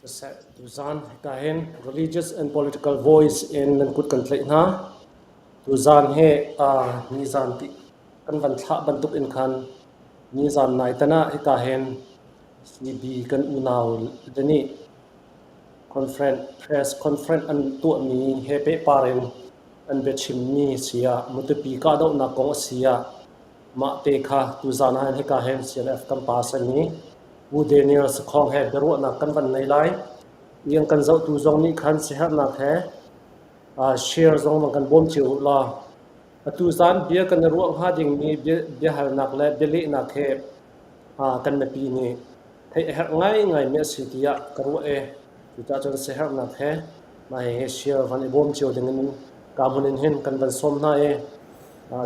Siseh, tuzaan hika hin religious and political voice in nan kut kan tlaih hna. Tuzaan hi nizaan ti kan van thlah bantuk in khan nizaan nai tan ah hika hin CB kan unau le nih conference press conference an tuahmi he pehpar in an biachimmi si ah Matupi kahdohnak kong a si ah mah te kha tuzaan ah hin hika hin CNF kan pa a simi Pu Daniel Sakhong he biaruahnak kan van nei lai. Iang kan zohtu zong nih khan siaherhnak he share zong van kan bawm cio u law atu zan bia kan i ruah hnga dingmi biahalnak le bialehnak he kan mipi nih theih a herh ngaingaimi a si tiah ka ruah i cucaah cun siaherhnak he mah hihi share van i bawm cio ding in ka hmun in hin kan van sawm hna i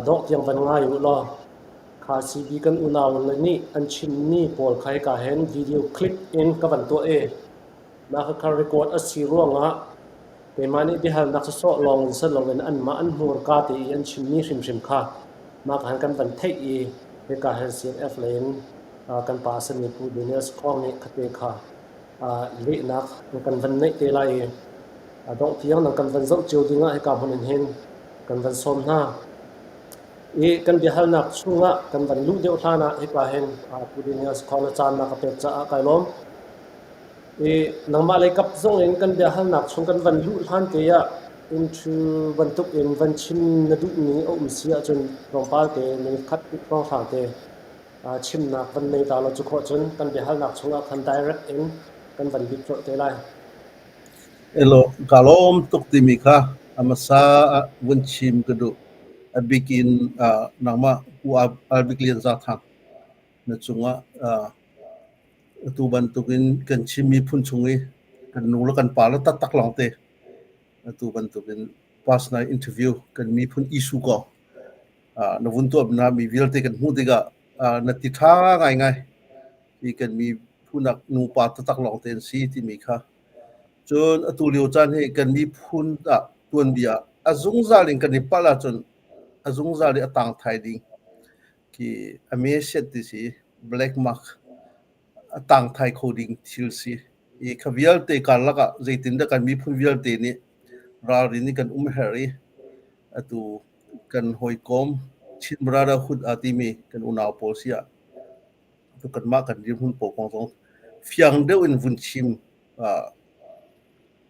dawh tiang van ngai u law kha CB kan unau le nih an chimmi pawl kha hika hin video clip in ka van tuah i mah kha record a si ruangah keimah nih biahalnak sawsawh lawng in si loin anmah an hmurka te i an chimmi hrimhrim kha mah khan kan van theih i hika hin CNF lei in kan pa a simi Pu Daniel Sakhong nih khate kha lehnak kan van neih te lai i dongh tiang nan kan van zoh cio dingah hika hmun in hin kan van sawm hna. I kan biahalnak chungah kan van luh deuh hlan ah hika hin Pu Daniel Sakhong na caan na ka pek caah kai lawm. I nangmah lei kap zong in kan biahalnak chung kan van luh hlan te ah inthu bantuk in van chim na duhmi a um si ahcun tlawmpal te minute khat hrawnghrang te chimnak van nei ta law cu khawh cun kan biahalnak chungah khan direct in kan van lut colh te lai. Elaw, ka lawm tuk timi kha a hmasa ah vun chim ka duh. A bik in nangmah Pu Albik Lian Za Thang na cungah atu bantukin kan Chin miphun chung i kan nu le kan pa le taktak lawngte atu bantukin personal interview kan miphun issue ko na vun tuah na mi vialte kan hmuh tikah na ti ṭha ngaingai hi kan miphun ah nupa taktak lawngte an si timi kha. Cun atu lio caan hi kan miphun ah tuanbia a zungzal in kan i palh ahcun a zungzal i a tang thai ding khi a me set ti si black mark a tang thai kho ding thil si i kha vialte karlak ah zeitindah kan miphun vialte nih ralrin in kan um herh i atu kan hawikom Chin Brotherhood aa timi kan unau pawl si ah atu kanmah kan dirhmun pawl kong zong fiang deuh in vun chim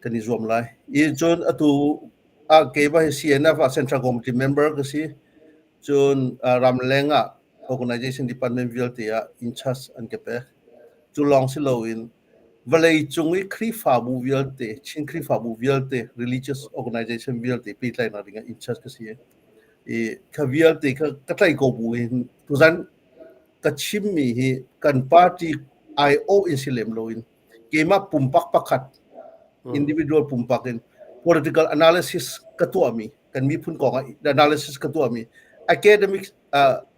kan i zuam lai. I cun atu ah keimah hi CNF ah Central Committee member ka si. Cun ramleng ah organization department vialte ah in charge an ka pek. Cu lawng si loin vawlei cung i Khrihfabu vialte, Chin Khrihfabu vialte, religious organization vialte pehtlaihnak ding ah in charge ka si. I kha vialte kha ka tlaih ko bu in tuzan ka chimmi hi kan party IO in si lem loin keimah pumpak pakhat individual pumpak in political analysis ka tuahmi kan miphun kong ah analysis ka tuahmi academic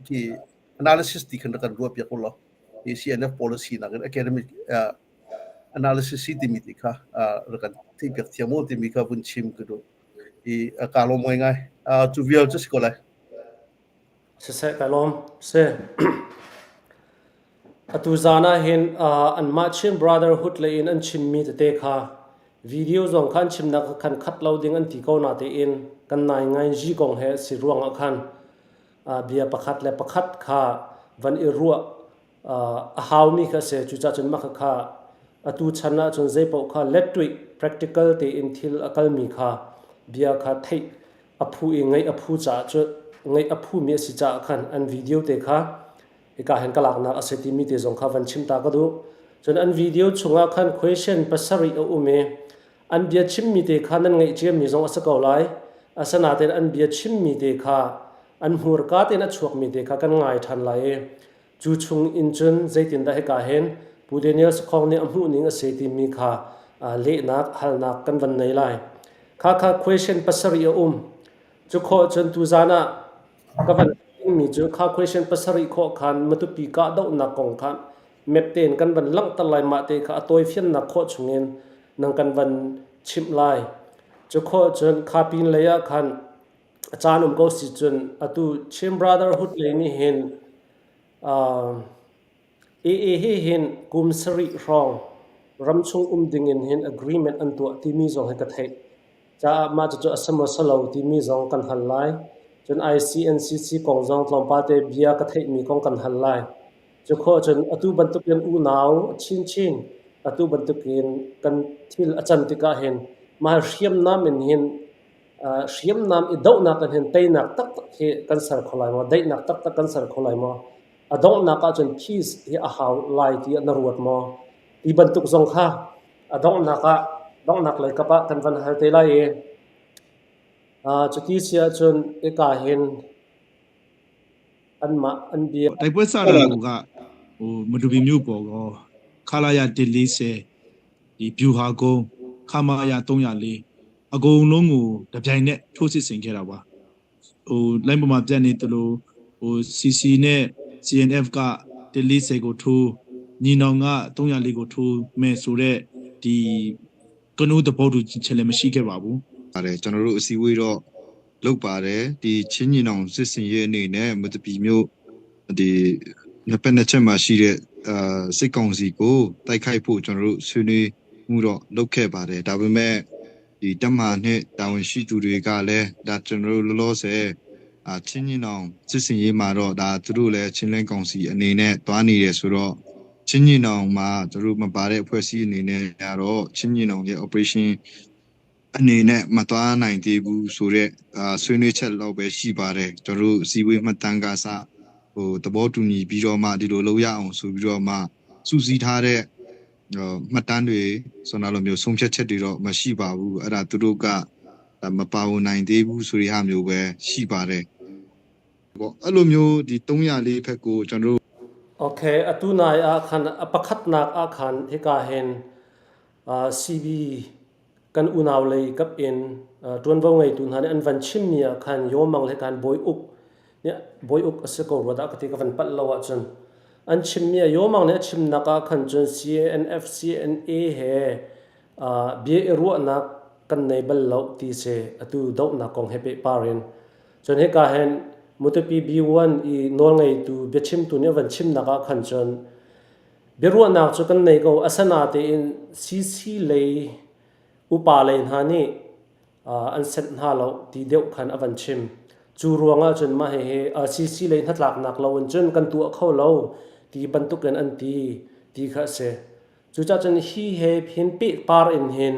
ki analysis ti khan kan ruah piak ulaw hi CNF policy nak in academic analysis si timi ti kha rak kan theih piak thiam u timi kha vun chim ka duh i ka lawm ngai ngai cu vial cu si ko lai. Siseh ka lawm si. Atu zan ah hin anmah Chin Brotherhood lei in an chimmi tete kha video zong kha an chimnak khan khat lo ding an ti ko natein kan nai ngai ji kong he si ruangah khan. Bia pakhat le pakhat kha van i ruah a haumi kha a si. Cucaah cun mah kha atu chan ahcun zeipaoh kha lettuih practical tein thil a kalmi kha bia kha theih a phu i ngaih a phu caah cu ngaih a phumi a si caah khan an video te kha hika hin ka laknak a si timi te zong kha van chim ta ka duh. Cun an video chungah khan question pasarih a um i an bia chimmi te kha nan ngaih ciami zong a si ko lai. Asinain an bia chimmi te kha an hmurka tein a chuakmi te kha kan ngai ṭhan lai i cu chung in cun zeitindah hika hin Pu Daniel Sakhong nih a hmuhning a si timi kha lehnak halnak kan van nei lai. Kha kha question pasarih a um. Cu khawh cun tuzan ah ka van dingmi cu kha question pasarih khawh khan Matupi kahdohnak kong kha map tein kan van langhter lai mah te kha a tawifiannak khawh chungin nang kan van chimh lai. Cu khawh cun kha pin lei ah khan a caan um ko si cun atu Chin Brotherhood lei nih hin AA hi hin kum sarih hrawng ramchung um dingin hin agreement an tuah timi zong hi ka theih. Caah mah cucu a si maw si lo timi zong kan hal lai. Cun ICNCC kong zong tlawmpal te bia ka theihmi kong kan hal lai. Cu khawh cun atu bantukin unau chinchin atu bantukin kan thil a can tikah hin mah hriamnam in hin hriamnam i dohnak in hin teinak taktak hi kan ser kho lai maw? Daihnak taktak kan ser kho lai maw? A donghnak ahcun peace hi a hau lai tiah na ruat maw? Ti bantuk zong kha a donghnak ah donghnak lei kap ah kan van hal te lai i cuti si ahcun hika hin anmah an bia တိုက်ပွဲစတာကဟိုမတူပီမြို့ပေါ်ကောခလာရ140ဒီဗျူဟာကုန်းခမာရ304အကုန်လုံးကိုတပြိုင်နက်ထိုးစစ်ဆင်ခဲ့တာပါဟိုလိုင်းပေါ်မှာပြတ်နေတလို့ဟို CC နဲ့ CNF က140ကိုထိုးညီနောင်က304ကိုထိုးမယ်ဆိုတော့ဒီကနူးသဘောတူချက်လည်းမရှိခဲ့ပါဘူး ပါတယ်ကျွန်တော်တို့အစည်းအဝေးတော့လုပ်ပါတယ်ဒီချင်းညီနောင်စစ်စင်ရေးအနေနဲ့မတပီမျိုးဒီနှစ်ပတ်နှစ်ချက်မှာရှိတဲ့အာစစ်ကောင်စီကိုတိုက်ခိုက်ဖို့ကျွန်တော်တို့ဆွေးနွေးမှုတော့လုပ်ခဲ့ပါတယ်ဒါပေမဲ့ဒီတပ်မနဲ့တာဝန်ရှိသူတွေကလည်းဒါကျွန်တော်တို့လောလောဆယ်အာချင်းညီနောင်စစ်စင်ရေးမှာတော့ဒါသူတို့လည်းချင်းလင်းကောင်စီအနေနဲ့တွားနေတယ်ဆိုတော့ချင်းညီနောင်မှာသူတို့မပါတဲ့အဖွဲ့အစည်းအနေနဲ့ကတော့ချင်းညီနောင်ရဲ့ operation အနေနဲ့မသွားနိုင်သေးဘူးဆိုတော့အာဆွေးနွေးချက်တော့ပဲရှိပါတယ်ကျွန်တော်တို့အစည်းအဝေးမှတ်တမ်းကစဟိုသဘောတူညီပြီးတော့မှဒီလိုလုပ်ရအောင်ဆိုပြီးတော့မှစူးစီးထားတဲ့ဟိုမှတ်တမ်းတွေဆိုတော့လိုမျိုးဆုံးဖြတ်ချက်တွေတော့မရှိပါဘူးအဲ့ဒါသူတို့ကမပါဝင်နိုင်သေးဘူးဆိုတဲ့ဟာမျိုးပဲရှိပါတယ်ပေါ့အဲ့လိုမျိုးဒီ304ဖက်ကိုကျွန်တော်တို့ Okay, atu nai ah khan a pakhatnak ah khan hika hin CB kan unau lei kap in ṭuanvo ngeitu hna nih an van chimmi ah khan Yawmang le khan Bawi Uk nih Bawi Uk a si ko rua dah ka ti ka van palh lo ahcun an chimmi ah Yawmang nih a chimnak ah khan cun CNF CNA he bia i ruahnak kan nei bal lo ti si atu dohnak kong he pehpar in cun hika hin Matupi B1 i nawlngeitu biachimtu nih a van chimnak ah khan cun Biaruahnak cu kan nei ko. Asinain CC lei upa lei hna nih an senh hna lo ti deuh khan a van chim. Cu ruangah cun mah hihi CC lei hnatlaknak lo in cun kan tuah kho lo ti bantukin an ti ti kha a si. Cucaah cun hi he hin pehpar in hin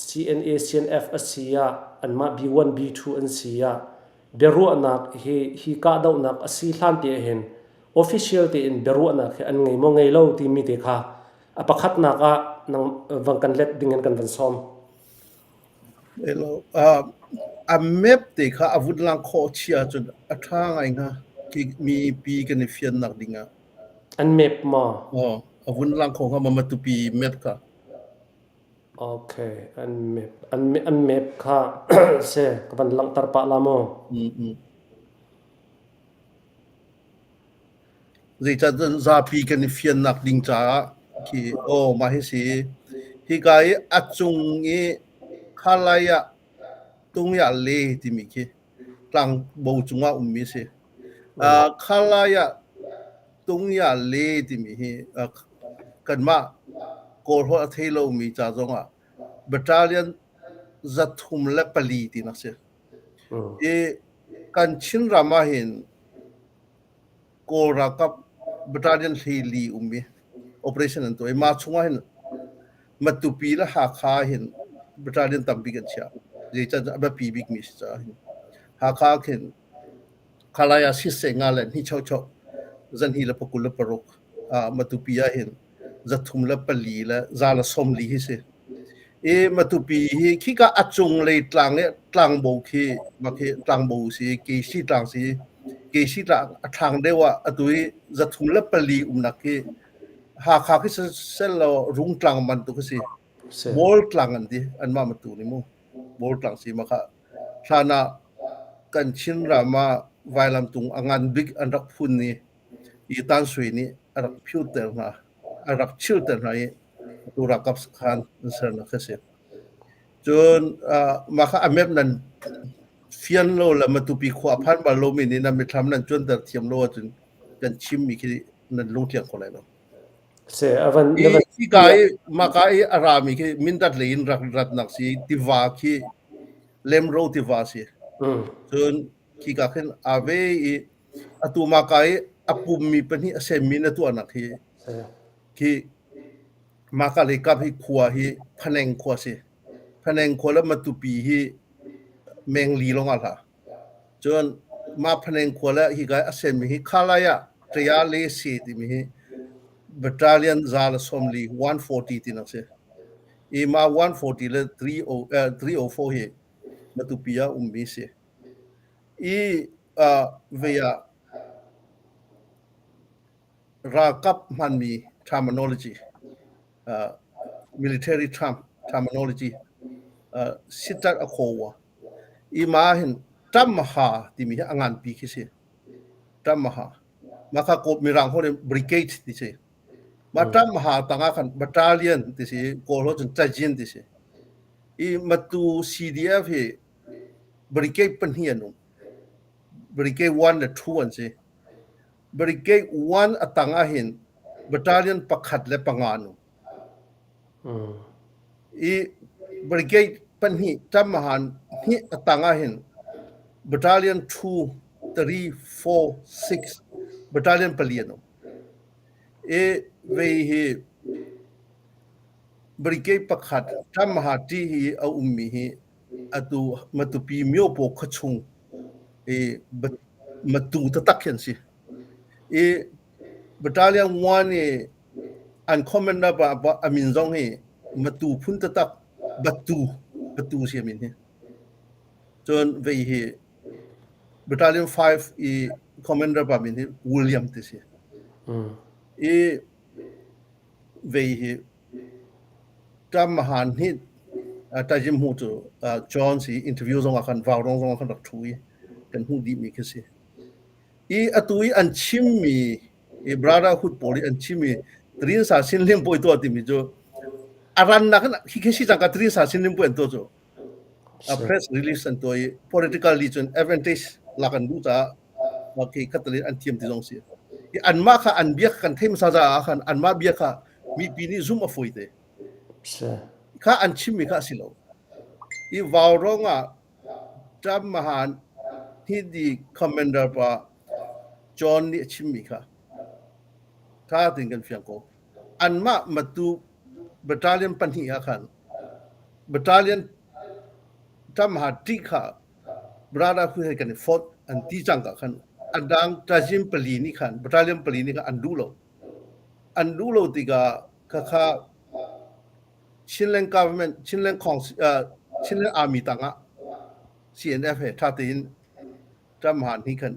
CNA CNF a si ah anmah B1 B2 an si ah biaruahnak hi hi kahdohnak a si hlan te hin official tein biaruahnak hi an ngei maw ngei lo timi te kha a pakhatnak ah nang vang kan let ding in kan van sawm. Hello. A map te kha a vun lang khawh chia cun a ṭha ngai hnga ki mi pi kan i fiannak ding ah. An map maw? Oh, a vun lang kho hnga ma Matupi map kha. Okay, an map an an map kha se ka van langhter pah la maw? Mm. Zeicahtiah zapi kan i fiannak ding caah khi aw mah hi si. Hika i a cung i khalai ah Tungyah Le timi khi tlangbo cungah ummi a si. Khalai ah Tungyah Le timi hi kanmah Kawl holh a thei lomi ca zongah battalion 304 tinak si. I Kan Chinram ahhin Kawl ralkap battalion 14 um i operation an tuah i mah chungah hin Matupi le Hakha hin battalion tampi kan chiah. Zeicahtiah a biapi bikmi si caah hin. Hakha khin Khalaya siseh nga le hni chocho zanhi le pakul le paruk Matupi ah hin zathum le pali le za le sawmli hi si. I Matupi hi khika a cunglei tlang i tlangbo khi mah khi tlangbo si Kesi tlang si Kesi tlang a thlang deuh ah atu i 304 umnak khi Hakha khi sel law Rungtlang bantuk a si. Bawl tlang an ti anmah Matu nih mu Bawl tlang si mah kha hlan ah kan Chinram ah vailamtung a ngan bik an rak phun i i Tan Sui nih a rak phiuter hna a rak chilter hna i atu ralkap sakhan an sernak a si. Cun mah kha a map nan fian lo le Matupi khua a phan bal lomi nih nan mithlam nan cuanter thiam lo ahcun kan chimmi khi nan lungthiang kho lai lo. Se avan I hika i maka i a rami khi Mindat lei in rak ratnak si tiva khi Lemro tiva si. Cun khika khin aa ve i Atu maka i a pummi pahnih a semmi na tuahnak hi khi maka lei kap hi khua hi Phaneng khua si. Phaneng khua le Matupi hi mengli lawng ah hlah. Cun mah Phaneng khua le hika a semmi hi Khalaya Ṭaya Le Se timi hi battalion 140 140 tinak si. I mah 140 le 304 hi Matupi ah ummi si. I vei ah ralkap hmanmi terminology, military term terminology sitat a khaw I mah hin Tamaha timi hi a nganpi khi si. Tamaha. Mah kha Kawl Mirang holh in brigade ti si. Mah Tamaha tangah khan battalion ti si, Kawl holh cun cajin ti si. I Matu CDF hi Brigade pahnih an um. Brigade 1 le 2 an si. Brigade 1 a tang ahhin battalion pakhat le panga an um. I brigade pahnih ṭammahan hnih a tang ahhin battalion 2, 3, 4, 6 battalion pali an um. I vei hi brigade pakhat ṭammaha ṭi hi a ummi hi atu Matupi Myopaw khuachung i Matu taktak khi an si. I Battalion 1 i an commander pa a min zong hi Matu phun taktak Batu Batu si a min hi. Cun vei hi Battalion 5 i commander pa min hi William ti si. I vei hi Ṭam hi Tajim hmu cu John si interview zong ah khan Vaurawng zong ah khan rak ṭhu i kan hmuh dihmi khi si. I atu i an chimmi i Brotherhood pawl i an chimmi Trinsa Sinlim puai tuah timi cu a rannak in hi khi si cangka Trinsa Sinlim puai an tuah cu a press release an tuah i politically cun advantage lak an duh caah okay khatalin an thiam ti zong si. I anmah kha an bia kan thei hmasa caah khan anmah bia kha mipi nih zumh a fawi te. Kha an chimmi kha a si lo. I Vaurawng ah Trump Mahan hi commander pa John nih a chimmi kha tha tein kan fiang ko. Anmah matu battalion pahnih ah khan battalion Trump ha ṭih kha Brother he kan i fonh an ti cang ka khan adang tazim pali nih khan battalion pali nih khan an duh lo. An duh lo tikah khakha Chinland government, Chinland Council, Chinland Army tangah CNF he ṭha tein ṭamhan hi khan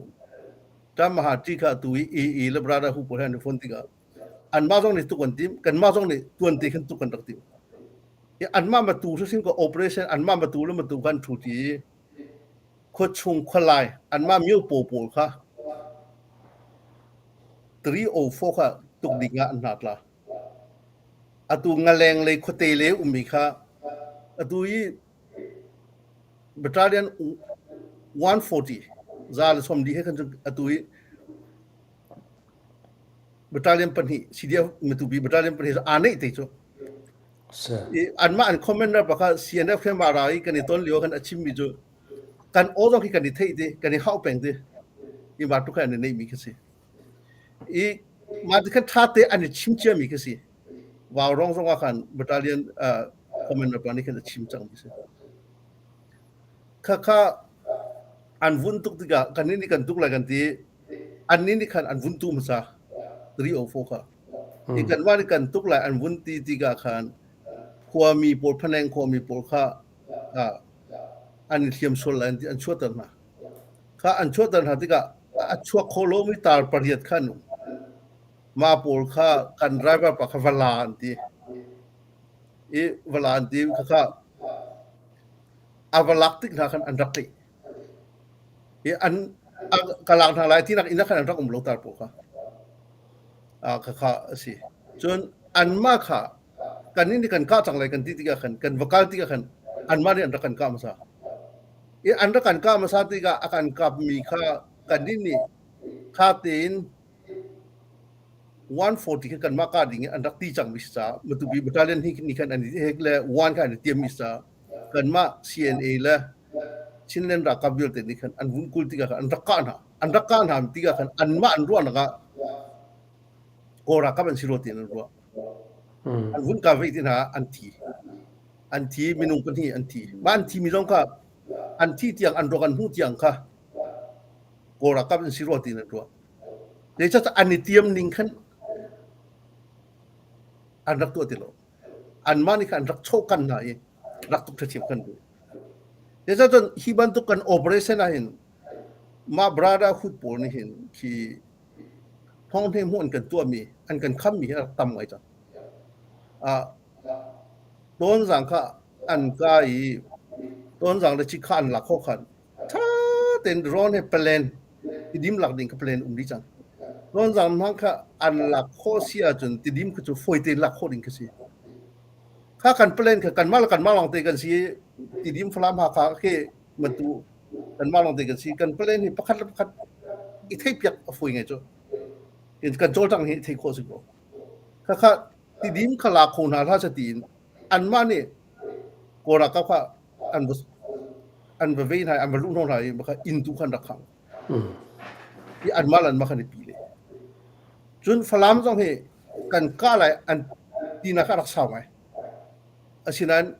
ṭamha ṭi kha tu i i le brother hu pawl he an i fon tikah anmah zong nih tuk an tim kanmah zong nih tuan te khan tuk kan rak tim i anmah matu hrim ko operation anmah matu le matu kan ṭhu ti khuachung khualai anmah myo paw pawl kha 304 kha tuk ding ah an hna tla. Atu ngaleng lei khuate lei ummi kha atu i battalion 140 za le sawm li he khan atu i battalion pahnih CDF Matupi battalion pahnih aa neih te cu. I anmah an commander pakhat CNF khe mah ra i kan i ton lio khan a chimmi cu. Kan aw zong khi kan i theih ti, kan i hauh peng ti. I ma tuk an i neih mi khi si. I mah ti khan ṭha te an i chim cia mi khi si. Vau rong zong ah khan battalion uh, commander pa nih khan a chim cang mi si. Kha kha an vun tuk tikah kan nih kan tuk lai kan ti an nih nih khan an vun tu hmasa 304 kha. I kan mah nih kan tuk lai an vun ti tikah khan khuami pawl phaneng khuami pawl kha uh, an i hliam sual lai an ti an chuahter hna. Kha an chuahter hna tikah a chuak kho lomi tar pariat kha an um. Mah pawl kha kan driver pa kha va la an ti. I va la an ti khakha a va lak tik hna khan an rak tlaih. I an a ka lak hna lai tinak inn ah khan an rak um lo tar pawl kha. Ah khakha a si. Cun anmah kha kan nih kan kah cang lai kan ti tikah khan kan va kal tikah khan anmah nih an rak kan kah hmasa. I an rak kan kah hmasa tikah a kan kapmi kha kannih nih kha tein 140 kha kanmah kah ding in an rak ti cangmi si caah Matupi battalion hi nih khan an i hek le one kha an i tiammi si caah kanmah CNA le Chinland ralkap vialte nih khan an vun kul tikah khan an rak kah hna. An rak kah hna tikah khan anmah an ruahnak ah Kawl ralkap an si rua tiin an ruah. An vun kah ve ti hna an thi. An thi minung pahnih an thi. Mah an thimi zong kha an thi tiang an ruak an hmuh tiang kha Kawl ralkap an si rua tiin an ruah. Zeicahtiah an i tiam ning khan an rak tuah ti lo. Anmah nih khan an rak chawhkan hna i rak tuk ṭhathiam kan duh. Zeicahtiah hi bantuk kan operation ah hin mah brotherhood pawl nih hin khi thawng hne hmuh an kan tuahmi an kan khammi hi a rak tam ngai cang. Ah Tonzang kha an ka i Tonzang le Cikha an lak khawh khan ṭha tein rawn he plan Tidim lak ding kha plan um dih cang. Tonzang hmang kha an lak khawh si ahcun Tidim kha cu fawi tein lak khawh ding kha si. Kha kan plan kha kanmah le kanmah lawng te kan si Tidim Falam Hakha khi matu kanmah lawng te kan si. Kan plan hi pakhat le pakhat i theihpiak a fawi ngai cu. Kan cawlcang hi theih khawh si ko. Khakha Tidim kha la kho hna hlah seh tiin anmah nih Kawl ralkap kha an va an va vei hna i an va luh hnawh hna i kha inn tu kha an rak khangh. I anmah le anmah khan i pi le. Cun Falam zong hi kan kah lai an tinak kha a rak sau ngai. Asinain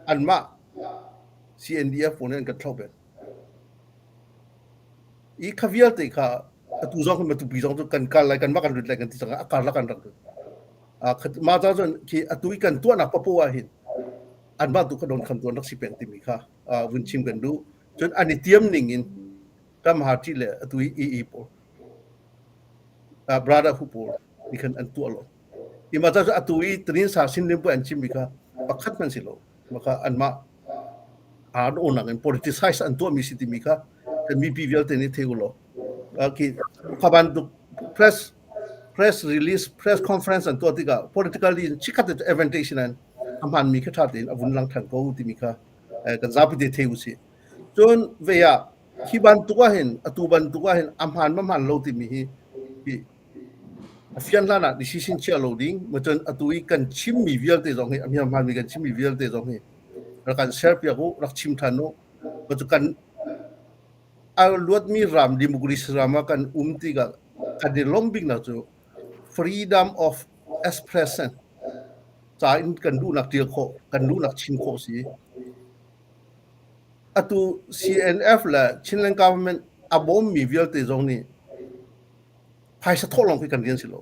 anmah CNDF pawl nih an kan thlauh peng. I kha vialte kha atu zong hi Matupi zong cu kan kal lai kanmah kan lut lai kan ti cang a karlak an rak lut. Mah ca cun khi atu i kan tuahnak papoh ah hin anmah tu kha don khamtu an rak si peng timi kha vun chim kan duh. Cun an i tiam ning in Ramhati le atu i EE pawl brotherhood pawl nih khan an tuah lo. Hi mah ca cu atu i Trinsa Sinlim pu an chimmi kha pakhat hmanh si lo. Maka anmah aa dawhnak in politicize an tuahmi si timi kha kan mipi vialte nih thei u law. Khi kha bantuk press press release press conference an tuah tikah politically chikkhat te advantage in a hmanmi kha ṭha tein a vun lang ṭhan ko timi kha kan zapi te thei u sih. Cun ve ah hi bantuk ah hin atu bantuk ah hin a hmaan ma hmaan lo timi hi hi a fian hlan ah decision chia lo ding macun atu i kan chimmi vialte zong hi a hmiam hmaanmi kan chimmi vialte zong hi rak kan share piak u rak chim ṭhan u macu kan a luatmi ram democracy ram ah kan um tikah kan i lawmh biknak cu freedom of expression ca in kan duhnak ṭial khawh kan duhnak chim khawh si atu CNF le Chinland government a bawmmi vialte zong nih phaisa thawh lawng khi kan rian si lo.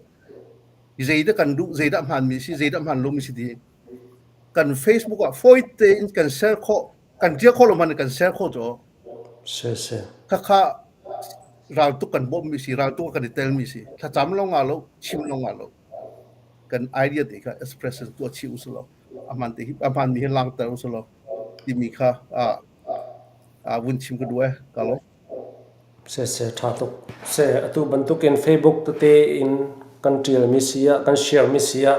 Zeidah kan duh, zeidah hmaanmi si, zeidah hmaan lomi si ti kan Facebook ah fawi tein kan share khawh, kan ṭial khawh lo hmanh kan share khawh cu. Se se. Khakha raltuk kan bawmmi si, raltuk kan i telmi si. Thlacam lo nga lo, chim lo nga lo. Kan idea te kha expression tuah chih usih law, a hmaan te hi a hmaanmi hi langhter usih law timi kha a vun chim ka duh eh ka lo. Siseh ṭha tuk. Seh atu bantukin Facebook tete in kan ṭialmi si ah, kan share-mi si ah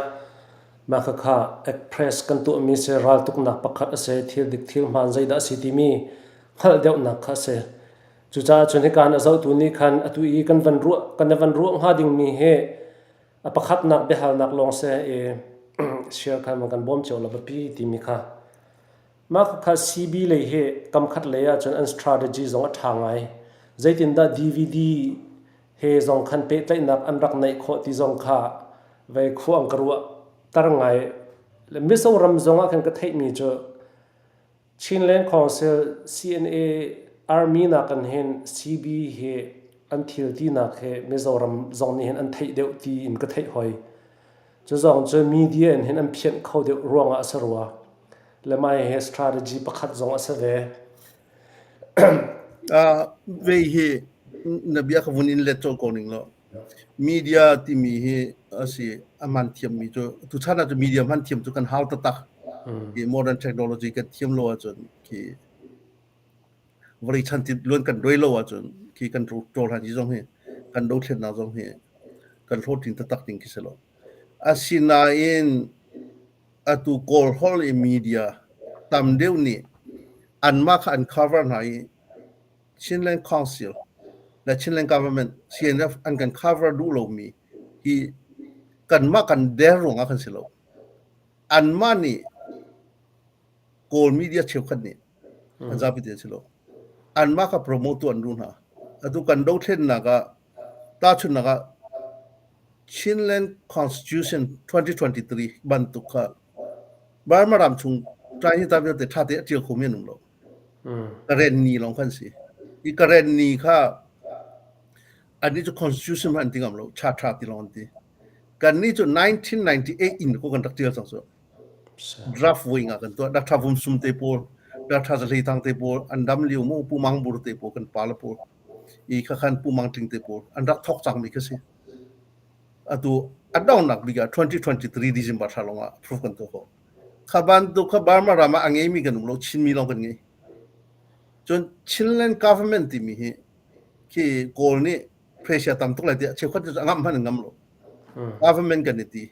mah khakha express kan tuahmi si raltuknak pakhat a si, thil dik thil hmaan zeidah a si timi hngalh deuhnak kha a si. Cucaah cun hika in a zohtu nih khan atu i kan van ruah kan i van ruah hnga dingmi hi a pakhatnak biahalnak lawng seh i share khan van kan bawm cio la biapi timi kha. Mah khakha CB lei hi kamkhat lei ahcun an strategy zong a ṭha ngai. Zeitindah DVD he zong khan pehtlaihnak an rak neih khawh ti zong kha vei khua an ka ruah tar ngai. Le Mizoram zong ah khan ka theihmi cu Chinland Council CNA Army nakin hin CB hi an thil tinak hi Mizoram zong nih hin an theih deuh ti in ka theih hoi. Cu zong cu media in hin an phianh kho deuh ruangah a si rua. Le mai hi strategy pakhat zong a si ve. Vei hi na bia ka vun in let colh ko ning law media timi hi a si a hman thiammi cu tuchan ah cu media hman thiam cu kan hau taktak. Hi modern technology kan thiam lo ahcun khi vawlei chan ti luan kan doi lo ahcun khi kan ṭawlhan hi zong hi kan dothlennak zong hi kan hlawhtling taktak ding khi si lo. Asinain atu Kawl holh i media tam deuh nih anmah kha an cover hna i Chinland Council le Chinland Government CNF an kan cover duh lomi hi kanmah kan der ruangah kan si lo. Anmah nih Kawl media cheukhat nih an zapi te si lo. Anmah kha promote tu an duh hna. Atu kan dothlennak ah tahchunhnak ah Chinland Constitution 2023 bantuk kha Burma ram chung Chinese ta vialte ṭha te a ṭial khomi an um lo. Karen ni lawng khan si. I Karen ni kha annih cu constitution hmanh an ti ngam lo, cha ṭha ti lawng an ti. Kannih cu 1998 in ko kan rak ṭial cang cu. Draft voi nga kan tuah. Dr. Vum Sum te pawl, Dr. Zahlei Thang te pawl, an dam lio mu Pu Mang Bur te pawl kan pa le pawl. I kha khan Pu Mang Tling te pawl an rak thok cangmi kha si. Atu a donghnak bik ah 2023 December thla lawng ah approve kan tuah khawh. Kha bantuk kha Burma ram ah a ngeimi kan um lo, Chinmi lawng kan ngei. Cun Chinland government timi hi khi Kawl nih pressure tam tuk lai tiah cheukhat cu a ngamh hmanh an ngam lo. Government kan i ti.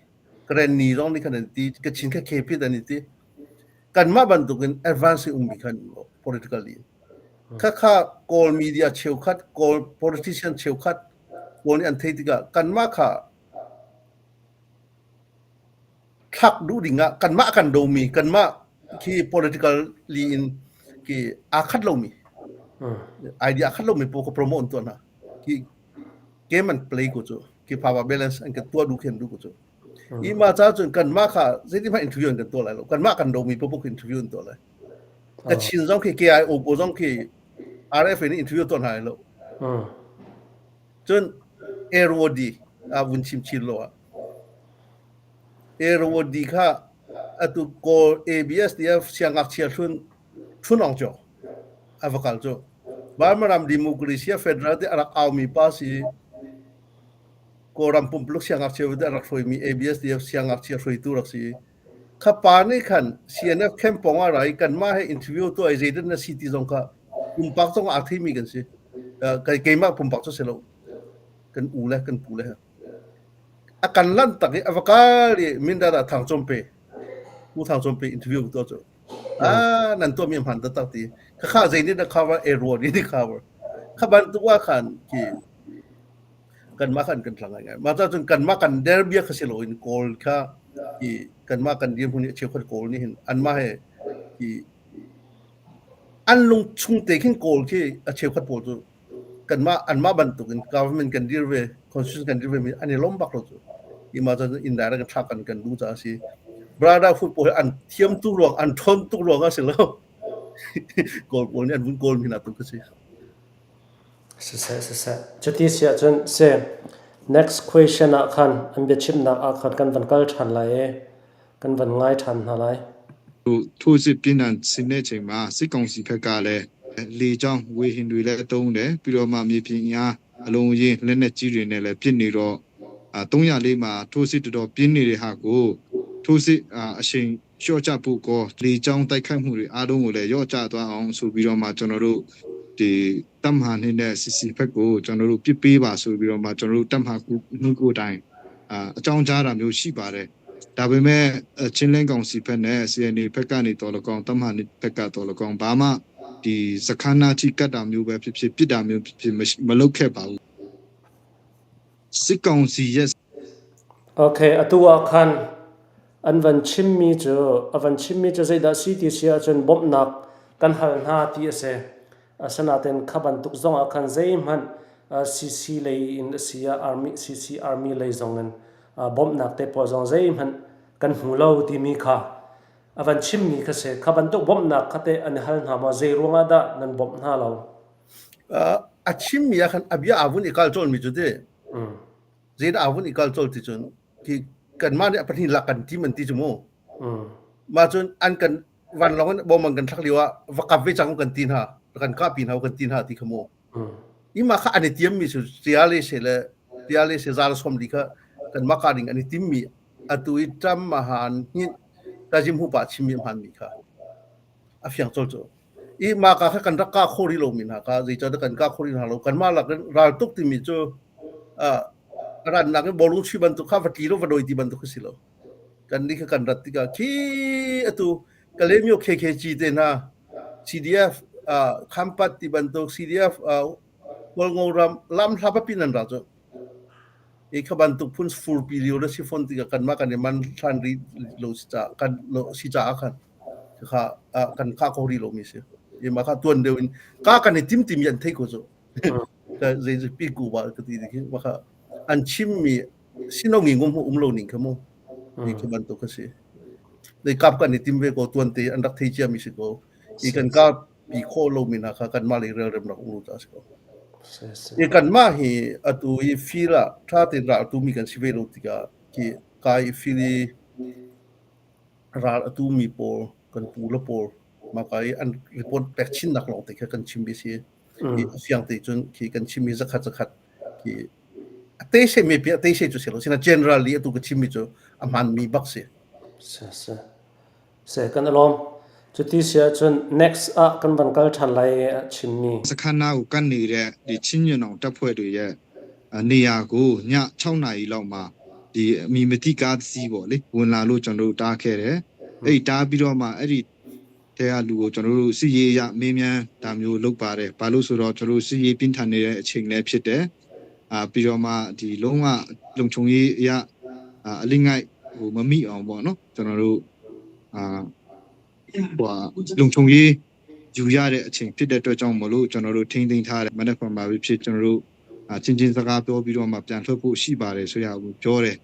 Karen ni zong nih khan an ti, Kachin kha KP an i ti. Kanmah bantukin advance in ummi khan um lo politically. Khakha Kawl media cheukhat, Kawl politician cheukhat Kawl nih an theih tikah kanmah kha thlak duh ding ah kanmah kan domi kanmah khi politically in khi aa khat lomi idea aa khat lomi pawl ka promote an tuah hna. Khi game an play ko cu khi power balance an kan tuah duh khi an duh ko cu. I mah ca cun kanmah kha zeitin hmanh interview an kan tuah lai lo. Kanmah kan domi paoh khi interview an tuah lai. Kachin zong khi KIO pawl zong khi RFA nih interview tuah hna lai lo. Cun Airworthy a vun chim chin lo ah Airworthy kha atu Kawl ABSDF siangngakchia hlun Thun Aung Kyaw a va kal cu Burma ram democracy federal te a rak aumi pa si Kawlram pumpuluk siangngakchia vialte a rak hruaimi ABSDF siangngakchia hruaitu rak si. Kha pa nih khan CNF camp pawng ah ra i kanmah he interview tuah i zeidah na si ti zong kha pumpak zong aa theimi kan si. Keimah pumpak cu si lo. Kan u le kan pu le. A kan lanh tak i a va kal i Mindat ah Thang Chom Pe, Pu Thang Chom Pe interview tuah cu. Ah, nan tuahmi hman taktak ti. Kha kha zei nih dah cover? Error nih cover. Kha bantuk ah khan khi kanmah khan kan tlang ngai. Mah cun kanmah kan der bia kha si loin Kawl kha i kanmah kan dirhmun i cheukhat Kawl nih hin anmah he i an lung chung te khin Kawl khi a cheukhat pawl cu kanmah anmah bantukin government kan dir ve constitution kan dir ve mi an i lawm bak lo cu. I mah cun indirect thlak kan kan duh caah a si. Brotherhood pawl hi an thiam tuk ruang an ṭhawn tuk ruang ah si lo. Kawl pawl nih an vun kawl mi hna tu kha si. Siseh, siseh. Cuti si ahcun si next question ah khan an biachimnak ah khan kan van kal ṭhan lai i kan van ngai ṭhan hna lai. ထိုးစစ်ပြင်းထန်ဆင်တဲ့အချိန်မှာစစ်ကောင်စီဘက်ကလည်းလေကြောင်းဝေဟင်တွေလည်းသုံးတယ်ပြီးတော့မှမြေပြင်အားအလုံးရင်းလက်နက်ကြီးတွေနဲ့လည်းပစ်နေတော့304မှာထိုးစစ်တော်တော်ပြင်းနေတဲ့ဟာကိုထိုးစစ်အရှိန်လျှော့ချဖို့ကောလေကြောင်းတိုက်ခိုက်မှုတွေအားလုံးကိုလည်းလျော့ကျသွားအောင်ဆိုပြီးတော့မှကျွန်တော်တို့ဒီတပ်မဟာနှင်းတဲ့ CC ဘက်ကိုကျွန်တော်တို့ပြစ်ပေးပါဆိုပြီးတော့မှကျွန်တော်တို့တပ်မဟာမှုကိုတိုင်အကြောင်းကြားတာမျိုးရှိပါတယ်ဒါပေမဲ့ချင်းလင်းကောင်စီဘက်နဲ့ CNA ဘက်ကနေတော်လကောင်တပ်မဟာဘက်ကတော်လကောင်ဘာမှဒီစခန်းနာချိကတ်တာမျိုးပဲဖြစ်ဖြစ်ပြစ်တာမျိုးဖြစ်ဖြစ်မလုပ်ခဲ့ပါဘူးစစ်ကောင်စီရဲ့ Okay, atu ah khan. An van chimmi cu a van chimmi cu zeidah si ti si ahcun bawmhnak kan hal hna ti a si. Asinain kha bantuk zong ah khan zeihmanh CC lei in a si ah Army CC Army lei zong in bawmhnak te pawl zong zeihmanh kan hmu lo timi kha a van chimmi kha si. Kha bantuk bawmhnak kha teh an i hal hna maw? Zei ruangah dah nan bawmh hna lo? A chimmi ah khan a bia aa vun i kal cawlmi cu ti. Zeidah aa vun i kal cawl ti cun khi kanmah nih a pahnih lak kan tim an ti cu mu. Mah cun an kan vanlawng in bom an kan thlak lio ah va kap ve cang kan ti hna, kan kahpi hna kan ti hna ti kha mu. I mah kha an i tiammi cu tia le se le tia le se za le som li kha kanmah kah ding an i timmi atu i ṭam mahan hngin tajim hu pa chimmi hmanmi kha a fiang col cu. I mah ka kha kan rak kah khawh rih lomi hna kha zeicahtiah kan kah khawh rih hna lo. Kanmah lak in raltuk timi cu uh, rannak in bawlung chuih bantuk kha va tli lo va doi ti bantuk kha si lo. Kan nih kha kan rat tikah khi atu Kalaymyo KKG te hna CDF uh, Khampat ti bantuk CDF uh, Hualngo ram lam hla papi nan ra cu. I kha bantuk phun furpi lio le si fon tikah kanmah kan i man hlan rih lo si ca kan lo si caah khan kha kan kha ko rih lomi si. I mah kha tuan deuh in ka kan i tim timi an thei ko cu. Ka zei pi ku ba ka ti khi mah kha an chimmi sino ngi ngum um lo ning kha mu. I kha bantuk kha si. Dei kap kan i tim ve ko tuan te an rak thei cia mi si ko. I kan kap pi khawh lomi hna kha kanmah lei relrem rak um ta si ko. I kanmah hi atu i fil ah ṭha tein ral tumi kan si ve lo tikah khi kai i fil i ral a tumi pawl kan pu le pawl maka i an report pek chinnak lawng te kha kan chim bi si. I a fiang te cun khi kan chimmi zakhat zakhat khi a te se mi pi a te se cu si lo sina generally atu ka chimmi cu a hman mi bak si. Seh kan i lawm. Cuti si ahcun next ah kan van kal ṭhan lai a chimmi. စခန်းနာကိုကတ်နေတဲ့ဒီချင်းညွန့်အောင်တပ်ဖွဲ့တွေရဲ့နေရာကိုည6နာရီလောက်မှာဒီအမီမတိကားစီးပေါ့လေဝင်လာလို့ကျွန်တော်တို့တားခဲ့တယ်အဲ့ဒီတားပြီးတော့မှအဲ့ဒီတဲကလူကိုကျွန်တော်တို့စီရေးရမေးမြန်းဒါမျိုးလုပ်ပါတယ်ဘာလို့ဆိုတော့ကျွန်တော်တို့စီရေးပြင်းထန်နေတဲ့အချိန်လည်းဖြစ်တယ်အာပြီးတော့မှဒီလုံးဝလုံခြုံရေးအရအလင်းငိုက်ဟိုမမိအောင်ပေါ့နော်ကျွန်တော်တို့ အာဟိုလုံခြုံရေးယူရတဲ့အချိန်ဖြစ်တဲ့အတွက်ကြောင့်မလို့ကျွန်တော်တို့ထိန်းသိမ်းထားတယ်မနက်ဖြန်ပါပဲဖြစ်ကျွန်တော်တို့အချင်းချင်းစကားပြောပြီးတော့မှပြန်ထွက်ဖို့ရှိပါတယ်ဆိုရကိုပြောတယ်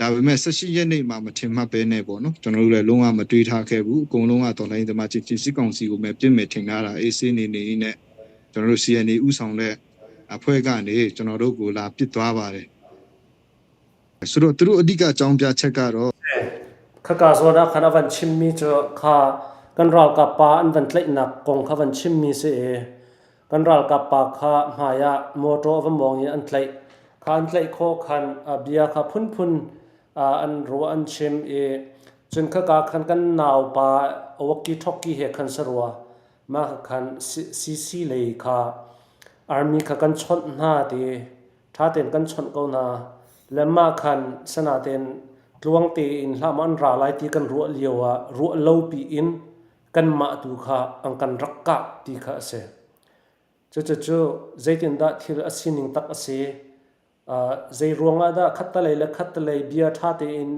ဒါပေမဲ့18ရက်နေ့မှာမထင်မှတ်ပဲနဲ့ပေါ့နော်ကျွန်တော်တို့လည်းလုံးဝမတွေးထားခဲ့ဘူးအကုန်လုံးကတော်လိုင်းသမားချင်းချင်းစစ်ကောင်စီကိုပဲပြစ်မယ်ထင်ထားတာအေးဆေးနေနေနဲ့ကျွန်တော်တို့ CNA ဥဆောင်တဲ့အဖွဲ့ကနေကျွန်တော်တို့ကိုလာပစ်သွားပါတယ် ဆိုတော့သူတို့အဓိကအကြောင်းပြချက်ကတော့ Khaka zawn ah khan a van chimmi cu kha kan ralkap pa an van tlaihnak kong kha van chimmi si i kan ralkap pa kha hmai ah mawṭaw a va mawng i an tlaih. Kha an tlaih khawh khan bia kha phunphun an ruah an chim i cun khaka khan kan naupa walkie-talkie he khan sarua mah khan CC lei kha army kha kan chawnh hna ti Ṭha tein kan chawnh ko hna. Le mah khan sanatein tluang tein hlah maw an ra lai ti kan ruah lio ah ruah lo piin kanmah tu kha an kan rak kah ti kha a si. Cucucu zeitindah thil a sining tak a si? Zei ruangah dah khattalei le khattalei bia ṭha tein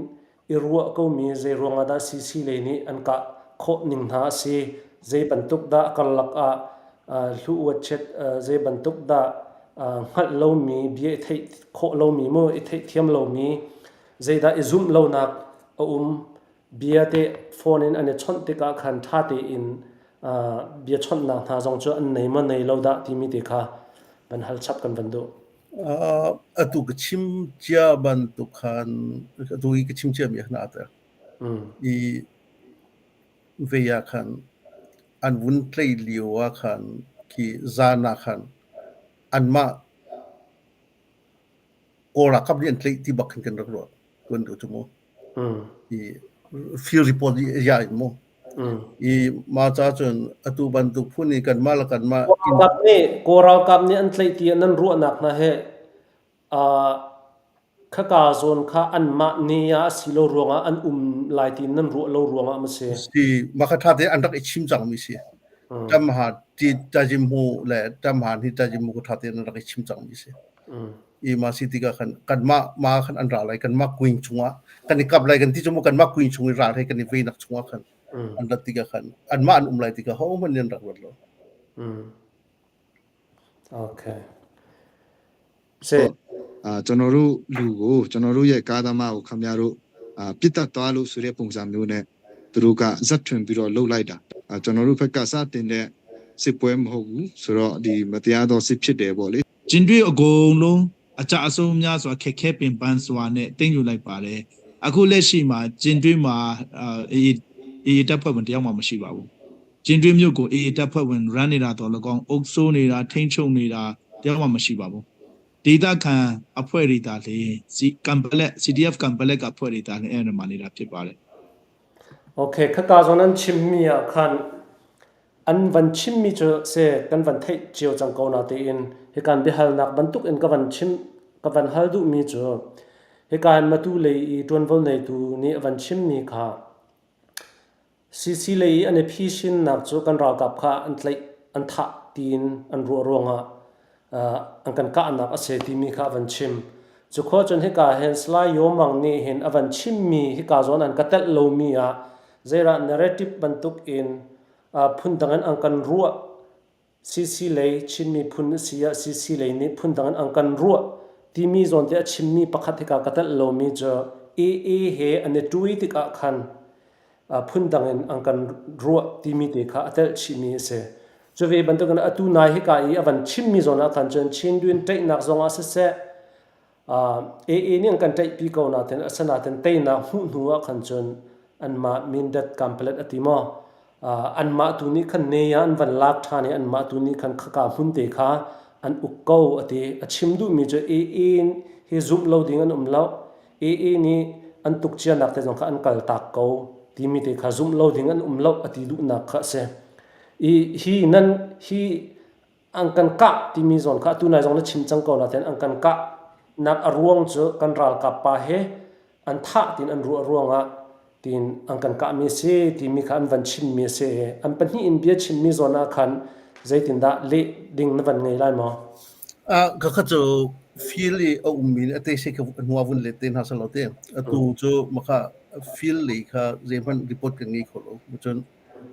i ruah komi zei ruangah dah CC lei nih an kah khawh ning hna a si? Zei bantuk dah a karlak ah hluh-uatchet zei bantuk dah hngalh lomi bia i theih khawh lomi mu i theihthiam lomi zeidah i zumh lonak a um bia te phone in an i chawnh tikah khan ṭha tein bia chawnhnak hna zong cu an nei maw nei lo dah timi te kha van hal chap kan van duh. Atu ka chim cia bantuk khan atu i ka chim ciami khan aa tel. I vei ah khan an vun tlei lio ah khan khi zan ah khan anmah Kawl ralkap nih an tlaih ti bak khin kan rak ruah. Tuan deuh cu mu. I field report ya in mu. I ma ca cun atu bantuk phun i kanmah le kanmah Ralkap nih Kawl ralkap nih an tlaih ti nan ruahnak hna he khaka zawn kha anmah ne ah a si lo ruangah an um lai ti nan ruah lo ruangah ma si? Si mah kha ṭha tein an rak i chim cangmi si. Ṭam ha ti ṭajim hu le ṭam han hi ṭajim hu ṭha tein an rak i chim cangmi si. I ma si tikah khan kanmah ma khan an ra lai kanmah kuing chungah kan i kap lai kan ti cu mu kanmah kuing chung i ral he kan i veinak chungah khan an rat tikah khan anmah an um lai tikah hohmanh nih an rak rat lo. Okay. Se အာကျွန်တော်တို့လူကိုကျွန်တော်တို့ရဲ့ကားသမားကိုခင်ဗျားတို့အာပြစ်တတ်သွားလို့ဆိုတဲ့ပုံစံမျိုးနဲ့သူတို့ကဇက်ထွင်ပြီးတော့လှုပ်လိုက်တာအာကျွန်တော်တို့ဘက်ကစတင်တဲ့စစ်ပွဲမဟုတ်ဘူးဆိုတော့ဒီမတရားသောစစ်ဖြစ်တယ်ပေါ့လေ ကျင်တွေအကုန်လုံးအကြအဆုံးများစွာခက်ခဲပင်ပန်းစွာနဲ့တင်းယူလိုက်ပါတယ်အခုလက်ရှိမှာကျင်တွေမှာအာအေးအေးတပ်ဖွဲ့ဝင်တယောက်မှမရှိပါဘူးကျင်တွေမြို့ကိုအေးတပ်ဖွဲ့ဝင် run နေတာတော့လကောင်းအုပ်စိုးနေတာထိန်းချုပ်နေတာတယောက်မှမရှိပါဘူးဒေတာခံအဖွဲ့တွေဒါလေစီကမ်ပလက် CDF ကမ်ပလက်ကအဖွဲ့တွေဒါလေအဲ့ဒါမှနေတာဖြစ်ပါတယ် Okay khaka zon an chimmi ah khan an van chimmi cu se kan van theih cio cang ko na tiin hikan biahalnak bantuk in ka van chim ka van hal duhmi cu hika hin matu lei i ṭuanvo neitu nih a van chimmi kha CC lei i an i phisinnak cu kan ralkap kha an tlaih an thah tiin an ruah ruangah an kan kahnak a si timi kha a van chim. Cu khua cun hika hin Salai Yaw Mang nih hin a van chimmi hika zawn an ka telh lomi ah zeirah narrative bantuk in phundang in an kan ruah CC lei Chin miphun a si ah CC lei nih phundang in an kan ruah timi zawn te a chimmi pakhat hika ka telh lomi cu AA he an i ṭui tikah khan phundang in an kan ruah timi te kha a telh chihmi a si. Cu ve bantukin atu nai hika i a van chimmi zawn ah khan cun Chindwin ṭaihnak zong ah siseh AA nih an kan ṭaihpi ko nain asinain teinak hmuh hnu ah khan cun anmah Mindat Kanpalet a ti maw anmah tu nih khan ne ah an van lak ṭhan i anmah tu nih khan khaka hmun te kha an uk ko a ti. A chim duhmi cu AA hi zumh lo ding an um lo. AA nih an tuk cianak te zong kha an kal tak ko timi te kha zumh lo ding an um lo a ti duhnak kha a si. I hi nan hi an kan kah timi zawn kha atu nai zong na chim cang ko nain an kan kah nak a ruang cu kan ralkap pa he an thah tiin an ruah ruangah tiin an kan kahmi a si timi kha an van chimmi a si i an pahnih in bia chimmi zawn ah khan zeitindah leh ding na van ngei lai maw? Ka kha cu feel i a ummi nih a te se ka hnu ah vun let te hna selaw te atu cu maka feel lei kha zeihmanh report kan ngei kho lo. Cun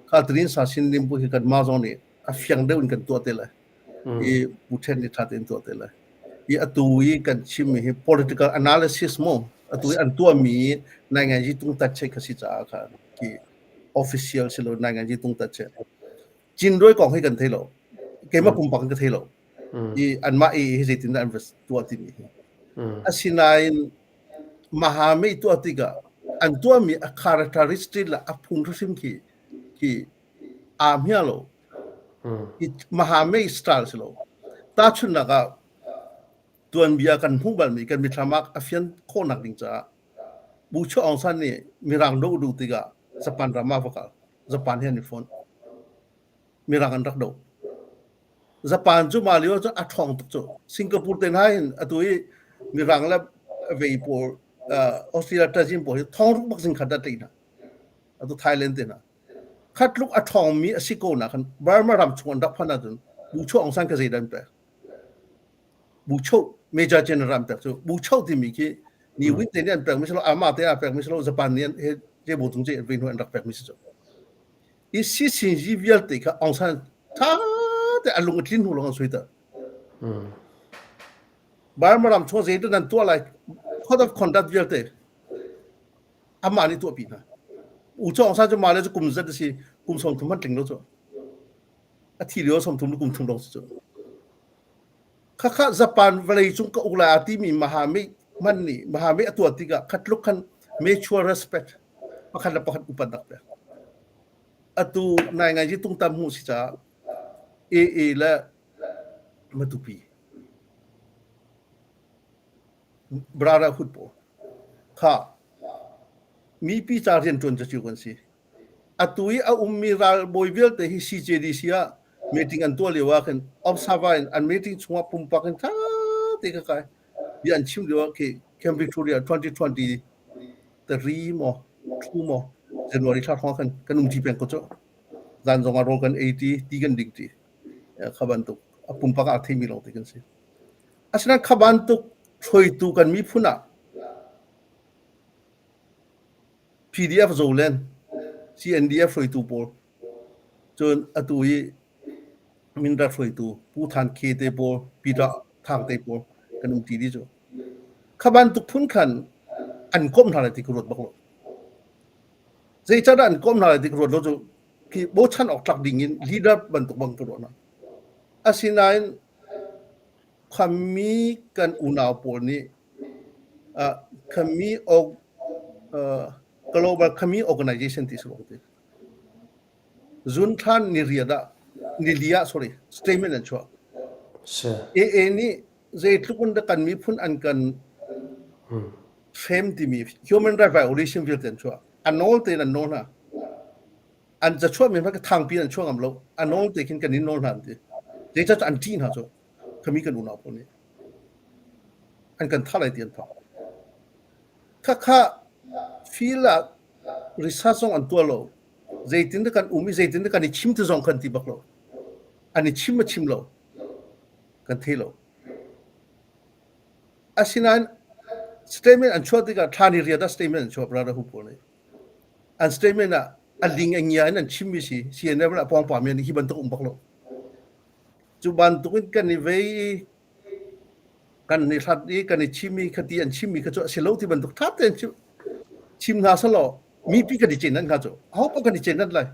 kha trin sa sin lim bu hi kan mah zong nih a fiang deuh in kan tuah te lai i pu then nih ṭha tein tuah te lai i atu i kan chimmi hi political analysis mu atu i an tuahmi nai ngai ji tung tat che kha si caah khan ki official si lo nai ngai ji tung tat che cin roi kong hi kan thei lo keimah pumpak in ka thei lo i anmah i hi zeitin dah an va tuah timi hi asinain mahame tuah tikah an tuahmi a characteristic le a phung hrim khi khi aa hmia lo. Mahame style si lo. Tahchunhnak ah tuanbia kan hmuh balmi kan mithlam ah a fian khawhnak ding caah Bu Chu Aung San nih Mirang doh duh tikah Japan ram ah va kal. Japan he an i fon. Mirang an rak doh. Japan cu mah lio cu a ṭhawng tuk cu. Singapore te hna hin atu i Mirang le vei pawl Australia tazin pawl hi thong ruk bak zing khat dah tei hna. Atu Thailand te hna. Khat tluk a ṭhawngmi a si ko na khan Burma ram chung an rak phanh ahcun Bu Cho Aung San kha zeidah an pek? Bu Cho Major General an pek cu Bu Cho timi khi Ni Win te nih an pekmi si lo, Ama te a pekmi si lo, Japan nih an he je bu tung je an hnu an rak pekmi si cu. I si sin ji vialte kha Aung San ṭha te a lung a tlin hnu lawng an sui ter. Burma ram chung zeidah nan tuah lai code of conduct vialte amah nih tuahpi hna. U Cu Aung San cu mah le cu kum zat a si, kum 30 hmanh tling lo cu. A thi lio 30 le kum thum lawng si cu. Khakha Japan vawlei cung ka uk lai a timi Mahame man nih Mahame a tuah tikah khatluk khan mutual respect pakhat le pakhat upat dak pek. Atu nai ngai ji tung tam hu si caah AA le Matupi Brotherhood pawl kha mipi ca rianṭuan cu kan si. Atu i a ummi ralbawi vialte hi CJDC ah meeting an tuah lio ah khin observer in an meeting chungah pumpak in ṭha te ka kai. Bia an chim lio ah khi Camp Victoria 2023 maw 2 maw January thla hrawng khan kan um ṭi peng ko cu. Zan zong ah rawl kan ei ṭi, ti kan ding ṭi. Kha bantuk a pumpak ah a theimi lawng te kan si. Asinain kha bantuk Hruaitu kan miphun ah PDF Zoland, CNDF hruaitu pawl, cun atu i Mindat hruaitu Pu Than Khe te pawl, Peter Thang te pawl kan um ti dih cu. Kha bantuk phun khan an komh hna lai ti ka ruat bak lo. Zeicahdah an komh hna lai ti ka ruat lo cu khi bochan awk tlak ding in leader bantuk bang ka ruah hna. Asinain khuami kan unau pawl nih uh, khami uh, global khami organization ti si ti. Zun thlan ni riat ah ni li ah sorry statement an chuah. AA nih zeitluk in dah kan miphun an kan hrem timi human right violation vialte an chuah. A nawl tein an nawl hna. An ca chuahmi hmanh thangpi an chuah ngam lo. A nawl te khin kan in nawl hna an ti. Zeicah an ṭih hna cu. Khami kan unau pawl nih an kan thah lai ti an phang. Khakha feel ah research zong an tuah lo. Zeitin dah kan um i zeitin dah kan i chim ti zong kan ti bak lo. An i chim a chim lo. Kan thei lo. Asinain statement an chuah tikah thla ni riat ah statement an chuah brother hu pawl nih. An statement ah a ling a ngia in an chimmi si. CNF le a pawngpa mi nih hi bantuk um bak lo. Cu bantuk in kan i vei i kan i hlat i kan i chim i khati an chimmi kha cu a si lo ti bantuk ṭha tein chim, chim hna selaw mipi kan i cenan hnga cu aho paoh kan i cenan lai.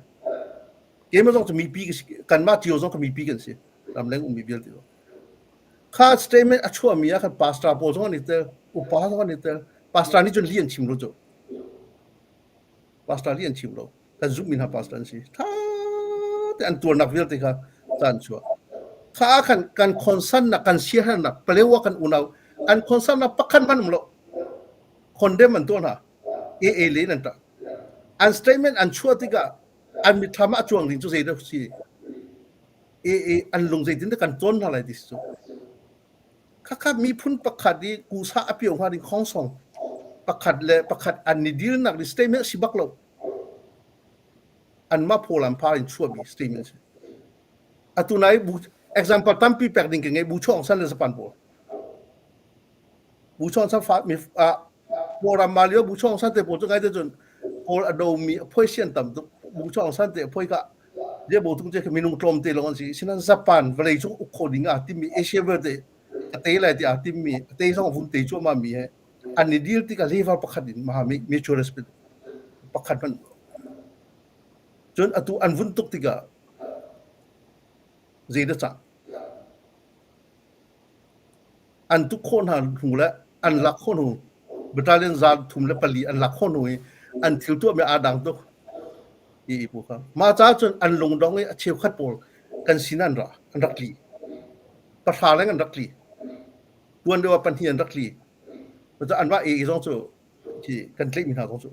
Keimah zong cu mipi ka si, kanmah cio zong kha mipi kan si. Ramleng ummi vialte zong. Kha statement a chuahmi ah khan pastor pawl zong an i tel, upa zong an i tel. Pastor nih cun li an chim lo cu. Pastor li an chim lo. Kan zumhmi hna pastor an si. Ṭha te an tuarnak vialte kha caan chuah. Kha ah khan kan concernnak, kan siaherhnak, Palewa kan unau, an concernnak pakhat hmanh um lo. Condemn an tuah hna. AA le in an ṭah. An statement an chuah tikah an mitthlam ah a cuang ding cu zei dah si? AA an lung zeitin dah kan cawn hna lai ti si cu. Khakha miphun pakhat i kusa a pio hnga ding khongsong pakhat le pakhat an i dilnak ni statement si bak lo. Anmah phaw lam phar in chuahmi statement si. Atu nai bu example tampi pek ding ka ngei bu chuang san le Japan pawl. Bu chuang san fa mi a Kawlram ma lio bu chuang san te pawl cu ngai te cun Kawl a domi a phoi sian tam tuk bu chuang san te a phoi ka je bo tung che minung tlawm te lawng an si sinan Japan vawlei cung uk kho ding ah timmi Asia vialte a te lai ti ah timmi a te zong vun te cuahmah mi he an i deal tikah level pakhat in maha mutual respect pakhat hmanh cun atu an vun tuk tikah zei dah cah An tuk khawh hna hnu le an lak khawh hnu battalion 304 an lak khawh hnu i an thil tuahmi aa dang tuk i i pu kha. Mah caah cun an lungdong i a cheukhat pawl kan sin an ra an rak tli. Pahra leng an rak tli. Tuan deuh ah pahnih an rak tli. Anmah i zong cu khi kan tlaihmi hna zong cu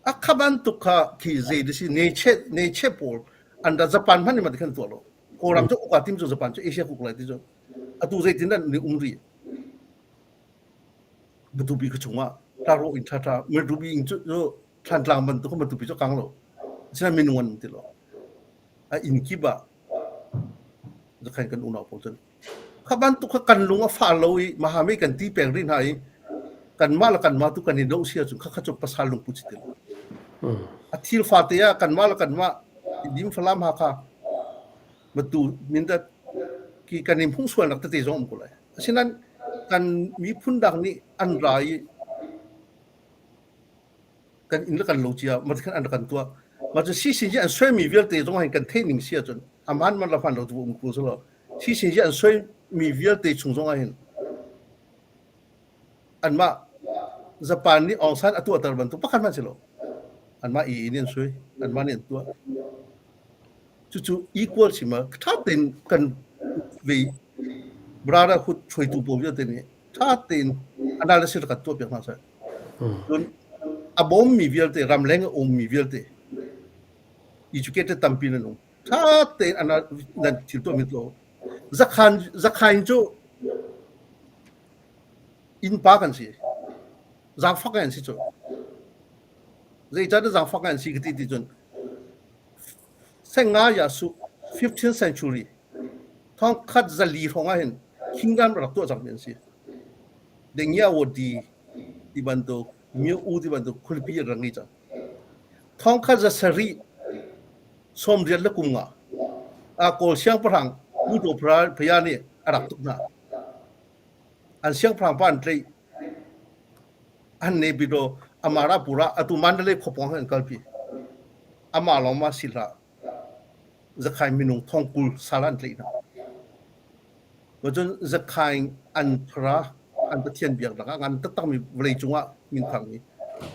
A kha bantuk kha khi zei da si ne che pawl an ra Japan hmanh nih mah ti khan tuah lo. Kawlram cu uk aa tim cu Japan cu Asia kuk lai ti cu. Atu zeitin dah ni um rih. Matupi ka chungah tlakrawh in ṭhaṭha Matupi in cu Thlantlang bantuk Matupi cu kang lo. Asinain minung an um ti lo. A inn kip ah zakhan kan unau pawl cun Kha bantuk kha kan lung a fah lo i mahami kan ti peng rih hna i kanmah le kanmah tu kan i doh si ahcun khakha cu pasal lungput si ti lo. A thil fate ah kanmah le kanmah Dim Falam Hakha matu Mindat ki kan in phung sualnak tete zong um ko lai. Asinain kan miphun dang nih an ra i kan inn le kan lo cia ma khan an kan tuah ma cu CCG an suaimi vialte zong hin kan theih ning si ahcun aman man la fan lo tu um ko selo CCG an suaimi vialte chung zong ah hin anmah Japan nih Aung San a tuahter bantuk pakhat hmanh si lo anmah i in an sui anmah nih an tuah cucu equal si ma ṭha tein kan ve brotherhood hruaitu pawl vialte nih ṭha tein analysis kan tuah piak hna seh Cun a bawmmi vialte, ramleng a ummi vialte, educated tampi nan um. Ṭha tein nan thil tuahmi tuah u. Zakhan, zakhain cu innpa kan si. Zaangfak an si cu. Zeicahtiah zaangfak an si ka ti ti cun Senga Yasu 15th century thongkhat zali hrawng ah hin. Kingdom rak tuah cangmi an si. Dengyawadi ti bantuk, Myo-u ti bantuk khualipi an rak ngei cang. Thongkhat 795 ah Kawl siangpahrang Pu Taw Phaya nih a rak tuk hna. An siangpahrang pa an tlaih. An Naypyidaw Amarapura atu Mandalay khuapawng an kalpi. Amah lawng ma si hlah. Zakhain minung thongkul sal an tlaih hna. Cun Zakhain an phara an Pathian biaknak ah ngan taktakmi vawlei cungah minthangmi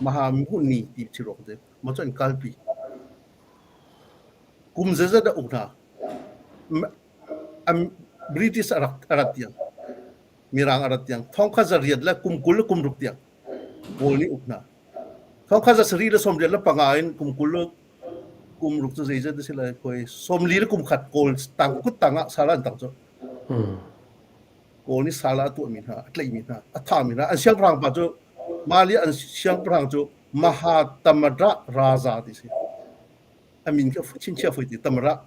Maha Muni ti si ruang te ma cu an kalpi. Kum zeizat a uk hna. British a rak tiang Mirang a rat tiang thongkhat 800 le kum 26 tiang Kawl nih uk hna. Thongkhat 795 in kum 26 cu zeizat a si lai khoi 41 Kawl tang kut tang ah sal an tang cu. Kawl nih sal a tuahmi hna, a tlaihmi hna, a thahmi hna. An siangpahrang pa cu Mali an siangpahrang cu Mahatamara Raja ti si. A min kha chinchia foi ti Tamara.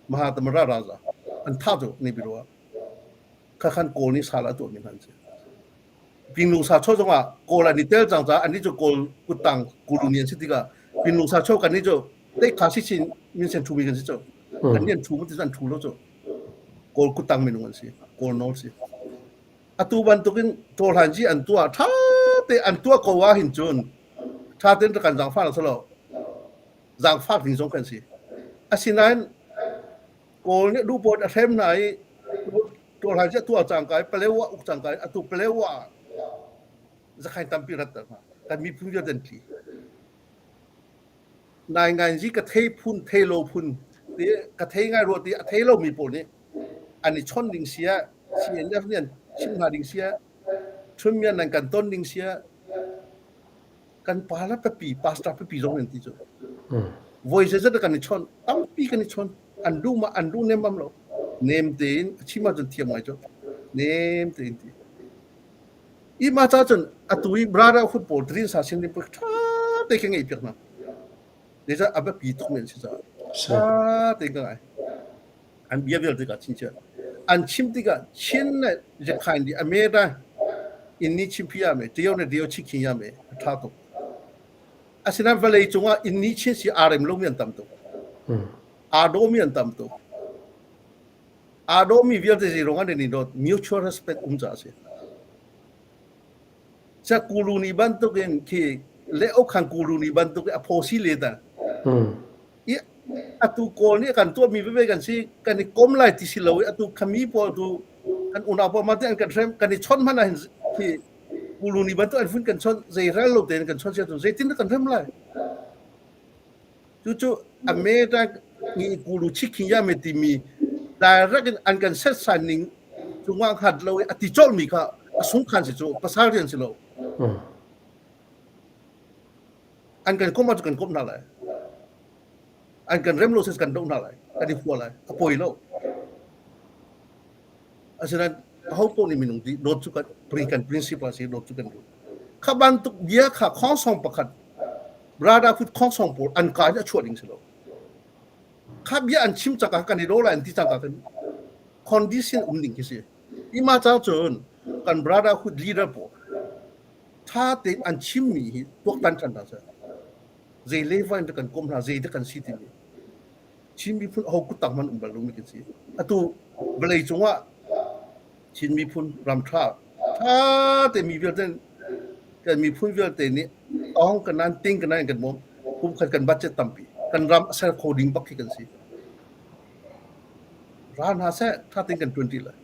Mahatamara Raja. An thah cu ni biro ah. Khakhan Kawl nih sal a tuahmi hna an si. Pinlung sa chaw zongah Kawl an i tel cang caah annih cu Kawl kuttang Kulu an si tikah Pinlung sa chaw kannih cu teikha si chin minsen ṭhumi kan si cu. Kannih an ṭhu ti cu an ṭhu lo cu. Kawl kuttang minung an si. Kawl nawl si. Atu bantukin ṭawhlanzi an tuah ṭha te an tuah ko ah hin cun ṭha tein kan zaangfah lo silo zaangfak ding zong kan si. Asinain Kawl nih duhpawt a hrem hna i ṭawlhai cu a tuah cangka i Palewa uk cangka i atu Palewa ah zakhain tampi ratter hna. Kan miphun vialte an tli. Nainganzi ka thei phun, thei lo phun, ti ka thei ngai rua ti a thei lomi pawl nih an i chawnh ding sia, CNF nih an chimh hna ding sia, Chunmian nan kan ton ding sia, kan pa le papi pastor pipi zong an ti cu voi zeizat kan i chawnh tampi kan i chawnh an duh ma an duh nemmam lo nem tein a chim ahcun thiam ngai cu nem tein ti i ma cha cun atu i brotherhood pawl drin sa sin rim tha te ke ngei piak na ne cha a pi tuk men si cha tha te ka ngai An bia vialte ka chinchiah. An chim tikah Chin le Yakhain di Ameta inni chimpi ya me Tio ne Dio chikhin ya me a tha tuk. Asinain vawlei cungah inni chin si aa rem lomi an tam tuk. Aa dawmi an tam tuk. Aa dawmi vialte zei ruang an i dawt mutual respect um ca a si. Sa kuluni bantukin khi le okhan kuluni bantuk a phosi le ta. I atu Kawl nih kan tuahmi veve kan si kan i kom lai ti si lo i atu khami pawl tu kan unau pawl mah te an kan hrem kan i chawnh hmanh ah hin khi kuluni bantuk an fun kan chawnh zei rel lo tein kan chawnh sia tu zeitin kan hrem lai. Cucu America nih kulu chikhin ya me timi direct in an kan setsan ning cungah hngat lo i a ti colhmi kha a sungkhan si cu pasal rian si lo. An kan komh ahcun kan komh hna lai. An kan rem lo si kan doh hna lai. Kan i hua lai. A poi lo. Asinain aho paoh nih minung di dawt cu kan kan principle si dawt cu kan duh. Kha bantuk bia kha khongsong pakhat brotherhood khongsong pawl an ka in a chuah ding si lo. Kha bia an chim cangka kan i do lai an ti cangka kan condition um ding khi si. Ima ca cun kan brotherhood leader pawl tha tein an chimmi hi tuaktan ṭhan hna seh. Zei level in kan kom hna, zei dah kan si timi. Chin miphun aho kuttang hmanh um bal lomi kan si. Atu vawlei cungah Chin miphun ram ṭha ṭha te mi vialte kan miphun vialte nih tawng kan nan ting kan nan kan bawm kum khat kan budget tampi kan ram a ser kho ding bak khi kan si. Ra hna seh ṭha tein kan ṭuan ṭi lai.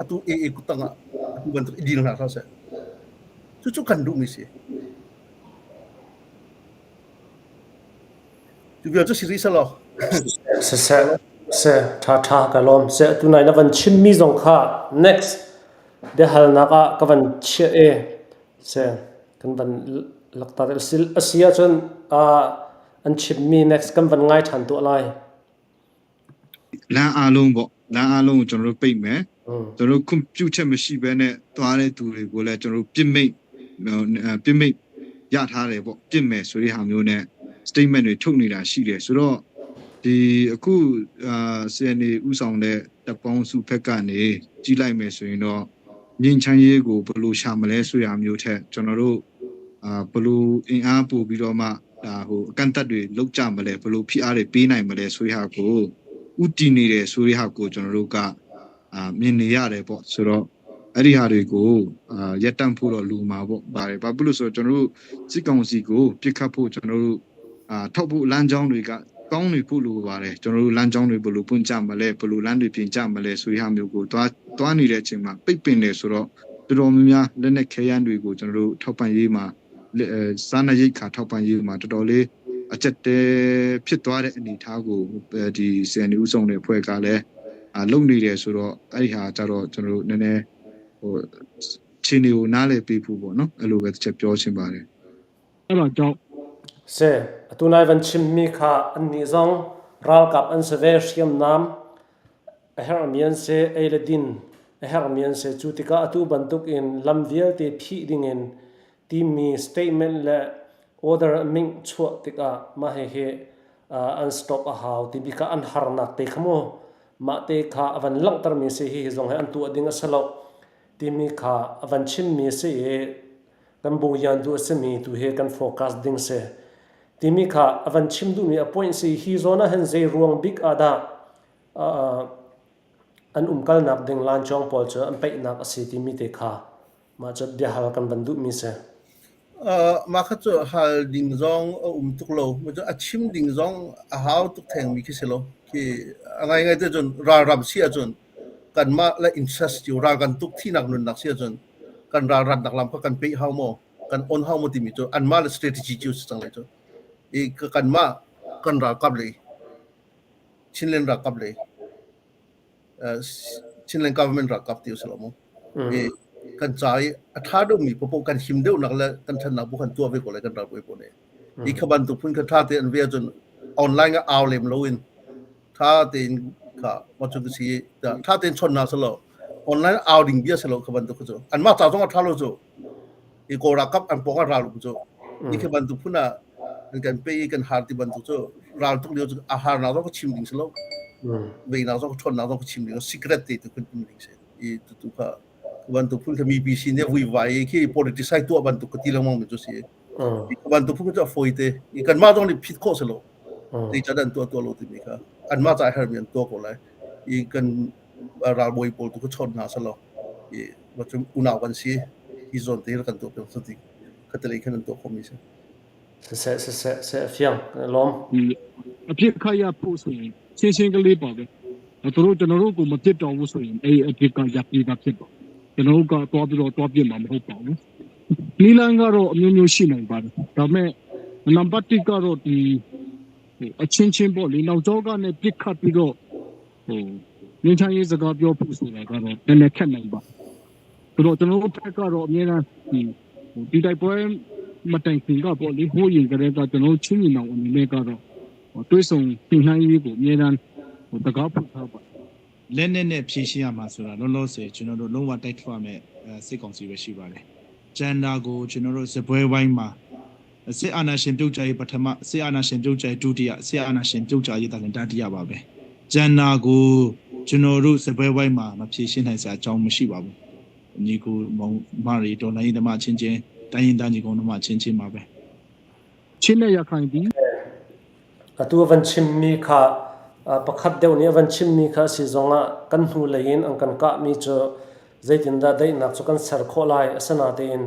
Atu AA kuttang ah atu bantuk i dil hna hlah seh. Cucu kan duhmi si. Cu vial cu si rih selaw. Siseh, seh, ṭha ṭha ka lawm. Seh, tunai na van chimmi zong kha next biahalnak ah ka van chiah i seh, kan van lakta a si ahcun an chimmi next kan van ngai ṭhan tuah lai. လမ်းအားလုံးပေါ့လမ်းအားလုံးကိုကျွန်တော်တို့ပိတ်မယ်ကျွန်တော်တို့ခွင့်ပြုချက်မရှိဘဲနဲ့သွားတဲ့သူတွေကိုလည်းကျွန်တော်တို့ပြစ်မိတ်ပြစ်မိတ်ရထားတယ်ပေါ့ပြစ်မယ်ဆိုတဲ့ဟာမျိုးနဲ့ statement တွေထုတ်နေတာရှိတယ်ဆိုတော့ဒီအခုအာ CNA ဥဆောင်တဲ့ တပ်ပေါင်းစုဘက်ကနေကြည့်လိုက်မယ်ဆိုရင်တော့ငြိမ်းချမ်းရေးကိုဘယ်လိုရှာမလဲဆိုရမျိုးထက်ကျွန်တော်တို့အာဘယ်လိုအင်အားပို့ပြီးတော့မှဒါဟိုအကန့်အသတ်တွေလောက်ကြမလဲဘယ်လိုဖိအားတွေပေးနိုင်မလဲဆိုရဟာကိုဥတည်နေတယ်ဆိုရဟာကိုကျွန်တော်တို့ကအာမြင်နေရတယ်ပေါ့ဆိုတော့အဲ့ဒီဟာတွေကိုအာရပ်တန့်ဖို့တော့လူမှာပေါ့ပါတယ်ဘာဖြစ်လို့ဆိုတော့ကျွန်တော်တို့စစ်ကောင်စီကိုပြစ်ခတ်ဖို့ကျွန်တော်တို့အာထောက်ဖို့လမ်းကြောင်းတွေကကောင်းနေဖို့လိုပါတယ်ကျွန်တော်တို့လမ်းကြောင်းတွေဘယ်လိုပွင့်ကြမလဲဘယ်လိုလမ်းတွေပြင်ကြမလဲဆိုရဟာမျိုးကိုသွားသွားနေတဲ့အချိန်မှာပိတ်ပင်တယ်ဆိုတော့တော်တော်များများလက်နက်ခဲယမ်းတွေကိုကျွန်တော်တို့ထောက်ပံ့ရေးမှာစားနပ်ရိက္ခာထောက်ပံ့ရေးမှာတော်တော်လေးအကျက်တဲဖြစ်သွားတဲ့အနေအထားကိုဒီ CNU ဥဆောင်တဲ့အဖွဲ့ကလည်းအလုပ်နေတယ်ဆိုတော့အဲ့ဒီဟာကြတော့ကျွန်တော်တို့နည်းနည်းဟိုခြေနေကိုနားလည်ပေးဖို့ပေါ့နော်အဲ့လိုပဲတစ်ချက်ပြောချင်ပါတယ် အဲ့ဒါကြောင့် Se atu nai van chimmi kha an nih zong ralkap an si ve hriamnam a herhmi an si ei le din a herhmi an si cu tikah atu bantuk in lam vialte phih dingin timi statement le order a mingh chuah tikah mah hihi an stop a hau timi kha an harnak te kha mu mah te kha a van langhtermi si hi zong hi an tuah ding a si lo timi kha a van chimmi si i kan bungyan duh a simi tu hi kan focus ding si timi kha a van chim duhmi a point si hi zawn ah hin zei ruang bik ah dah an umkalnak ding lancawng pawl cu an peihnak a si timi te kha mah cu biahal kan van duhmi si. Mah kha cu hal ding zong a um tuk lo. A chim ding zong a hau tuk thengmi khi si lo. Khi a ngaingai te cun ralram si ahcun kanmah le interest cio ral kan tuk thinak nunnak si ahcun kan ralratnak lam kha kan peih hau maw kan on hau maw timi cu anmah le strategy cio si cang lai cu. I kanmah kan ralkap lei Chinland ralkap lei Chinland government ralkap ti usih law mu. I kan ca i a ṭha deuhmi paohpaoh kan him deuhnak le kan ṭhatnak bu kan tuah ve ko lai kan ralbawi pawl nih. Hi kha bantuk phun kha ṭha tein an ve ahcun online ah au lem loin ṭha tein kha mah cu si ṭha tein chon hna selaw online au ding bia selaw kha bantuk cu anmah ca zong a ṭha lo cu i Kawl ralkap an pawng ah ral um cu i khi bantuk phun ah an kan pe i kan har ti bantuk cu ral tuk lio cu a harnak zong ka chim ding si lo veinak zong ṭhawnnak zong ka chim ding secret te tu kun um ding si i tu kha bantuk phun kha mipi sin i vuivai i khi politicide tuah bantuk ka ti lengmang mi cu si i bantuk phun cu a fawi te i kanmah zong nih phit khawh si lo zeicah an tuah tuah lo timi kha anmah ca hermi an tuah ko lai i kan ralbawi pawl tu ka chawn hna selaw i macun unau kan si hi zawn te kan tuah piak ti khatalei khan an tuah khomi si. Siseh siseh se fiang lawm. အပြစ်ခတ်ရဖို့ဆိုရင်ရှင်းရှင်းကလေးပါပဲသူတို့ကျွန်တော်တို့ကိုမပြစ်တော်ဘူးဆိုရင်အဲ့အပြစ်ကရပ်ပြီးသားဖြစ်ပါကျွန်တော်တို့ကတွားပြီးတော့တွားပြစ်မှာမဟုတ်ပါဘူးနီလန်ကတော့အမျိုးမျိုးရှိနိုင်ပါတယ်ဒါပေမဲ့နံပါတ်1ကတော့ဒီအချင်းချင်းပေါ့လေနောက်ကျောကနေပြစ်ခတ်ပြီးတော့ဟိုငင်းချမ်းရေးစကားပြောဖို့ဆိုတာကတော့နည်းနည်းခက်နိုင်ပါဆိုတော့ကျွန်တော်တို့ဘက်ကတော့အများအားဒီဒီတိုက်ပွဲမတိုင်ခင်ကပေါ့လေဟိုရင်ကလေးကကျွန်တော်ချင်းညီနောင်အနေနဲ့ကတော့တွေးဆုံပြင်နှိုင်းရေးကိုအများအားဟိုတကားဖွင့်ထားပါ လက်နဲ့နဲ့ဖြည့်ရှင်းရမှာဆိုတာလုံးလုံးစေကျွန်တော်တို့လုံးဝတိုက်ထွက်ရမယ်စစ်ကောင်စီပဲရှိပါတယ်။ကျန်တာကိုကျွန်တော်တို့စပွဲဝိုင်းမှာစစ်အာဏာရှင်ပြုတ်ကြရေးပထမစစ်အာဏာရှင်ပြုတ်ကြရေးဒုတိယစစ်အာဏာရှင်ပြုတ်ကြရေးတန်တတိယပါပဲ။ကျန်တာကိုကျွန်တော်တို့စပွဲဝိုင်းမှာမဖြည့်ရှင်းနိုင်စရာအကြောင်းမရှိပါဘူး။ညီကိုမောင်မရီတော်လိုင်းသမားချင်းချင်းတိုင်းရင်တညီကောင်တို့မှချင်းချင်းပါပဲ ချင်းနဲ့ရခိုင်ဒီ Atu a van chimmi kha pakhat deuh nih a van chimmi kha a si zongah kan hnulei in an kan kahmi cu zeitindah daihnak cu kan ser khawh lai asinain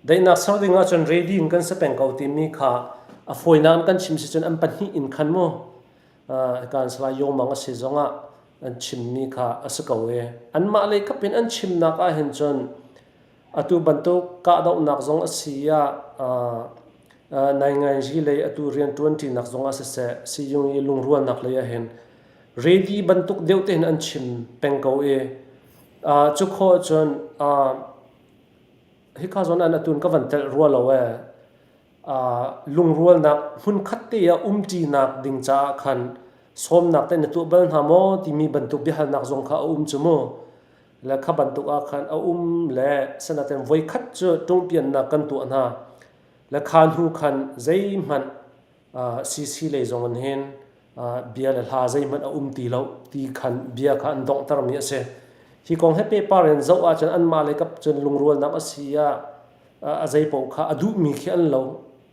daihnak ser ding ahcun ready in kan si peng ko timi kha a fawinak in kan chim si cun an pahnih in khan mu kan Salai Yawng a si zongah an chimmi kha a si ko i anmah lei kap in an chimnak ahhin cun Atu bantuk kahdohnak zong a si ah nainganzi lei atu rianṭuanṭinak zong ah siseh siyung i lungrualnak lei ahhin ready bantuk deuh tein an chim peng ko i cu khawh cun hika zawn ah atun ka van telh rua lo ee. Lungrualnak hmunkhat te ah umṭinak ding caah khan sawmnak te na tuah bal hna maw timi bantuk biahalnak zong kha a um cu mu. Le kha bantuk ah khan a um le sanaten voikhat cu ṭungpiannak kan tuah hna. Le kha hnu khan zeihmanh CC lei zong in hin Bia le hla zeihmanh a um ti lo ti khan bia kha an donghtermi a si. Hi kong he pehpar in zoh ahcun anmah le kap cun lungrualnak a si ah a zeipaoh kha a duhmi khi an lo.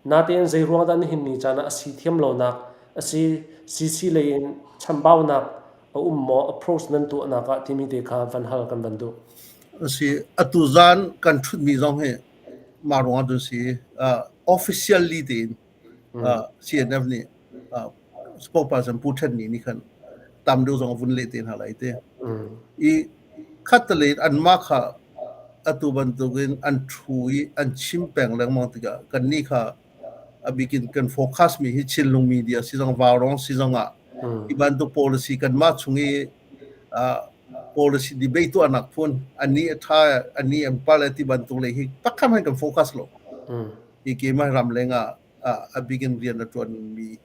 Natein zeiruang dah nihin ni caan ah a si thiam lonak a si CC lei in chambaunak a um maw approach nan tuahnak ah timi te kha van hal kan van duh. A si atu zan kan ṭhutmi zong hi mah ruangah cun si officially tein CNF nih spokesperson Pu Ṭhen Ni nih khan tam deuh zong a vun leh te hna lai te. I khattelei in anmah kha atu bantukin an ṭhu i an chim peng lengmang tikah kannih kha a bikin kan focus mi hi Chinlung media si zong Vaurong si zong ah hi bantuk policy kanmah chung i policy debate tuahnak phun ani a ṭha ani an pal ti bantuk lei hi pakhat hmanh kan focus lo. Hi keimah ram leng ah a bikin rian a ṭuanmi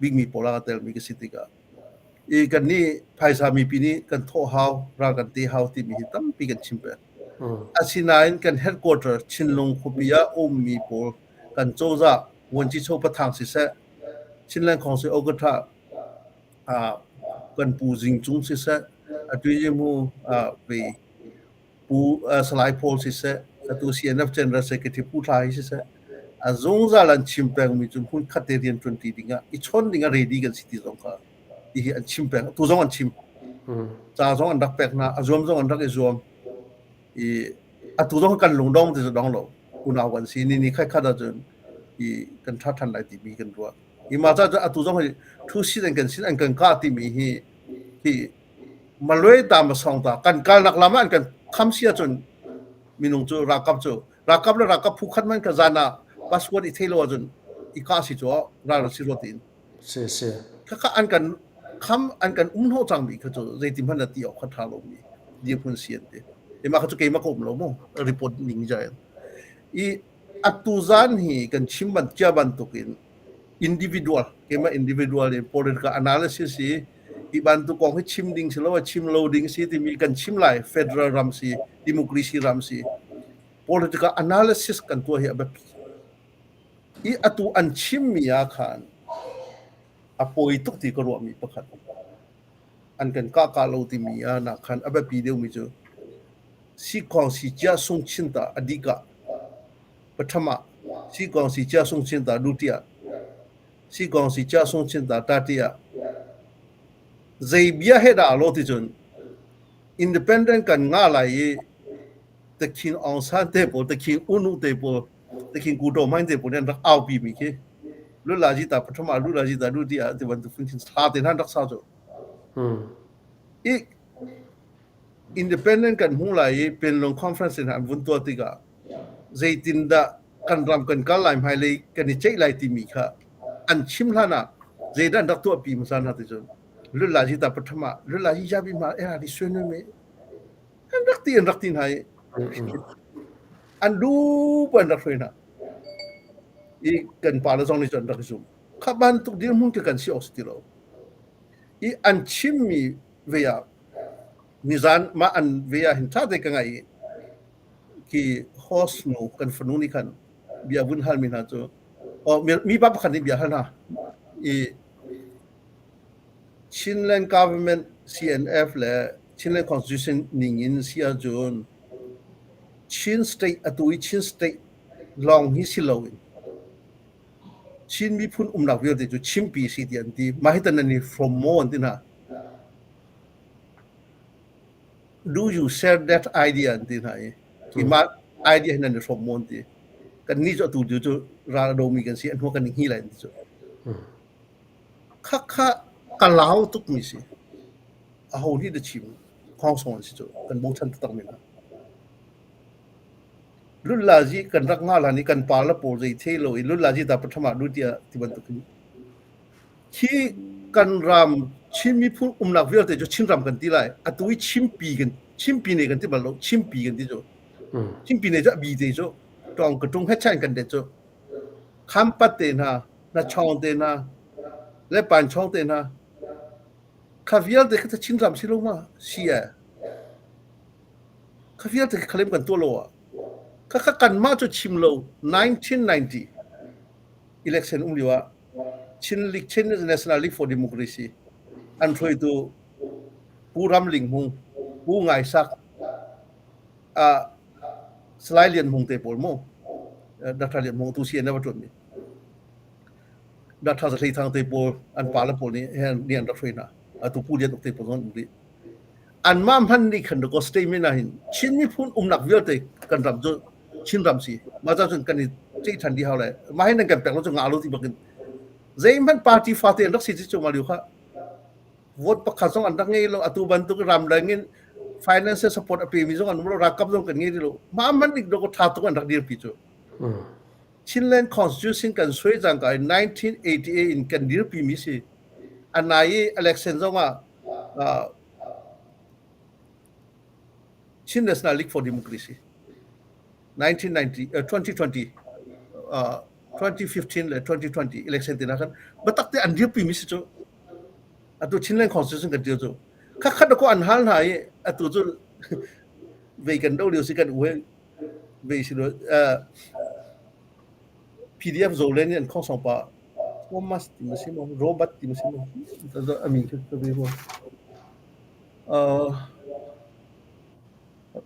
bikmi pawl ah ka telmi ka si tikah i kannih phaisa mipi nih kan thawh hau ral kan te hau timi hi tampi kan chim peng. Asinain kan headquarter Chinlung khuapi ah ummi pawl kan cozah Vuanci Cho Pathang siseh Chinland Council Okatha kan Pu Zing Cung siseh atu mu ve Pu Salai Paul siseh, atu CNF General Secretary Pu Thla hi siseh, a zungzal an chim pengmi cu hmun khat te rian ṭuanṭi dingah i chawn dingah ready kan si ti zong kha ti hi an chim peng. Tu zong an chim. Ca zong an rak pek hna, a zuam zong an rak i zuam. I atu zong kan lungdong ti cu dong lo. Unau kan si ni ni khat khat ahcun i kan ṭha ṭhan lai timi kan ruah. I mah ca cu atu zong hi thu sin an kan sin an kan kah timi hi hi Malay ta masong ta kan kalnak lam ah an kan kham si ahcun minung cu ralkap cu ralkap le ralkap phu khat man ka zan ah passport i thei lo ahcun i ka si cu ral si ro tin Si si. Khakha an kan kham an kan um hnawh cang mi kha cu zeiti hmanh na ti awk kha tha lo mi dirhmun si an ti. Ima kha cu keimah ka um lo mu report ning ja in. I atu zan hi kan chim ban cia bantukin individual keimah individual in political analysis hi hi bantuk kong hi chim ding si lo chim lo ding si timi kan chim lai federal ram si democracy ram si political analysis kan tuah hi a biapi i atu an chimmi ah khan a poi tuk ti ka ruahmi pakhat an kan kah kah lo timi ah nak khan a biapi deuhmi cu si khong si cia sung chin ta adika pathama si kong si cia sung chin ta dutia si kong si cia sung chin ta tatia zei bia he dah lo ti cun independent kan nga lai i Takhin Aung San te pawl Takhin Unu te pawl Takhin Kuto Main te pawl an rak au pi mi khi lula ji ta pathama lula ji ta duti a ti bantuk phun khin thla te nan rak sa chu i Independent kan hmu lai i Pinlung Conference in an vun tuah tikah zeitindah kan ram kan kal lai hmailei kan i ceih lai timi kha an chim hlan ah zeidah an rak tuahpi hmasa hna ti cun lula ji ta pathama lula ji jabi ma era di suen me an rak ti an rak ti hna i an du an rak hruai hna i kan pa le zong nih cun an rak i zum kha bantuk dirhmun khi kan si awk si ti lo i an chimmi ve ah nizan mah an ve ah hin ṭha te ka ngai i khi host nu kan fanu nih khan bia vun halmi hna cu mi pa pakhat nih bia hal hna i Chinland government CNF le Chinland Constitution ning in si ahcun Chin state atu i Chin state lawng hi si loin Chin miphun umnak vialte cu chimpi si ti an ti. Mah hi tan an i from maw an ti hna. Do you share that idea an ti hna i hi mah idea hin an i hrawm maw an ti. Kan nih cu atu tu cu ral a domi kan si, an hua kan i hngih lai an ti cu. Khakha ka lau tukmi si. Aho nih dah chim khawngsawng an si cu kan bochan taktak mi hna. Lullazi kan rak ngah hlan i kan pa le pawl zei thei lo i lullazi ta pathum ah lu tiah ti bantuk in khi kan ram Chin miphun umnak vialte cu Chinram kan ti lai atu i Chimpi kan Chimpi ne kan ti bal lo Chimpi kan ti cu Chimpi ne cu a bi te cu tawng ka tung het chan kan det cu Khampat te hna na chawng te hna le pan chawng te hna kha vialte kha Chinram si lo ma si e Kha vialte kha khalem kan tuah lo ah khakha kanmah cu chim lo 1990 election um lio ah. Chin League, Chin National League for Democracy an hruaitu Pu Ram Ling Hmung, Pu Ngai Sak, Salai Lian Hmung te pawl mu, Dr. Lian Hmung tu CNF a ṭuanmi. Dr. Za Hlei Thang te pawl an pa le pawl nih nih an rak hruai hna. Atu Pu Lian Uk te pawl zong an um rih. Anmah hmanh nih khan ko statement ah hin Chin miphun umnak vialte kan ram cu Chin ram si. Mah ca cun kan i ceih ṭhan dih hau lai. Mah hi nan kan pek lo cu ngah lo ti bakin zeihmanh party fate an rak si ci cu ma liu kha vote pakhat zong an rak ngei lo atu bantuk ramdang in financial support a pemi zong an um lo ralkap zong kan ngei lo mah man nik do ko tha tuk an rak dirpi cu Chinland Constitution kan suai cang ka 1988 in kan dirpi mi si anai i election zong ah Chin National League for Democracy 1990 2020 2015 le 2020 election te na khan batak te an dirpi mi si cu atu Chinland Constitution kan dir cu khat ko an hal hna i atu cu vei kan do lio si kan u vei si lo PDF zo le nih an khong song pa Thomas ti ma si mo Robert ti ma si mo amin ka ka ve mo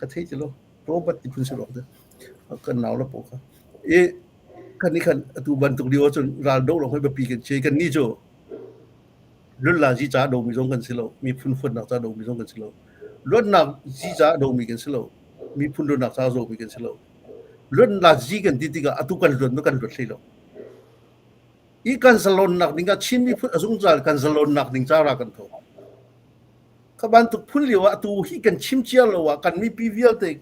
ka thei ti lo Robert ti phun si ro te kan nau la po kha e kan ni khan atu bantuk lio cun ral do lo hoi biapi kan che kan ni cu Lulla zi ca domi zong kan si lo. Miphun huatnak ca domi zong kan si lo. Luatnak zi ca domi kan si lo. Miphun luatnak ca domi kan si lo. Luatnak zi kan ti tikah atu kan luat ma kan luat hlei lo. I kan zalonnak ding ah Chin miphun a zungzal kan zalonnak ding ca ra kan tho. Kha bantuk phun lio ah atu hi kan chim cia lo ah kan mipi vialte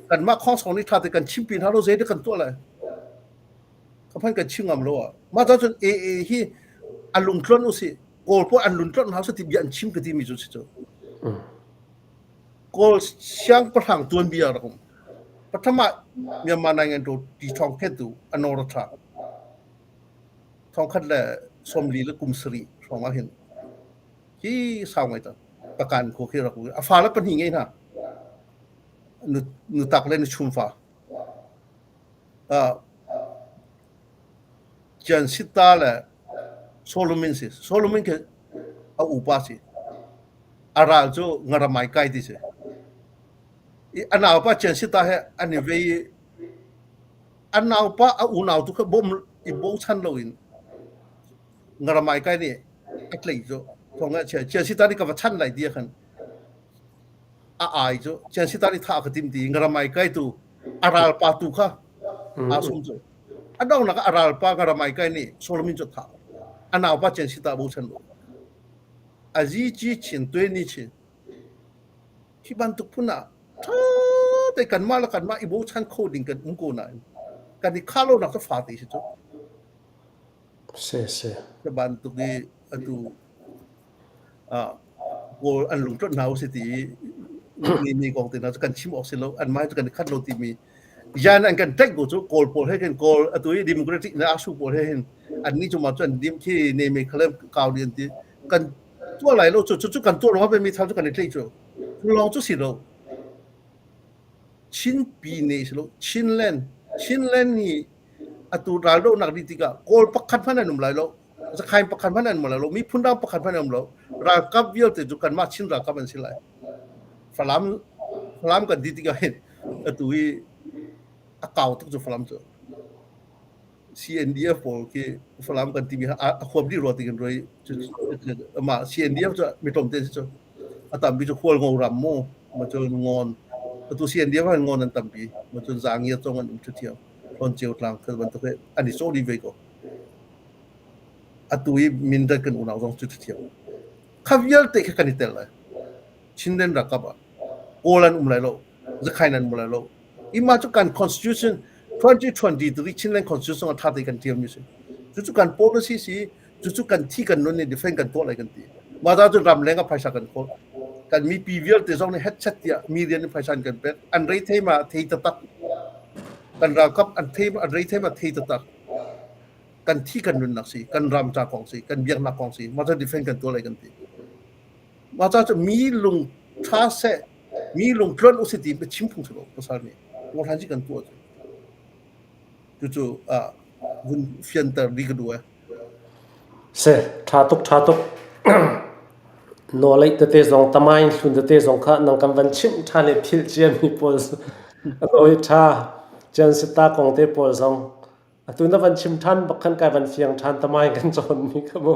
kanmah khong song nih tha te kan chim pi hna lo zei dah kan tuah lai. Ka phan kan chim ngam lo ah mah ca cun AA hi a lungtlon u si Kawl pawl an lungtlon hau si ti bia an chim ka ti mi cu si cu. Kawl siangpahrang tuanbia rak um. Pathama Myanmar Naingan to ti thong phet tu anor tha. Thong khat le 40 le kum sari hrawng ah hin hi sau ngai ta pakan ko khi rak a fa le pahnih ngei hna nu nu tak le nu chum fa Ciansita le Solomon si. Solomon khi a upa si. A ral cu ngaramai kai ti si. I a naupa Ciansita he an i vei i a naupa a unau tu kha bawm i bochan loin ngaramai kai nih a tlaih cu thong ah chia Ciansita nih ka va chan lai ti ah khan a ai cu Ciansita nih thah ka tim ti ngaramai kai tu a ralpa tu kha aa sum cu a donghnak ah a ralpa ka ramai kai nih Solomon cu thah a naupa chen sita bochan lo a zi chi chin tue ni chin hi bantuk phun ah tha te kanmah le kanmah i bochan kho ding kan um ko nain kan i khah lo nak cu fa te si cu Se se. Ka bantuk i atu Kawl an lungtlawt hna usih ti i mi kong te hna cu kan chim awk si lo anmah hi cu kan i khat lo timi yan an kan tlaih ko cu Kawl pawl he khin Kawl atu i democratic na asu pawl he hin annih cu mah cu an dim khi ne me khalem kau di an ti kan tuah lai lo cu cu kan tuah lo mi thal cu kan i tlaih cu cu lawng cu si lo Chin pi ne si lo Chinland Chinland hi atu raldohnak dih tikah Kawl pakhat hmanh an um lai lo Zakhain pakhat hmanh an um lai lo miphun dang pakhat hmanh an um lo ralkap vialte cu kanmah Chin ralkap an si lai Falam Falam kan ti tikah hin atu hi a kau tuk cu Falam cu CNDF pawl khi Falam kan timi a huam dih rua ti kan roi amah CNDF cu mi tlawmte si cu a tampi cu hual ngo ram mu ma cun ngon atu CNDF han ngon an tampi ma cun zangia cong an um thiam hlawn ceu tlang khal bantuk he an i cawh dih ve ko atu i Mindat kan unau zong cu thiam kha vialte kha kan i tel lai Chinland ralkap ah Kawl an um lai lo Zakhain an um lai lo ima cu kan constitution 2023 Chinland constitution a tha te kan tial mi si cucu kan policy si cucu kan thi kan nun ni defend kan tuah lai kan ti mah ta cu ram leng a phaisa kan khawl kan mipi vialte zong nih headset tiah million in phaisa an kan pek an rei thei ma thei taktak kan ralkap an thei an rei thei ma thei taktak kan thi kan nunnak si kan ram ca kong si kan biaknak kong si mah cu defend kan tuah lai kan ti mah ca cu mi lung tha seh mi lung tluan u si ti chim phung si lo pasal nih hlan si kan tuah cu cucu vun fianter di ka duh e. Si, ṭha tuk ṭha tuk. Nawleih tete zong tamain hlun tete zong kha nang kan van chimh ṭhan i philh ciami pawl a nawi ṭha. Cian sita kong te pawl zong atu na van chim ṭhan bak khan kai van fiang ṭhan tamain kan cawnmi kha mu.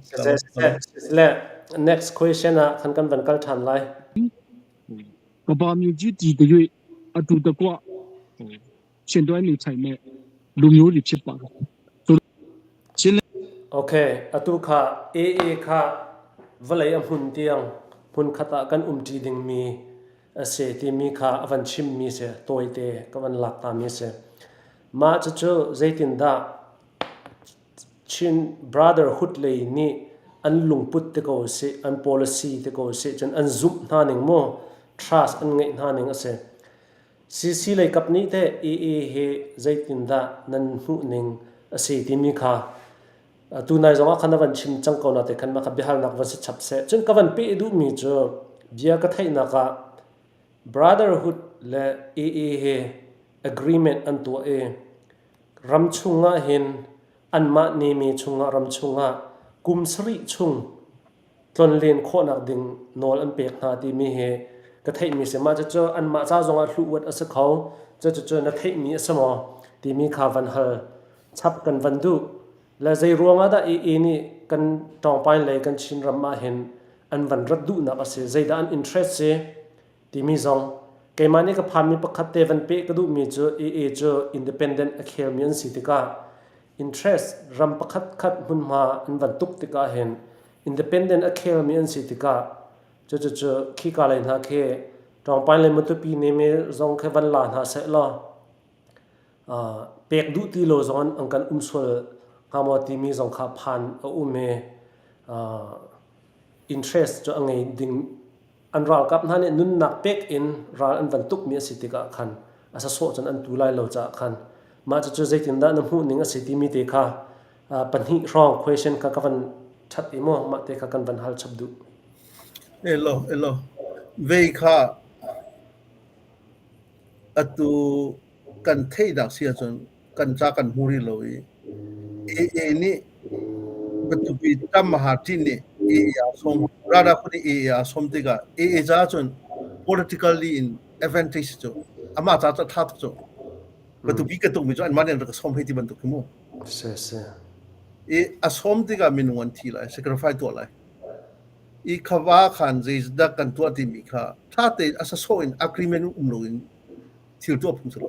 Siseh, siseh, siseh, next question ah khan kan van kal ṭhan lai. ကဘာမျိုးကြီးတည်တဲ့ အတူတကွ ရှင်တွဲနေထိုင်မဲ့ လူမျိုးတွေ ဖြစ်ပါတယ် ချင်း Okay, atu kha AA kha vawlei a hmun tiang hmunkhat ah kan umṭi dingmi a si timi kha a van chimmi si, tawite ka van lak tami a si. Mah cucu zeitindah Chin Brotherhood lei nih an lungput te ko sih, an policy te ko sih, cun an zumh hna ning mu, trust an ngeih hna ning a si. CC lei kap nih teh AA hi zeitindah nan hmuhning a si timi kha tunai zong ah khan na van chim cang ko na te khan mah kha biahalnak van si chap seh. Cun ka van peh duhmi cu bia ka theihnak ah Brotherhood le AA hi agreement an tuah i ram chungah hin anmah nemi chungah ram chungah kum sarih chung tlonlen khawhnak ding nawl an pek hna timi hi ka theihmi si. Mah cucu anmah ca zongah hluh-uat a si kho. Cucu na theihmi a si maw timi kha van hal chap kan van duh. Le zei ruangah dah AA nih kan ṭawngpai lei kan Chinram ah hin an van rat duhnak a si. Zeidah an interest si timi zong keimah nih ka phanmi pakhat te van peh ka duhmi cu AA cu independent a khelmi an si tikah interest ram pakhat khat hmunhma an van tuk tikah hin independent a khelmi an si tikah cucucu khika lei hna khi Ṭawngpai le Matupi neme zong khi van la hna seh law pek duh ti lo zong an kan um sual hnga maw timi zong kha phan a um i interest cu a ngei ding an ralkap hna nih nunnak pek in ral an van tukmi a si tikah khan a sasawh cun an tu lai lo caah khan mah cucu zeitindah na hmuh ning a si timi te kha pahnih hrawng question kha ka van ṭhat i maw mah te kha kan van hal chap duh. Elo elo vei kha atu kan theihnak si ahcun kan ca kan hmu rih lo i AA nih Matupi Tamahati nih AA a sawm Rada nih AA a sawm tikah AA ca cun politically in advantage cu amah ca cu tha tuk cu Matupi ka tukmi cu anmah nih an rak ka sawm hei ti bantuk khi mu. Si si. I a sawm tikah minung an thi lai sacrifice tuah lai. I khawa khan zeidah kan tuah timi kha tha tein a sasawh in agreement um loin thil tuah phung si lo.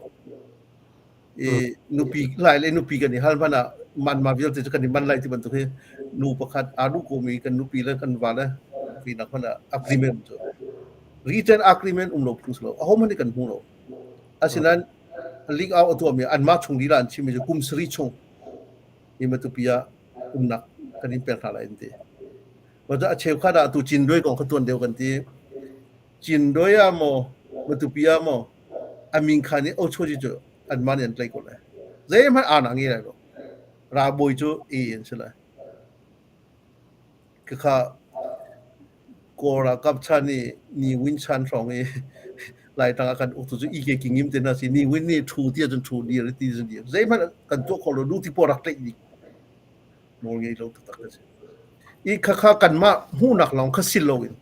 I nupi lai le nupi kan i hal hmanh ah man ma vialte cu kan i man lai ti bantuk hi nu pakhat aa duh komi kan nupi le kan va le vinak hmanh ah agreement cu written agreement um lo phung si lo ahohmanh nih kan hmu lo. Asinain leak out a tuahmi anmah chung lila an chimmi cu kum sarih chung hi Matupi ah umnak kan in pek hna lai an ti. Wata a cheukhat ah tu Cindoi kong kha tuan deuh kan ti. Cindoi ah maw Matupi ah maw a min kha nih Ochoji cu anmah nih an tlaih ko lai. Zeihmanh aa na ngei lai lo. Ralbawi cu e an si lai. Khakha Kawl ralkap chan i Ni Win chan hrawng i Laitlang ah kan uktu cu EK Kingim te hna si. Ni Win nih ṭhu ti ahcun ṭhu, dir ti ahcun dir. Zeihmanh kan tuah khawh lo, duty pawl rak tlaih dih. Nawl ngei lo taktak a si. I khakha kanmah hmuhnak lawng kha si loin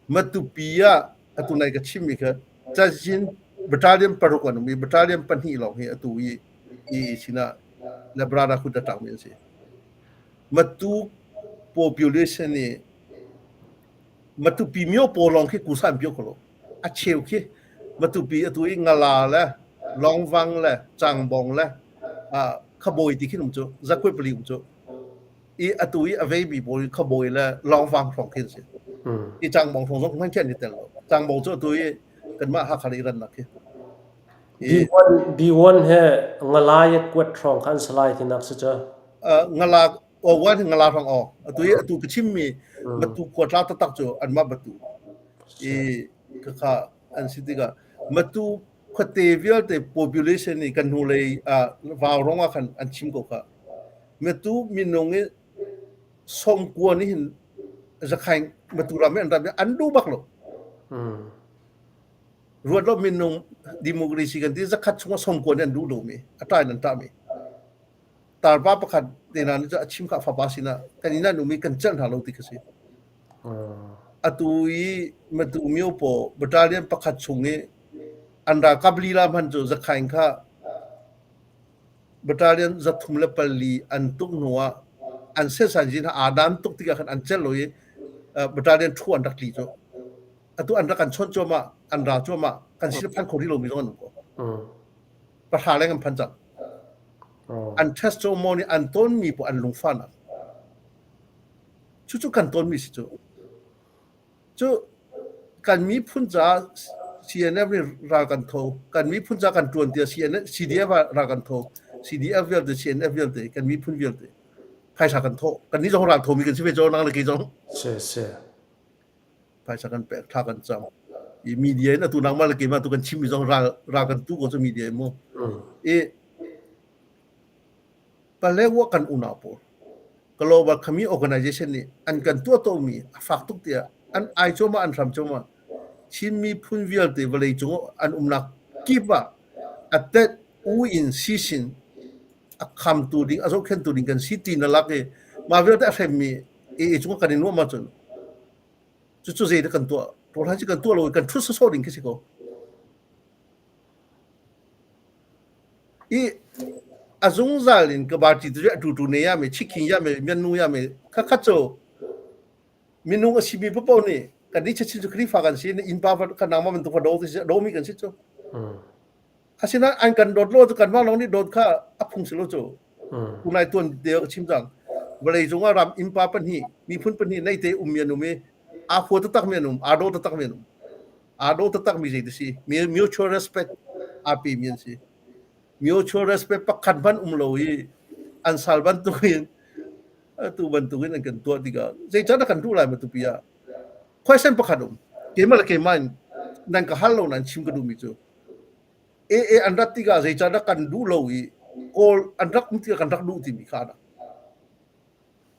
Matupi ah atu nai ka chimmi kha cazin battalion paruk an um i battalion pahnih lawng hi atu i i sinah Labrada khut a tangmi an si. Matu population i Matupi myo paw lawng khi kusa an pio kho lo. A cheu khi Matupi atu i Ngala le Longvang le Changbong le Khabawi ti khin um cu zakwe pali um cu i atu i a veimi pawl Khabawi le Longvang hrawng khi an si. I Changbong hrawng zong hman khi an i tel lo. Changbong cu atu i kanmah Hakha i rannak khi. B1 B1 he Ngala kuat hrawng kha an salai tinak si cu. Ngala o wan hi ngala hrawng o atu i atu ka chimmi matu kuatla taktak cu anmah matu i khakha an si tikah matu khuate vialte population nih kan hnulei vau rong ah khan an chim ko kha matu minung i sawmkua nih hin zakhaing matu ram an ram an duh bak lo ruat lo minung democracy kan ti zakhat chungah sawmkua nih an duh lomi a ṭai an ṭahmi. Tarpa pakhat te hna nih cun a chim kha a fapa sinah kan inn ah an um i kan celh hna lo ti kha si. Atu i Matu myo paw battalion pakhat chung i an ralkap lila hmanh cu Zakhaing kha battalion 304 an tuk hnu ah an setsanzi hna aa dan tuk tikah khan an celh lo i battalion thu an rak tli cu. Atu an rak kan chawnh cuahmah, an ra cuahmah, kan sin phan kho rih lomi zong an um ko. Pahra leng an phan cang. An test cu maw nih an tawnmi paoh an lungfahnak. Cucu kan tawnmi si cu. Cu kan miphun caah CNF nih ral kan tho. Kan miphun caah kan ṭuan tiah CNF, CDF ah ral kan tho. CDF vialte, CNF vialte, kan miphun vialte. Phaisa kan thawh. Kan nih zong ral thomi kan si ve caw, nang le kei zong. Si si. Phaisa kan pek, thla kan cam. I media in atu nangmah le keimah tu kan chimmi zong ral ral kan tu ko cu media in mu. I Palewa kan unau pawl Global Khami Organization nih an kan tuahtomi a fak tuk tiah an ai cuahmah an hram cuahmah. Chin miphun vialte vawleicung an umnak kip ah a tet u in sisin a khamtu ding a zohkhentu ding kan si ti na lak i mah vialte a hremmi AA cung kan i nuamh ahcun cucu zei dah kan tuah rawl hai cu kan tuah lo i kan ṭhut sawsawh ding khi si ko. I a zungzal in ka party tu a tu ne ya me chiking ya me mian ya me kha kha cu minung a simi paoh nih kan nih chachin cu Khrihfa kan si inn pa kan nangmah bantuk fa do do mi kan si cu asinain an kan dawt lo cu kanmah lawng nih dawt kha a phung si lo cu unai tuan te ka chim cang vawlei cung ah ram innpa pahnih miphun pahnih nei te um mi an um i aa hua taktak mi an um aa daw taktak mi an um aa daw taktak mi zei ti si mutual respect aa pe mi an si mutual respect pakhat hmanh um lo i an sal bantuk in atu bantuk in an kan tuah tikah zeicahdah kan duh lai ma tupi ah question pakhat um keimah le keimah in nan ka hal lo nan chim ka duhmi cu AA an rat tikah zeicahdah kan duh lo i Kawl an rak um tikah kan rak duh timi kha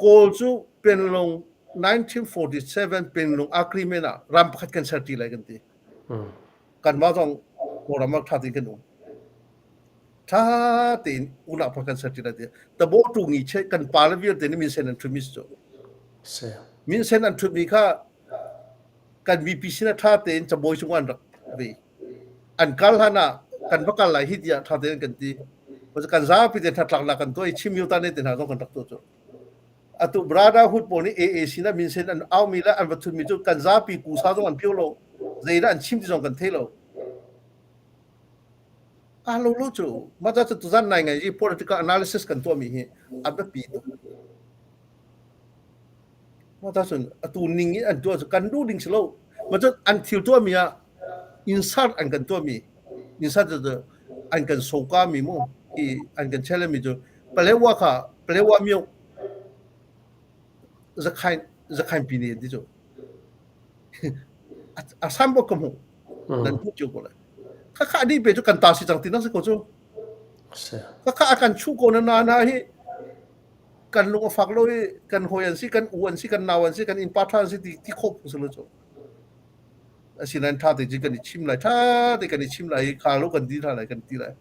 Kawl cu Penlong 1947 Penlong agreement ah ram pakhat kan ser ti lai kan ti. Kanmah zong Kawlram ah ṭha tein kan um. Ṭha tein uknak pakhat kan ser ti lai ti. Tabo tu ngi che kan pa le vialte nih minsen an ṭhutmi si cu. Minsen an ṭhutmi kha kan mipi sinah ṭha tein cabawi cung an rak ve. An kal hlan ah kan va kal lai hi tiah ṭha tein kan ti. Kan zapi te hnatlaknak kan tuah i Chin Myo ne te hna zong kan rak tuah cu. Atu Brotherhood pawl nih AA sinah minsen an aumi le an va thutmi cu kan zapi kusa zong an pio lo. Zeidah an chim ti zong kan thei lo. Ah lo lo cu mah ca cu tuzan nai ngai i political analysis kan tuahmi hi a biapi tuk. Mah ta cun atu ning in an tuah cu kan duh ding si lo. Mah cu an thil tuahmi ah insert an kan tuahmi insert cu an kan soka mi mu i an kan challenge mi cu Palewa kha Palewa myo zakhain zakhain pi ne an ti cu. A sam bak ka hmuh. Nan hmuh cio ko lai. Kha kha adi pe cu kan ta si cang ti nak si ko cu. Kha kha a kan chuh ko na na na hi kan lung a fak lo i kan hawi an si kan u an si kan nau an si kan innpa ṭha an si ti ti khawh phung si lo cu asinain ṭha te cun kan i chim lai ṭha te kan i chim lai i kha lo kan ti hna lai kan ti lai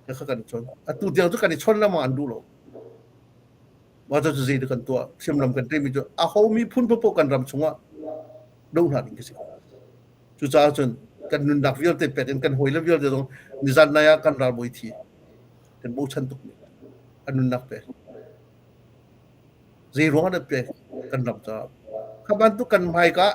kha kan i chon atu tiang cu kan i chon lengmang an duh lo mah cu zei kan tuah hriamnam kan ṭemi cu a ho miphun paoh kan ram chungah do hna ding ka si cucaah cun kan nunnak vialte pek in kan hawile vialte zong nizan nai ah kan ralbawi thi kan bochan tuk mi an nunnak pek zei ruang ah pek kan ram caah kha bantuk kan hmaika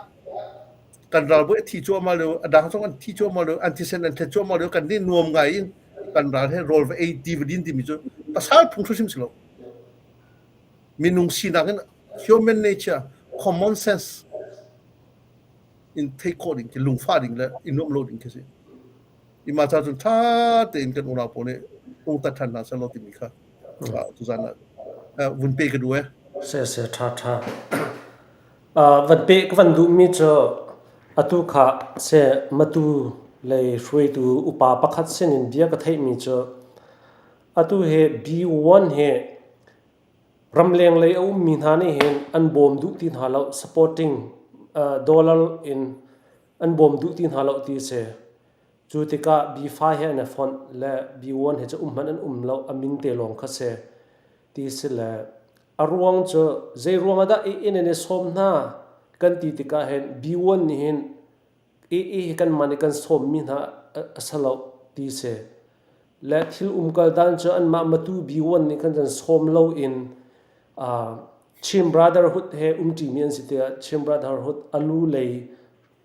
kan ralbawi a thi cuahmah lio a dang zong an thi cuahmah lio an thisen an thlet cuahmah lio kan nih nuam ngai in kan ral he rawl va ei ti va din timi cu pasal phung hrimhrim si lo minung sinak in human nature common sense in theih khawh ding khi lungfah ding le i nuamh lo ding khi si Ima ca cun ṭha tein kan unau pawl nih ungtat ṭhan hna sehlaw timi kha tuzan ah vun pe ka duh eh. Se se ṭha ṭha. Van pe ka van duhmi cu atu kha se matu lei hruaitu upa pakhat sinin bia ka theihmi cu atu hi B1 hi ramleng lei a ummi hna nih hin an bawm duh ti hna lo supporting dollar in an bawm duh ti hna lo ti a si. Cu tikah B5 he an i fonh le B1 he cu um hmanh an um lo, a min te lawng kha si. Ti si le a ruang cu zei ruang ah dah AA nan i sawm hna kan ti tikah hin B1 nih hin AA hi kanmah nih kan sawmmi hna a si lo ti si. Le thil umkal dan cu anmah matu B1 nih khan cun sawm loin Chin Brotherhood he umṭimi an si tiah Chin Brotherhood a lu lei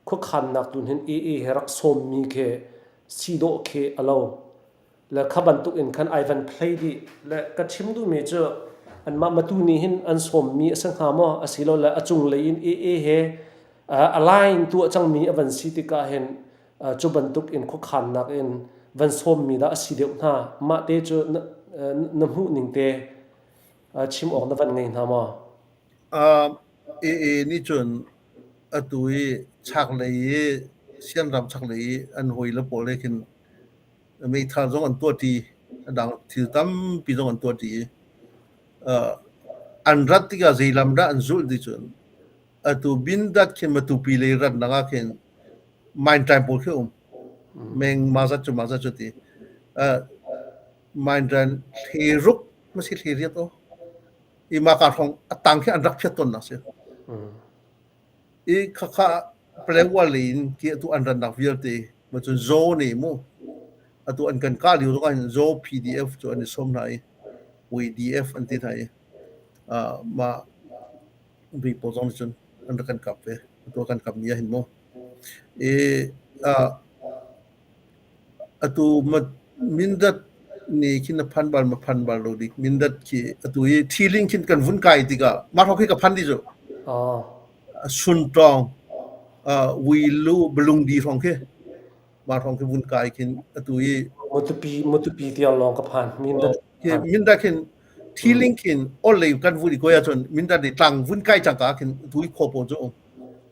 khuakhannak tu hin AA he rak sawmmi khi si dawh khi a lo. Le kha bantuk in khan ai van play dih. Le ka chim duhmi cu anmah matu nih hin an sawmmi a si hnga maw asilole a cunglei in AA he align tuah cangmi a van si tikah hin cu bantuk in khuakhannak in van sawmmi dah a si deuh hna. Mah te cu na hmuh ning te chim awk na van ngei hna maw? AA nih cun atu i chaklei i Sianram chaklei i an hawile pawl he khin meithal zong an tuahṭi, a dang thil tampi zong an tuahṭi i an rat tikah zei lam dah an zulh ti cun atu Bindat khin Matupi lei ratnak ah khin Mainṭaim pawl khi a um. Meng mazat cu mazat cu ti. Mainṭaim thleruk ma si thleriat aw. I mah ka hrawng a tang khi an rak phiat tawnnak si. I khakha Palewa lei in khi atu an rannak vialte ma cun Zaw ne mu atu an kan kah lio zong ah hin Zaw PDF cu an i sawm hna i YDF an ti hna i mah vi pawl zong nih cun an rak kan kap ve atu kan kap mi ah hin mu i Atu Mindat nih khin a phan bal ma phan bal lo dik. Mindat khi atu i Thiling khin kan vun kai tikah mah hrawk hi ka phan dih cu. Suntawng, Wilu, Balungdi hrawng khi mah hrawng khi vun kai khin atu i Matupi Matupi tiang lawng ka phan. Mindat. Mindat khin Thiling khin olei kan vun i koi ahcun Mindat i tlang vun kai cangka khin atu i khua pawl cu um.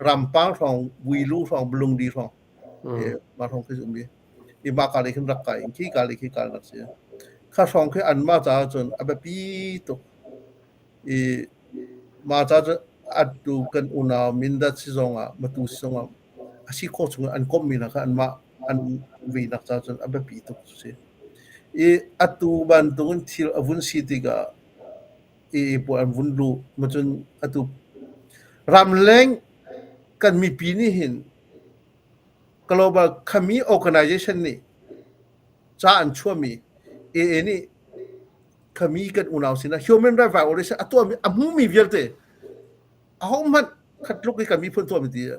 Rampang hrawng, Wilu hrawng, Balungdi hrawng. Mah hrawng khi um i i mah ka lei khin rak kai in khi ka lei khi kal rak si. Kha hrawng khi anmah caah cun a biapi tuk. I mah caah cun atu kan unau Mindat si zongah Matu si zongah a si khawh chung an komhmi hna kha anmah an veinak caah cun a biapi tuk si. I atu bantukin thil a vun si tikah i pawl an vun luh ma cun atu ramleng kan mipi nih hin Global Khami Organization nih ca an chuahmi AA nih Khami kan unau sinah human rights violation a tuahmi a hmumi vialte ahohmanh khat tluk i kan miphun tuahmi ti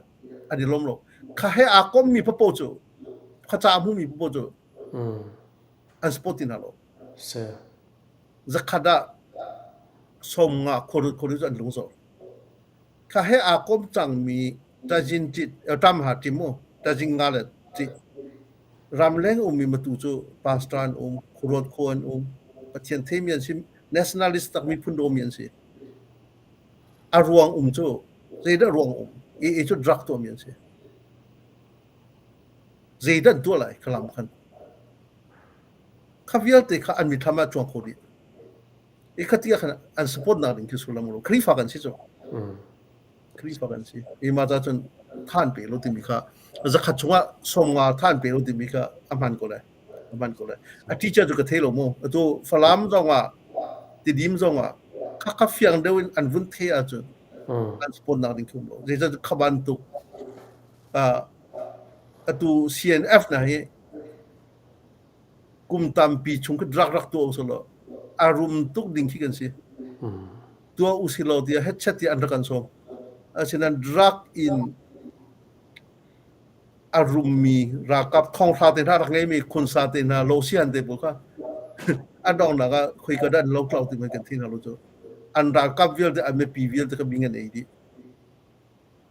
an i lawm lo. Kha he aa kommi papo cu kha ca a hmumi papo cu an support ti hna lo. Zakhat ah som nga khorut khorut cu an lung zawr. Kha he aa kom cangmi tazin ṭit ṭam ha ṭim u tazing nga le ṭit ramleng ummi matu cu pastor an um khuaruat kho an um Pathian theimi an si nationalist tak miphun dawmi an si a ruang um cu zeidah ruang um i i cu drug tuahmi an si zeidah an tuah lai khalam khan kha vialte kha an mithlam ah cuang kho dih I khati ah khan an support nak ding khi sullam lo Khrihfa kan si cu. Khrihfa kan si. I ma ca cun than pe lo timi kha zakhat chungah 50 than pe lo timi kha a hman ko lai. A hman ko lai. A teacher cu ka thei lo mu. Atu Falam zong ah Tidim zong ah kha kha fiang deuh in an vun the ahcun an support nak ding thum lo. Zeicah kha bantuk atu CNF na hi kum tampi chung khi rak rak tuah usih law a rum tuk ding khi kan si. Tuah usih law tiah hetchet tiah an rak kan sawm. Asinain drug in a rummi ralkap thonghra te hna rak ngeimi khunsa te hna losian te pawl kha an donghnak ah khoika dah an lo tlau ti man kan thi hna lo cu. An ralkap vialte an mipi vialte kha bing an ei dih.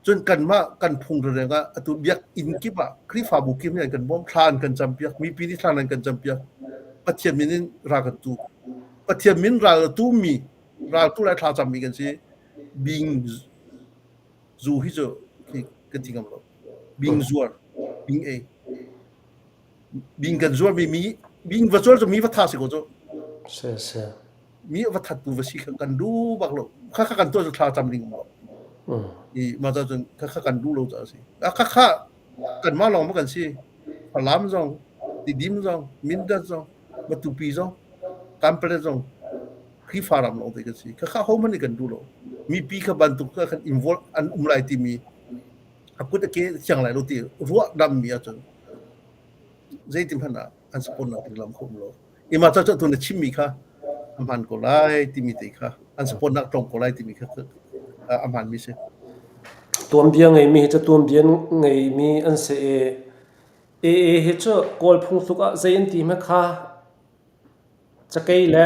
Cun kanmah kan phung rereng ah atu biakinn kip ah Khrihfabu kip nih an kan bawmh, thla an kan campiak, mipi nih thla an kan campiak. Pathian min in ral kan tu. Pathian min ral a tumi, raltu le thla cammi kan si. Bing zu hi cu kan ti ngam lo. Bing zuar, bing ei. Bing kan zuarmi mi bing va zuar cu mi va tha si ko cu. Si si. Mi va thattu va si kha kan duh bak lo. Kha kha kan tuah cu thla cam ding lo. I mah ca cun kha kha kan duh lo ca si. Kha kha kanmah lawng ma kan si. Falam zong, Tidim zong, Mindat zong, Matupi zong, Kanpalet zong, Khrihfa ram lawng te kan si. Khakha hohmanh nih kan duh lo. Mipi kha bantuk kha kan involve an um lai timi a kut a ke siang lai lo ti ruah dammi ahcun zeitin hmanh ah an support nak ding lam kho um lo. Ima ca tu na chimmi kha a hmaan ko lai timi te kha an support nak tlawm ko lai timi kha a hmaan mi si. Tuanbia ngeimi hi cu tuanbia ngeimi an si i AA hi cu Kawl phungthluk ah zei an ti hme kha cakei le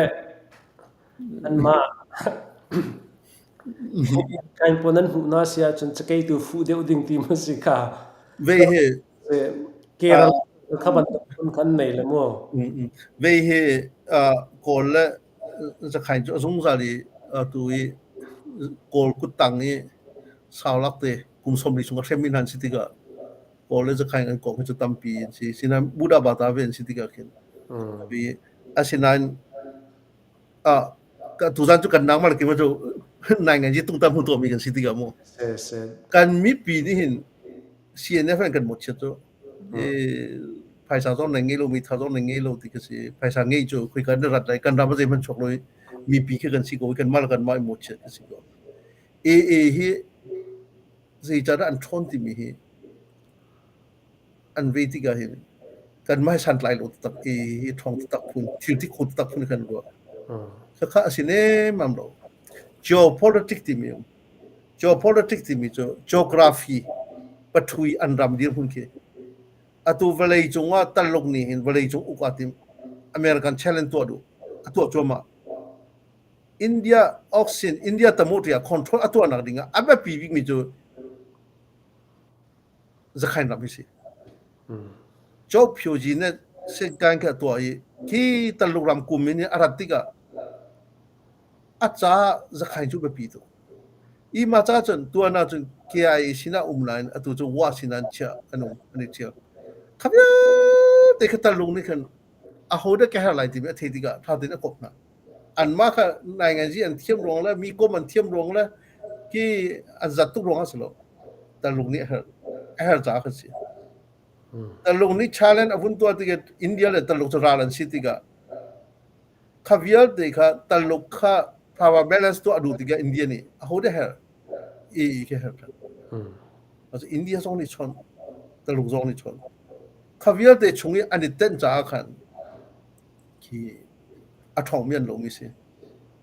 anmah kain pawl nan hmuh na si ahcun cakei tu fuh deuh ding ti ma si kha. Ve hi Keral kha bantuk phun khan nei le mu. Ve hi Kawl le Zakhain cu a zungzal i tu i Kawl kuttang i saulak te kum 40 chung a hremmi hna an si tikah Kawl le Zakhain an kong hi cu tampi an si. Sinain Buddha bata ve an si tikah khin. Abi asinain ah tuzan cu kan nangmah le keimah cu nai ngai ji tungtam hu tuahmi kan si tikah mu. Kan mipi nih hin CNF an kan mawhchiat cu phaisa zong nan ngei lo mi tha zong nan ngei lo ti ka si. Phaisa ngei cu khoi kan rat lai kan ram a zeihmanh chuak lo i mipi khi kan si ko kan mah le kan mah i mawhchiat ka si ko. AA hi Zeicahdah an ṭhawn timi hi an vei tikah hin kanmah hi santlai lo taktak i hi ṭhawng taktak phun, thil ti kho taktak phun kan ruah. Khakha a si nemmam lo. Geopolitics timi um. Geopolitics timi cu geography pathui an ram dirhmun khi. Atu vawlei cungah Taluk nih hin vawlei cung uk aa tim. American challenge tuah duh. A tuah cuahmah. India oxygen India tamawṭia control a tuahnak ding ah a biapi bikmi cu Zakhain ram hi si. Cho Phyo Ji nih Sengkan kha a tuah i khi Taluk ram kum in a rat tikah a ca Zakhain cu biapi tuk. I ma ca cun tuan ah cun KIA sinah um nain atu cu Wa sinah an chiah an um an i ṭhial. Kha vialte kha Taluk nih khan ahodah ka herh lai timi a theih tikah ṭha tein a kawp hna. Anmah kha nainganzi an thiam ruang le mi kom an thiam ruang le ki an zat tuk ruang a si lo. Taluk nih a herh a herh caah kan si. Taluk nih challenge a vun tuah tikah India le Taluk cu ral an si tikah kha vialte kha Taluk kha power balance tuah a duh tikah India nih aho dah herh i khi herh ṭhan. India zong nih chon Taluk zong nih chon kha vialte chung i an i tenh caah khan khi a ṭhawngmi an lomi si.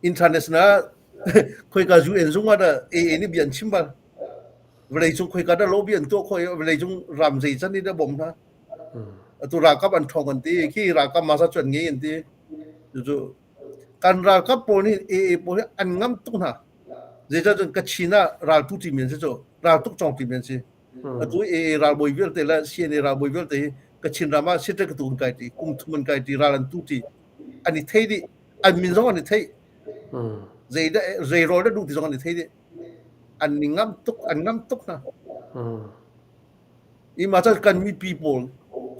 International khoika UN zung ah dah AA nih bia an chim bal. Vawleicung khoika dah lobby an tuah khawh i vawleicung ram zei can nih dah bawm hna. Atu ralkap an ṭhawng an ti, khi ralkap masa cu an ngei an ti. Cucu kan ralkap pawl nih AA pawl hi an ngam tuk hna. Zeicah cun Kachin ah raltu ṭimi an si cu, raltuk cawng ṭimi an si. Atu AA ralbawi vialte le CNA ralbawi vialte hi Kachin ram ah siṭek tu an kai ṭi, kum thum an kai ṭi, ral an tu ṭi. An i thei dih. An min zong an i thei. Zei dah zei rawl dah duh ti zong an i thei dih. An i ngam tuk, an ngam tuk hna. I mah cun kan mipi pawl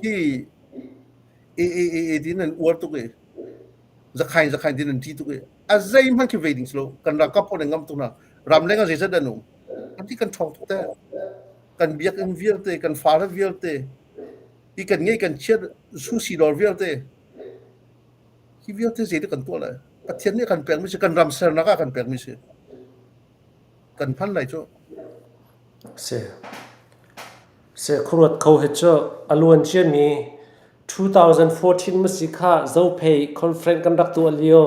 khi AAAA tin an uar tuk i zakhain zakhain tin an ṭi tuk i a zeihmanh khi vei ding si lo. Kan ralkap pawl an ngam tuk hna. Ramleng ah zeizat an um. Kan ti kan ṭhawng tuk te. Kan biakinn vialte, kan fale vialte, hi kan ngei kan chiat susi dawr vialte, hi vialte zei kan tuah lai? Pathian nih kan pekmi si, kan ram sernak ah kan pekmi si. Kan phan lai cu. Si. Si khuaruat kho hi cu a luan ciami 2014 masi kha Zophei conference kan rak tuah lio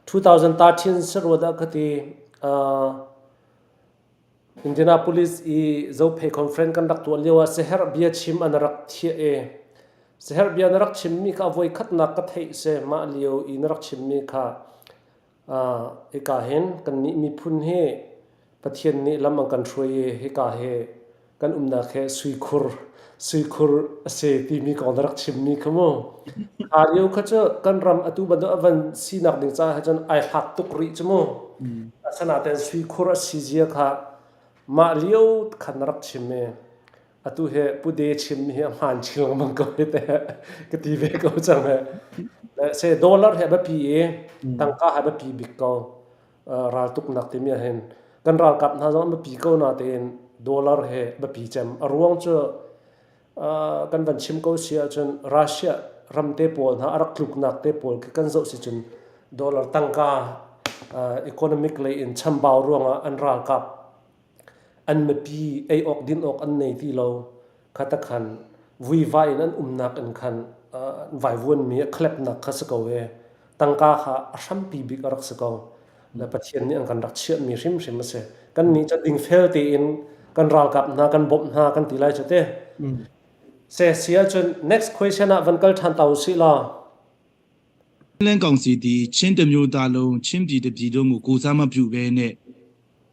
2013 saruat ah ka ti Indianapolis i Zophei conference kan rak tuah lio ah siaherh bia chim an rak thiah i siaherh bia na rak chimmi kha a voikhatnak ka theih si mah lio i na rak chimmi kha hika hin kannih miphun hi Pathian nih lam an kan hruai i hika hi kan umnak hi suikhur suikhur a si timi kong na rak chimmi kha mu. Kha lio kha cu kan ram atu bantuk a van sinak ding caah cun ai hlat tuk rih cu mu. Asinain suikhur a si zia kha mah lio khan na rak chim i atu hi Pu De chimmi hi a hmaan chin lengmang ko hi teh ka ti ve ko cang he. Se dollar hi a biapi i tangka hi a biapi bik ko. Raltuknak timi ah hin kan ralkap hna zong an biapi ko natein dollar hi biapi cem. A ruang cu kan van chim ko si ahcun Russia ram te pawl hna a rak tluknak te pawl khi kan zoh si cun dollar tangka. economic lei in chambau ruangah an ralkap an mipi ei awk din awk an nei ti lo. Kha ta khan vuivai in an umnak in khan vaivuanmi a khlep-nak kha si ko e. Tangka kha a hrampi bik a rak si ko. Le Pathian nih an kan rak chiahmi hrimhrim a si. Kan nih cu dingfel tein kan ralkap hna kan bawmh hna kan ti lai cu te. Se si ahcun next question ah van kal ṭhan ta usih law. လန်ကောင်စီဒီချင်းတမျိုးသားလုံးချင်းပြည်တပြည်လုံးကိုကိုစားမပြုဘဲနဲ့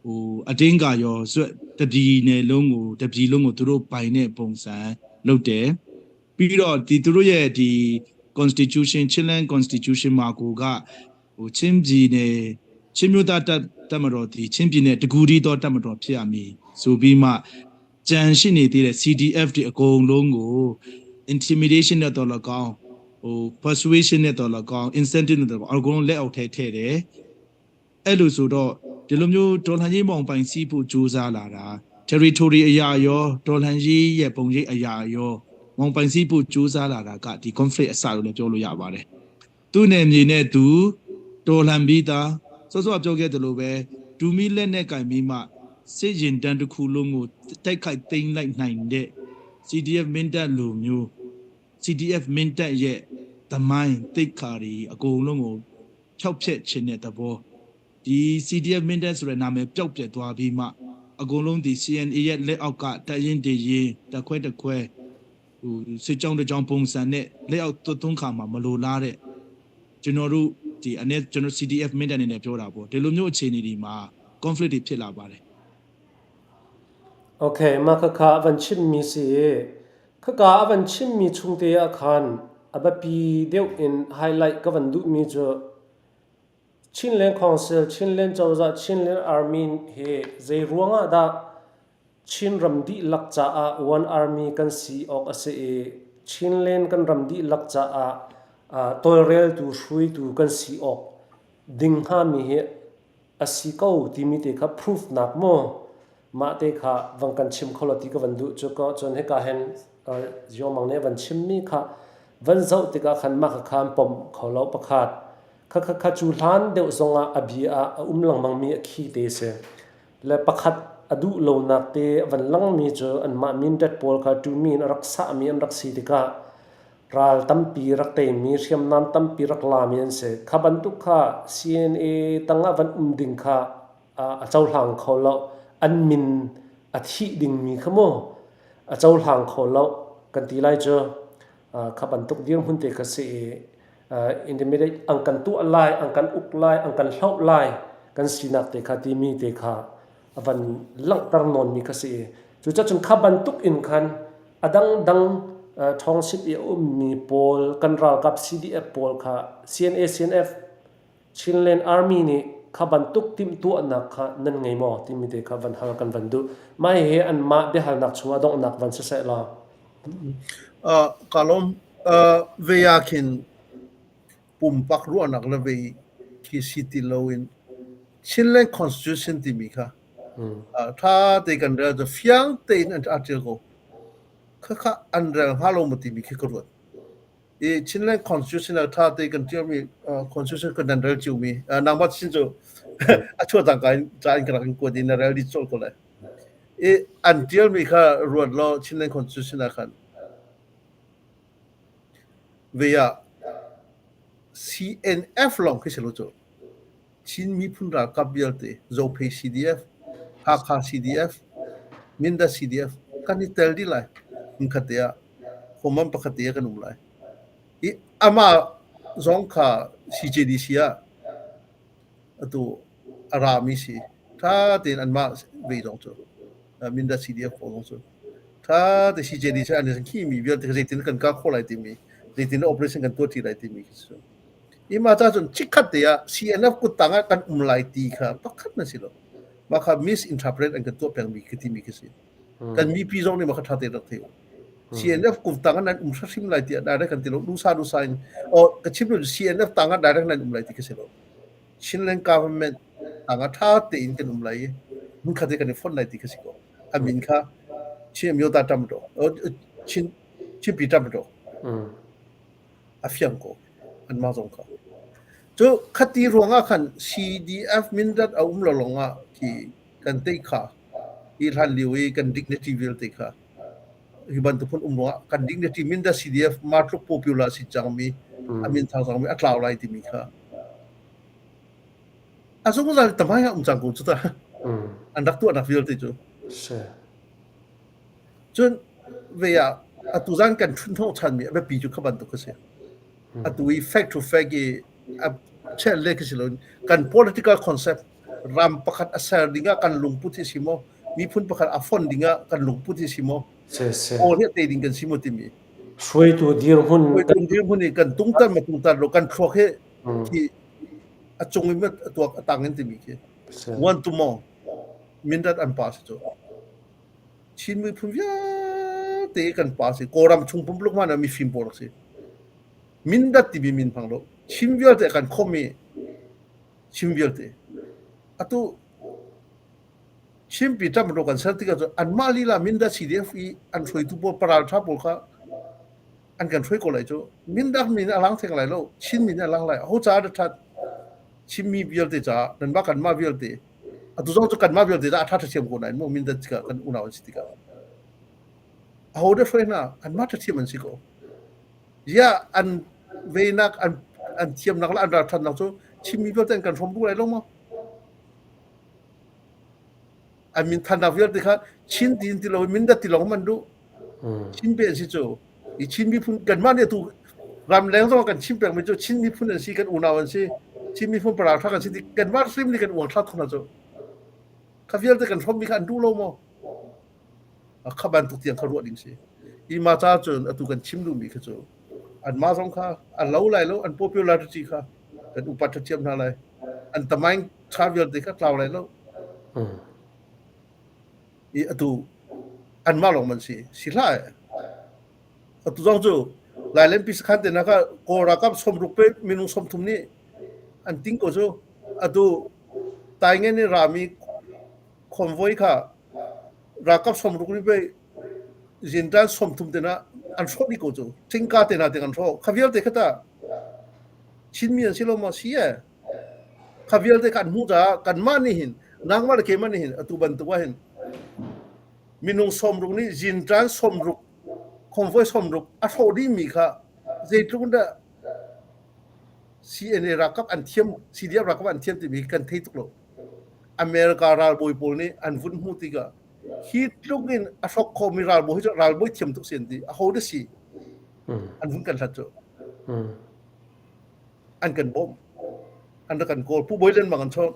ဟိုအတင်းကရောစွက်တပြည်နယ်လုံးကိုတပြည်လုံးကိုသူတို့ပိုင်တဲ့ပုံစံလုပ်တယ်ပြီးတော့ဒီသူတို့ရဲ့ဒီ constitution ချင်းလန် constitution မှာကိုကဟိုချင်းပြည်နယ်ချင်းမျိုးသားတပ်တပ်မတော်ဒီချင်းပြည်နယ်တကူဒီတော့တပ်မတော်ဖြစ်ရမည်ဆိုပြီးမှကြံရှိနေသေးတဲ့ CDF တွေအကုန်လုံးကို intimidation နဲ့တော်လကောင်းဟို persuasion နဲ့တော်လကောင်း incentive နဲ့တော်လကောင်းအကုန်လုံးလက်အောက်ထဲထည့်တယ်အဲ့လိုဆိုတော့ဒီလိုမျိုးဒေါ်လှန်ကြီးမောင်ပိုင်စီးဖို့ကြိုးစားလာတာ territory အရာရောဒေါ်လှန်ကြီးရဲ့ပုံရိပ်အရာရောမောင်ပိုင်စီးဖို့ကြိုးစားလာတာကဒီ conflict အစလို့လည်းပြောလို့ရပါတယ်သူ့နယ်မြေနဲ့သူတော်လှန်ပြီးသားစောစောပြောခဲ့တယ်လို့ပဲဒူမီလက်နဲ့ကင်ပြီးမှစစ်ရင်တန်းတစ်ခုလုံးကိုတိုက်ခိုက်သိမ်းလိုက်နိုင်တဲ့ CDF မင်းတပ်လူမျိုး CDF မင်းတပ်ရဲ့သမိုင်းတိတ်ခါတွေအကုန်လုံးကိုဖျောက်ဖျက်ခြင်းတဲ့သဘောဒီ CDF မင်းတပ်ဆိုတဲ့နာမည်ပျောက်ပြက်သွားပြီးမှအကုန်လုံးဒီ CNA ရဲ့လက်အောက်ကတရင်တရင်တခွဲတခွဲဟိုစစ်ကြောင်းတစ်ကြောင်းပုံစံနဲ့လက်အောက်သွတ်သွန်းခါမှာမလိုလားတဲ့ကျွန်တော်တို့ဒီအနေကျွန်တော် CDF မင်းတပ်အနေနဲ့ပြောတာပေါ့ဒီလိုမျိုးအခြေအနေတွေမှာ conflict တွေဖြစ်လာပါတယ် Okay, mah khakha a van chimmi si i khaka a van chimmi chung te ah khan a biapi deuh in highlight ka van duhmi cu Chinland Council, Chinland Cozah, Chinland Army hi zei ruangah dah Chinram dihlak caah One Army kan si awk a si i Chinland kan ram dihlak caah tawlreltu hruaitu kan si awk ding hngami hi a si ko timi te kha proof nak maw mah te kha vang kan chim kho lo ti ka van duh cu ko cun hika hin Zio Mang nih van chimmi kha van zoh tikah khan mah kha an pom kho lo pakhat kha kha kha cu hlan deuh zongah a bia ah a um lengmang mi a khi te si le pakhat a duh lonak te van langmi cu anmah mindat pawl kha tumi in a rak sahmi an rak si tikah ral tampi rak teimi hriamnam tampi rak lami an si kha bantuk kha CNA tangah van um ding kha a cohlang kho lo an min a thih dingmi kha mu a cohlang kho lo kan ti lai cu kha bantuk dirhmun te kha si i intermediate an kan tuah lai an kan uk lai an kan hloh lai kan sinak te kha timi te kha a van langhter nawnmi kha si i cucacun kha bantuk in khan a dangdang ṭhawngsip i a ummi pawl kan ralkap CDF pawl kha CNA CNF Chinland Army nih kha bantuk timhtuahnak kha nan ngei maw timi te kha van hal kan van duh. Mah hihi anmah biahalnak chungah donghnak van siseh law. Ka lawm. Ve ah khin pumpak ruahnak le ve khi si ti loin Chinland Constitution timi kha ṭha te kan rel cu fiang tein an ṭial ko. Khakha an rel hnga lo maw timi khi ka ruat. I Chinland Constitution ah ṭha te kan ṭialmi Constitution kan rel ciomi nangmah sin cu a chuah cangka in ca in ka rak in kuat i na rel dih colh ko lai. I an ṭialmi kha ruat law Chinland Constitution ah khan ve ah CNF lawng khi si lo cu. Chin miphun ralkap vialte Zophei CDF, Hakha CDF, Mindat CDF kan i tel dih lai. Hmunkhat te ah khuaman pakhat te ah kan um lai. I amah zong kha CJDC ah atu a rami si. Tha tein anmah ve zong cu Mindat CDF pawl zong cu tha te CJDC an khi mi vialte zeitin kan ka khawh lai timi zeitin operation kan tuah ṭi lai timi khi cu. Ima ca cun chikkhat te ah CNF kuttang ah kan um lai ti kha pakhat na si lo. Mah kha misinterpret an kan tuah pengmi khi timi khi si. Kan mipi zong nih mah kha ṭha tein rak thei u. CNF kuttang ah nan um hrim lai tiah direct kan ti lo. Dusa dusa in o ka chim lo CNF tang ah direct nan um lai ti khi si lo. Chinland government tang ah ṭha tein kan um lai i hmunkhat te kan i fonh lai ti khi si ko. A min kha Chin Amyota ṭam do. Chin Chinpi ṭam do. A fiang ko. Anmah zong kha. Cu khati ruangah khan CDF Mindat a um lo lawngah khi kan tei kha hi hlan lio i kan dignity vialte kha hi bantuk phun um ruangah kan dignity Mindat CDF ma tluk popular si cangmi a min thang cangmi a tlau lai timi kha a zungzal tamai ah um cang ko cu ta an rak tuahnak vialte cu. Cun ve ah atu zan kan ṭhun hnawhchanmi a biapi cu kha bantuk a si. Atu i fact to fact i a chel le khi si loin kan political concept ram pakhat a ser ding ah kan lungput hi si maw miphun pakhat a fon ding ah kan lungput hi si maw aw hi te ding kan si maw timi hruaitu dirhmun hruaitu dirhmun i kan tungtar ma tungtar lo kan thluak hi khi a cung in a tuak a tang in timi khi one to more mindat an pa si cu Chin miphun vialte kan pa si. Kawlram chung pumpuluk hmanh ah mifim pawl a si. Mindat timi min hmang lo. Chin vialte kan khawmh i Chin vialte. Atu Chinpi ṭam ro kan ser tikah cun anmah lila Mindat CDF i an hruaitu pawl paralṭha pawl kha an kan hruai ko lai cu. Mindat min a lang theng lai lo. Chin min a lang lai. Aho caah dah ṭhat? Chinmi vialte caah nanmah kanmah vialte Atu zong cu kanmah vialte dah a ṭha ṭhathiam ko nain mu mindat tikah kan unau an si tikah aho dah hruai hna anmah ṭhathiam an si ko. Ziah an venak an an thiamnak le an ralṭhatnak cu Chinmi vialte an kan hrawm duh lai lo maw? An minthannak vialte kha Chin ti in ti lo in mindat ti lawng man duh. Chin pe an si cu. I Chin miphun kanmah nih atu ramleng zong kan chim pengmi cu Chin miphun an si kan unau an si Chin miphun paralṭha kan si ti kanmah hrim nih kan uangthla tuk hna cu kha vialte kan hrawmmi kha an duh lo maw kha bantuk tiang kha ruah ding si i ma ca cun atu kan chim duhmi kha cu anmah zong kha a lo lai lo an popularity kha kan upat ṭhathiam hna lai an tamaing ṭha vialte kha tlau lai lo i atu anmah lawng man si si hlah atu zong cu Lailenpi sakhan te na kha Kawl ralkap 60 pe minung 30 nih an ting ko cu atu Taingen in rami convoy kha ralkap 60 nih pe zintan 30 te na an hrawh dih ko cu thingka te na te an hrawh kha vialte kha ta Chinmi an si lo maw si e Kha vialte kan hmuh caah kanmah nih hin nangmah le keimah nih hin atu bantuk ah hin minung 60 nih zinṭan 60 convoy 60 a hrawh dihmi kha zeitluk in dah CNA ralkap an thiam CDF ralkap an thiam timi kan thei tuk lo. America ralbawi pawl nih an vun hmuh tikah hi tluk in a hrok khomi ralbawi hi cu ralbawi thiam tuk si an ti. Aho dah si? An vun kan hlat cu. An kan bawmh. An rak kan kawl. Pu Bawi Lian Mang an chawnh.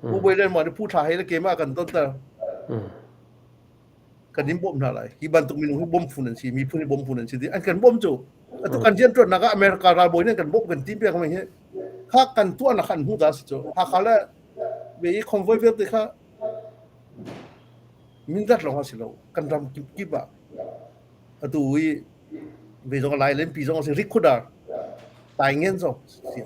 Pu Bawi Lian Mang nih Pu Thla Hei le keimah a kan tonter. Kan in bawmh hna lai. Hi bantuk minung hi bawm phun an si, miphun hi bawm phun an si ti an kan bawmh cu. Atu kan rianṭuannak ah America ralbawi nih an kan bawmh kan ti pek mi hi kha kan tuahnak an hmuh dah si cu. Hakha le ve i convoy vialte kha mindat lawng a si lo. Kan ram kip kip ah atu i ve zong lai lempi zong a si Rikhudar Taingen zong si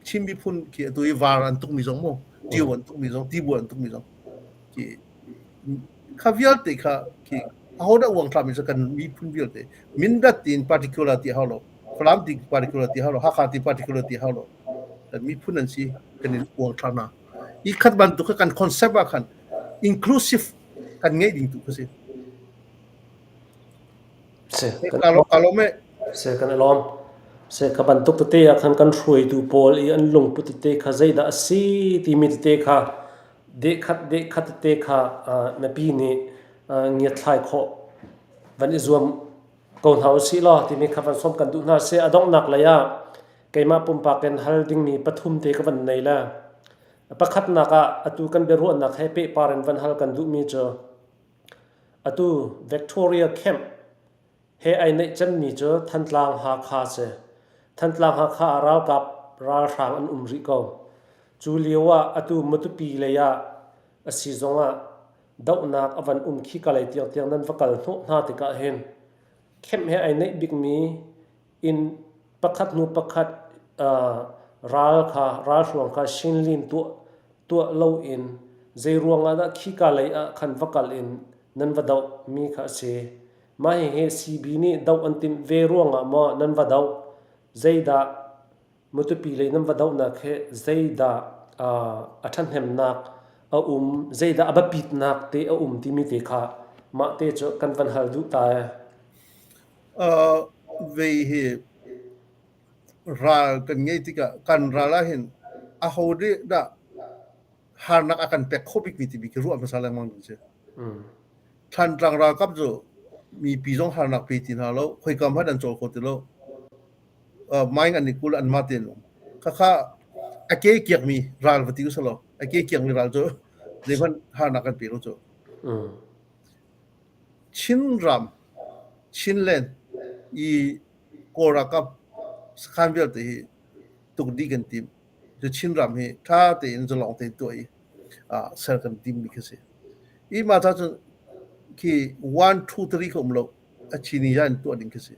Chin miphun khi atu i var an tukmi zong mu tiu an tukmi zong tibu an tukmi zong khi kha vialte kha khi aho dah uang thlami cu kan miphun vialte Mindat tiin particular ti hau lo Falam ti particular ti hau lo Hakha ti particular ti hau lo kan miphun an si kan in uang thla hna i khat bantuk kha kan concept ah khan inclusive kan ngeih ding tu kha si. Si, kan Ka lawm e. Si, kan i lawm. Si, ka bantuk tete ah khan kan hruaitu pawl i an lungput tete kha zeidah a si timi tete kha dehkhat dehkhat tete kha mipi nih ngiatthlai khawh van i zuam ko hna usih law timi kha van sawm kan duh hna si. A donghnak lei ah keimah pumpak in hal dingmi pathum te ka van nei le pakhatnak ah atu kan biaruahnak he pehpar in van hal kan duhmi cu Atu Victoria Camp he ai neih cemmi cu Thantlang Hakha si. Thantlang Hakha ah ralkap ralhrang an um rih ko. Cu lio ah atu Matupi lei ah a si zongah dohnak a van um khi ka lei tiangtiang nan va kal hnawh hna tikah hin camp he ai neih bikmi inn pakhat hnu pakhat ral kha ralhruang kha shinlin tuah tuah loin zeiruang ah dah khika lei ah khan va kal in nan va doh mi kha a si. Mah hihi CB nih doh an timh ve ruangah maw nan va doh? Zeidah? Matupi lei nan va dohnak hi zeidah a ṭhahnemnak a um, zeidah a biapitnak te a um timi te kha mah te cu kan van hal duh ta ee. Vei hi ral kan ngei tikah kan ral ahhin aho nih dah harnak a kan pek khawh bikmi timi khi ruah hmasa lengmang ding si. Thantlang ralkap cu mipi zong harnak pe ti hna lo, khoika hmanh an cawl kho ti lo. Mine an i kul anmah tein um. Khakha a ke kiakmi ral va ti usalaw, a ke kiakmi ral cu zeihmanh harnak kan pe lo cu. Chinram, Chinland i Kawl ralkap sakhan vialte hi tuk dih kan tim. Cu Chinram hi ṭha tein zalong tein tuah i ser kan timmi khi si. I mah ca cun khi one, two, three kha um lo. A chini ya in tuah ding khi si.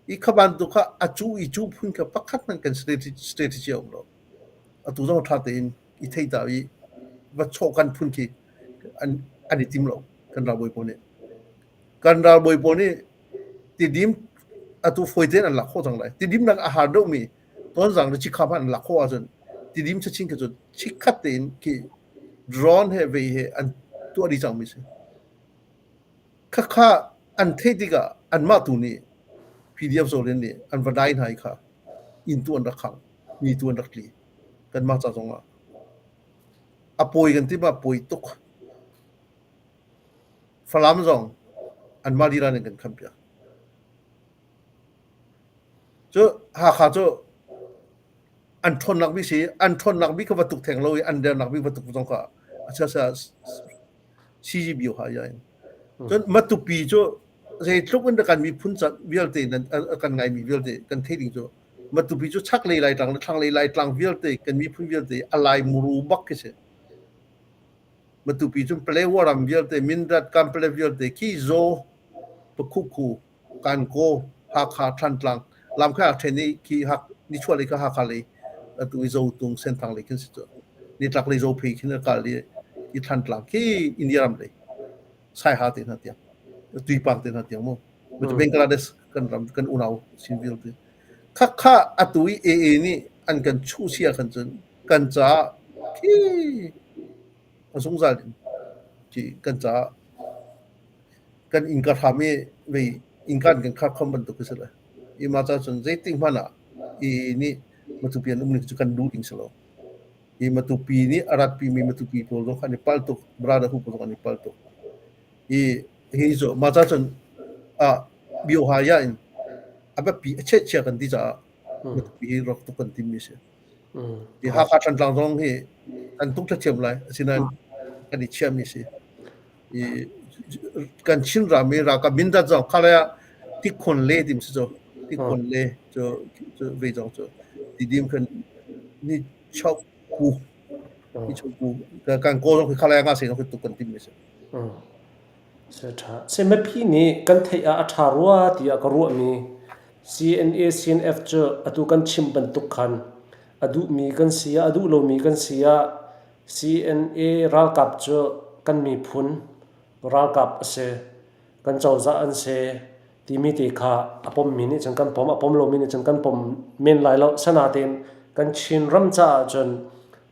I kha bantuk kha a cu i cu phun kha pakhat hmanh kan strategy a um lo. Atu zong ṭha tein i thei ta i va chawh kan phun khi an, an i tim lo kan ralbawi pawl nih. Kan ralbawi pawl nih Tidim atu fawi tein an lak khawh cang lai. Tidim nak a har deuhmi Tonzang le Cikha hmanh an lak khawh ahcun Tidim chachin khi cu chikkhat tein khi drone he vei he an tuah dih cangmi si. Khakha an theih tikah anmah tu nih PDF Zolen nih an va dai hna i kha inn tu an rak khang, mi tu an rak tli. Kanmah ca zongah a pawi kan ti ma pawi tuk. Falam zong anmah lila nih kan khampiak. Cu Hakha cu an ṭhawnnak bik si an ṭhawnnak bik kha va tuk theng lo i an dernak bik va tuk zong kha a chia CGB ha ya in. Cun Matupi cu zeitluk in kan miphun vialte nan kan ngaimi vialte kan theih ding cu Matupi cu chaklei Laitlang le thlanglei Laitlang vialte kan miphun vialte a lai muru bak khi si. Matupi cun Palewa ram vialte, Mindat, Kanpalet vialte khi Zaw, Pakhukhu, Kankaw, Hakha, Thantlang, lam kha aa ṭhen i khi nichuahlei kha Hakha lei, atu i Zotung, Senthang lei khin si cu. Nitlak lei Zophei khin a kal i i Thantlang khi India ram lei, Saiha te hna tiang, Tuipang te hna tiang mu. Bangladesh kan ram kan unau sin vialte. Khakha atu i AA nih an kan chuh sia khan cun kan caah khi a zungzal in khi kan caah kan innka hram i vei innka in kan khar khom bantuk khi si lai. I mah ca cun zeitik hmanh ah i nih Matupi an um ning cu kan duh ding si lo. I Matupi nih a ratpi mi Matupi pawl zong kha an i palh tuk, brotherhood pawl zong an i palh tuk. I hi cu mah ca cun ah biohaya in a biapi a chiahchia kan ti caah Matupi hi rak tuk kan timmi si. Hi Hakha Thantlang zong hi kan tuk thiam lai. Asinain kan i chiahmi si. I kan Chin ram i ralkap Mindat zong khalai ah tikhon le tim si cu. Tikhon le cu cu ve zong cu tidim kan ni chok ku ni chok ku kan kawl zong khi khalai nga se zong khi tuk kan tim mi si. Se ṭha. Semapi nih kan theih ah a ṭha rua tiah ka ruahmi CNA CNF cu atu kan chim bantuk khan a duhmi kan si ah a duh lomi kan si ah CNA ralkap cu kan miphun ralkap a si. Kan cozah an si timi te kha a pommi nih cun kan pom, a pom lomi nih cun kan pom men lai lo. Sanatein kan Chin ram caah cun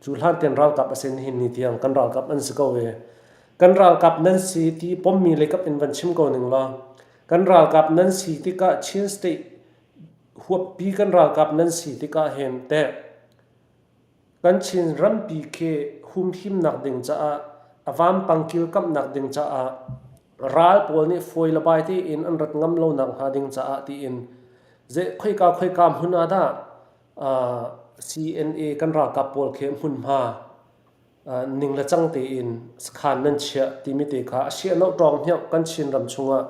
cu hlan tein ralkap a si nihin ni tiang kan ralkap an si ko i Kan ralkap nan si ti pommi leikap in van chim ko ning law, kan ralkap nan si tikah Chin State huappi kan ralkap nan si tikah hin teh kan Chin rampi khi humhimnak ding caah a vampang kilkamhnak ding caah ral pawl nih fawi le bai tein an rat ngam lonak hnga ding caah tiin ze khoika khoika hmun ah dah CNA kan ralkap pawl khi hmunhma ning le cang tein sakhan nan chiah timi te kha a siahno ṭawng hniauh kan Chin ram chungah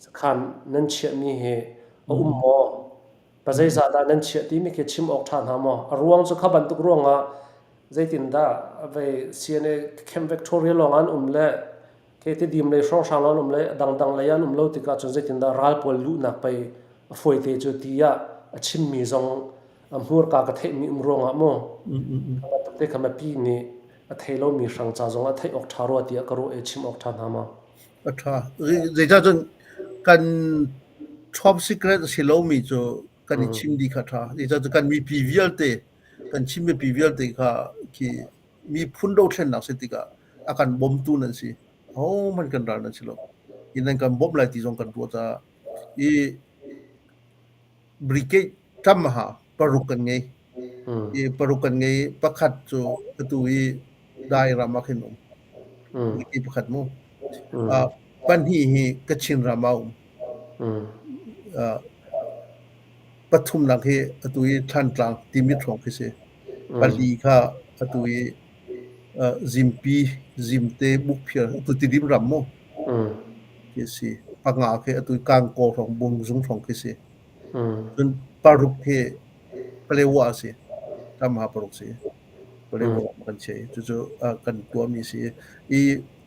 sakhan nan chiahmi hi a um maw? Pa zeizah dah nan chiah timi khi chim awk ṭha hna maw? A ruang cu kha bantuk ruangah zeitindah vei CNA Camp Victoria lawng an um le Tidim lei hrawnghrang lawng an um le dangdang lei an um lo tikah cun zeitindah ral pawl luhnak pei a fawite cu tiah a chimmi zong a hmurka ka theihmi um ruangah mu bantuk te kha mipi nih a thei lomi hrang ca zong a theih awk ṭha rua tiah ka ruah i chim awk ṭha hna ma. A ṭha. Zeicah cun kan top secret a si lomi cu Kan i chim dih kha ṭha. Zeicahtiah kan mipi vialte, kan Chin mipi vialte kha khi miphun dothlennak si tikah a kan bawmtu nan si. Ahohmanh kan ral nan si lo. Hi nan kan bawmh lai ti zong kan ruah caah i brigade tam ha paruk kan ngei. I paruk kan ngei. Pakhat cu atu i Dai ram ah khin um. Brigade pakhat mu. Pahnih hi Kachin ram ah um. Pathumnak hi atu i Thlantlang Timit hrawng khi si. Pali kha atu i Zimpi, Zimte, Bukphiar atu Tidim ram mu khi a si. Panga khi atu i Kangkaw hrawng, Bungzung hrawng khi si. Cun paruk hi Palewa a si. Tamha paruk si. Palewa kan chiah i cucu kan tuahmi a si. I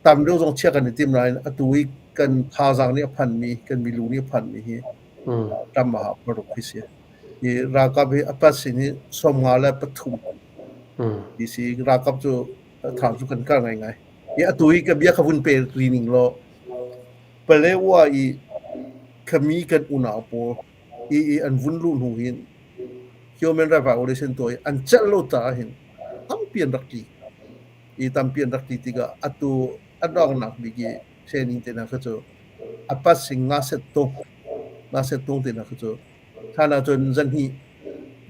tam deuh zong chiah kan i tim nain atu i kan thazaang nih a phanmi, kan milu nih a phanmi hi tam ah paruk hi si. Hi ralkap hi a pat sin hi 53 ti si. Ralkap cu thang cu kan kar ngaingai. Hi atu i ka bia kha vun pe ri ning law Palewa i khami kan unau pawl i i an vun luh hnu hin human rights violation tuah i an celh lo caah hin tampi an rak tli. I tampi an rak ti tikah atu a donghnak bik i training te hna kha cu a passing nga set tung nga set tung te hna kha cu hlan ahcun zanhnih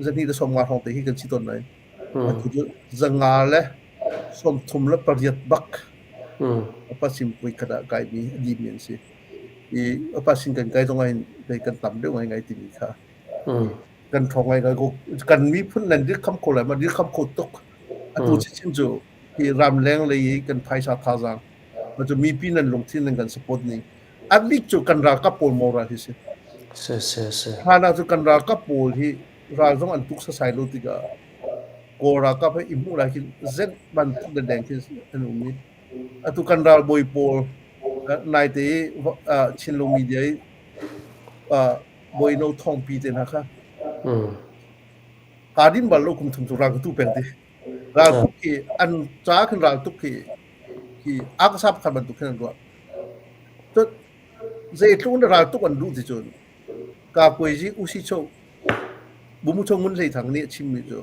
zanhnih le 50 hrawng te hi kan si tawn lai. Atu cu zanga le 38 bak a passing voi khat ah kaimi a dimi an si. I a passing kan kai zong ah hin kan tam deuh ngaingai timi kha kan ṭhawng ngaingai ko. Kan miphun nan dirhkamh kho lai ma? Dirhkamh kho tuk. Atu chinchin cu hi ramleng lei i kan phaisa thazaang cu mipi nan lungthin nan kan support ning a bik cu kan ralkap pawl moral hi si. Si si si. Hlan ah cu kan ralkap pawl hi ral zong an tuk sasai lo tikah Kawl ralkap he i hmuh lai khin zet bantuk le deng khin an um i atu kan ralbawi pawl naite i Chinlung media i Bawino Thawngpi te hna kha kaa din bal lo kum thum cu ral ka tu peng ti. Ral tuk khi an ca khin ral tuk khi khi akasa pakhat bantuk khin an ruah. Cun zeitluk in ral tuk an duh ti cun Kakuaizi Usicho Bumucho Ngun Hlei Thang nih a chimmi cu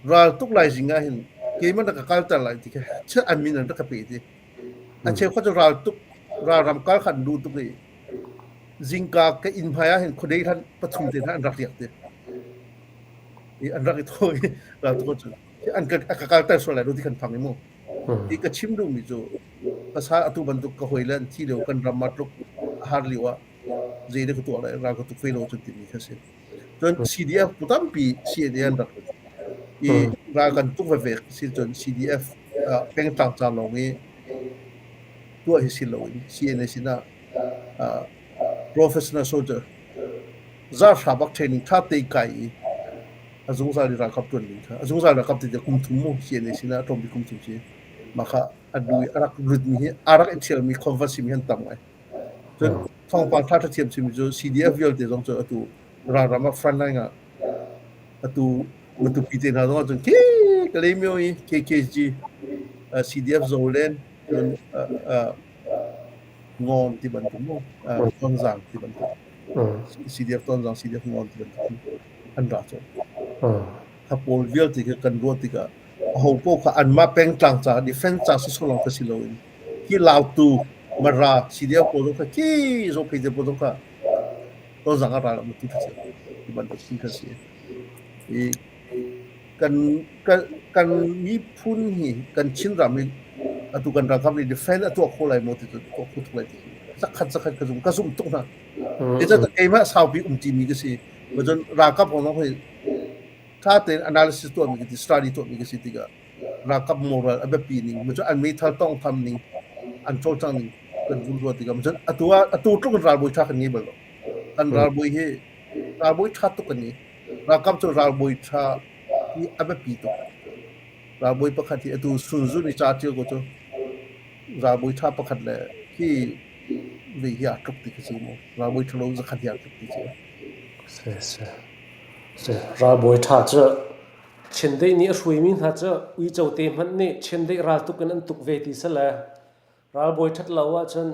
ral tuk lai zing ah hin keimah na ka kalter lai ti kha an min an rak ka pe ti. A cheukhat cu ral tuk ralram kal kha an duh tuk i zingka ka inn hmai ah hin khuadei hlan pathum te hna an rak riak te. I an rak i thaw i ral tuk cu an ka ka kalter sual lai lo ti kan phang i mu. Hi ka chim duhmi cu pasal atu bantuk ka hawi le an thi lio kan ram ah tluk a har lio ah zei dah ka tuah lai ral ka tuk ve lo cun timi kha si. Cun CDF pu tampi CNA an rak i ral kan tuk veve si cun CDF pengtlang ca lawng i tuah hi si loin CNA sinah professional soldier zarhra bak training ṭha te kai i a zungzal i ralkap ṭuan ding kha a zungzal ralkap ti kum thum mu CNA sinah a tlawm bik kum thum si mah kha a du i a rak lutmi hi a rak i ṭhialmi convert simi an tam ngai. Cun thawngpang ṭha ṭha thiam chimmi cu CDF vialte zong cu atu ralram ah frontline ah atu Matupi te hna zong ahcun ke Kalaymyo i KKG CDF Zolen cun Ngawn ti bantuk mu Tonzang ti bantuk CDF Tonzang CDF Ngawn ti bantuk an ra cun kha pawl vialte khi kan ruah tikah aho paoh kha anmah pengtlang ca defense ca sawsawh lawng kha si loin hi Lautu Mara CDF pawl zong kha khi Zophei te pawl zong kha Tonzang ah ral an tu kha si ti bantuk thil kha si i kan kan kan miphun hi kan Chinram hi atu kan ralkap nih defend a tuah kho lai maw ti cu tuah kho tuk lai ti zakhat zakhat ka zum ka zum tuk hna. Zeicahtiah keimah saupi um ṭimi ka si. Cun ralkap kong zong hi ṭha tein analysis tuahmi ka ti study tuahmi ka si tikah ralkap moral a biapi ning cun an meithal tawnghtham ning an cawlcangh ning kan vun ruah tikah cun atu ah atu tluk in ralbawi ṭha kan ngei bal lo. Kan ralbawi hi ralbawi ṭha tuk kan ngei. Ralkap cu ralbawi ṭha hi a biapi tuk. Ralbawi pakhat hi atu Sun Tzu nih ca a ṭial ko cu ralbawi ṭha pakhat le hi vei hi aa tluk ti khi si mu. Ralbawi ṭhalo zakhat hi aa tluk ti si. Si si. Si. Ralbawi ṭha cu Chindeih nih a hruaimi hna cu uico te hmanh nih Chindeih raltuk in an tuk ve ti si le ralbawi ṭhat lo ahcun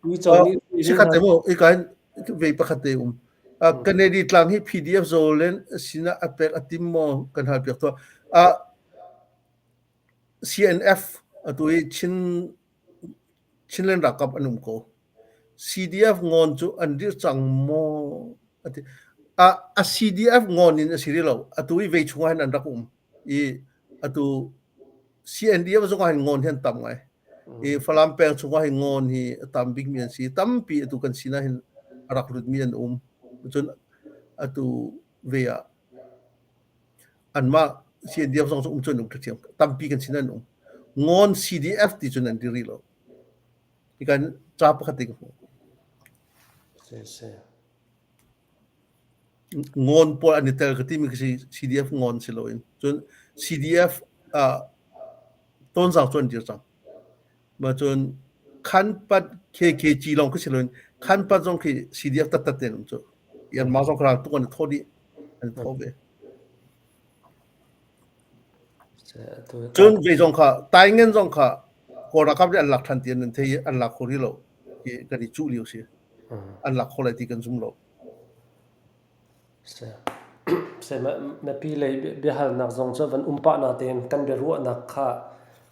uico nih hruaimi Chikkhat hna te mu, ika hin vei pakhat te um. Kennedy tlang hi PDF Zolen sinah a pek a tim maw kan hal piak tuah. CNF atu i Chin Chinland ralkap an um ko. CDF ngawn cu an dirh cang maw? Ati. A CDF ngawn in a si rih lo. Atu i vei chungah hin an rak um. I atu CNDF zong ah hin ngawn hi an tam ngai. I Falam peng chungah hin ngawn hi a tam bikmi an si. Tampi atu kan sinah hin a rak lutmi an um. Cun atu ve ah anmah CNDF zong cu um cu an um ṭhiam. Tampi kan sin an um. Ngawn CDF ti cun an ti rih lo. Hi kan ca pakhat te ka hmuh. Si si. Ngawn pawl an i tel ka timi khi si CDF ngawn si loin. Cun CDF uh, tonzang cu an dir cang. Ma cun khanpat KKG lawng khi si loin khanpat zong khi CDF taktak te um cu. Yan ma zong ral tuk an thaw dih. An thaw ve. Cun ve zong kha Taingen zong kha Kawl ralkap nih an lak ṭhan ti an thei i an lak kho rih lo. Hi kan i cuh lio si. An lak kho lai ti kan zum lo. Mipi lei biahalnak zong cu van um pah natein kan biaruahnak kha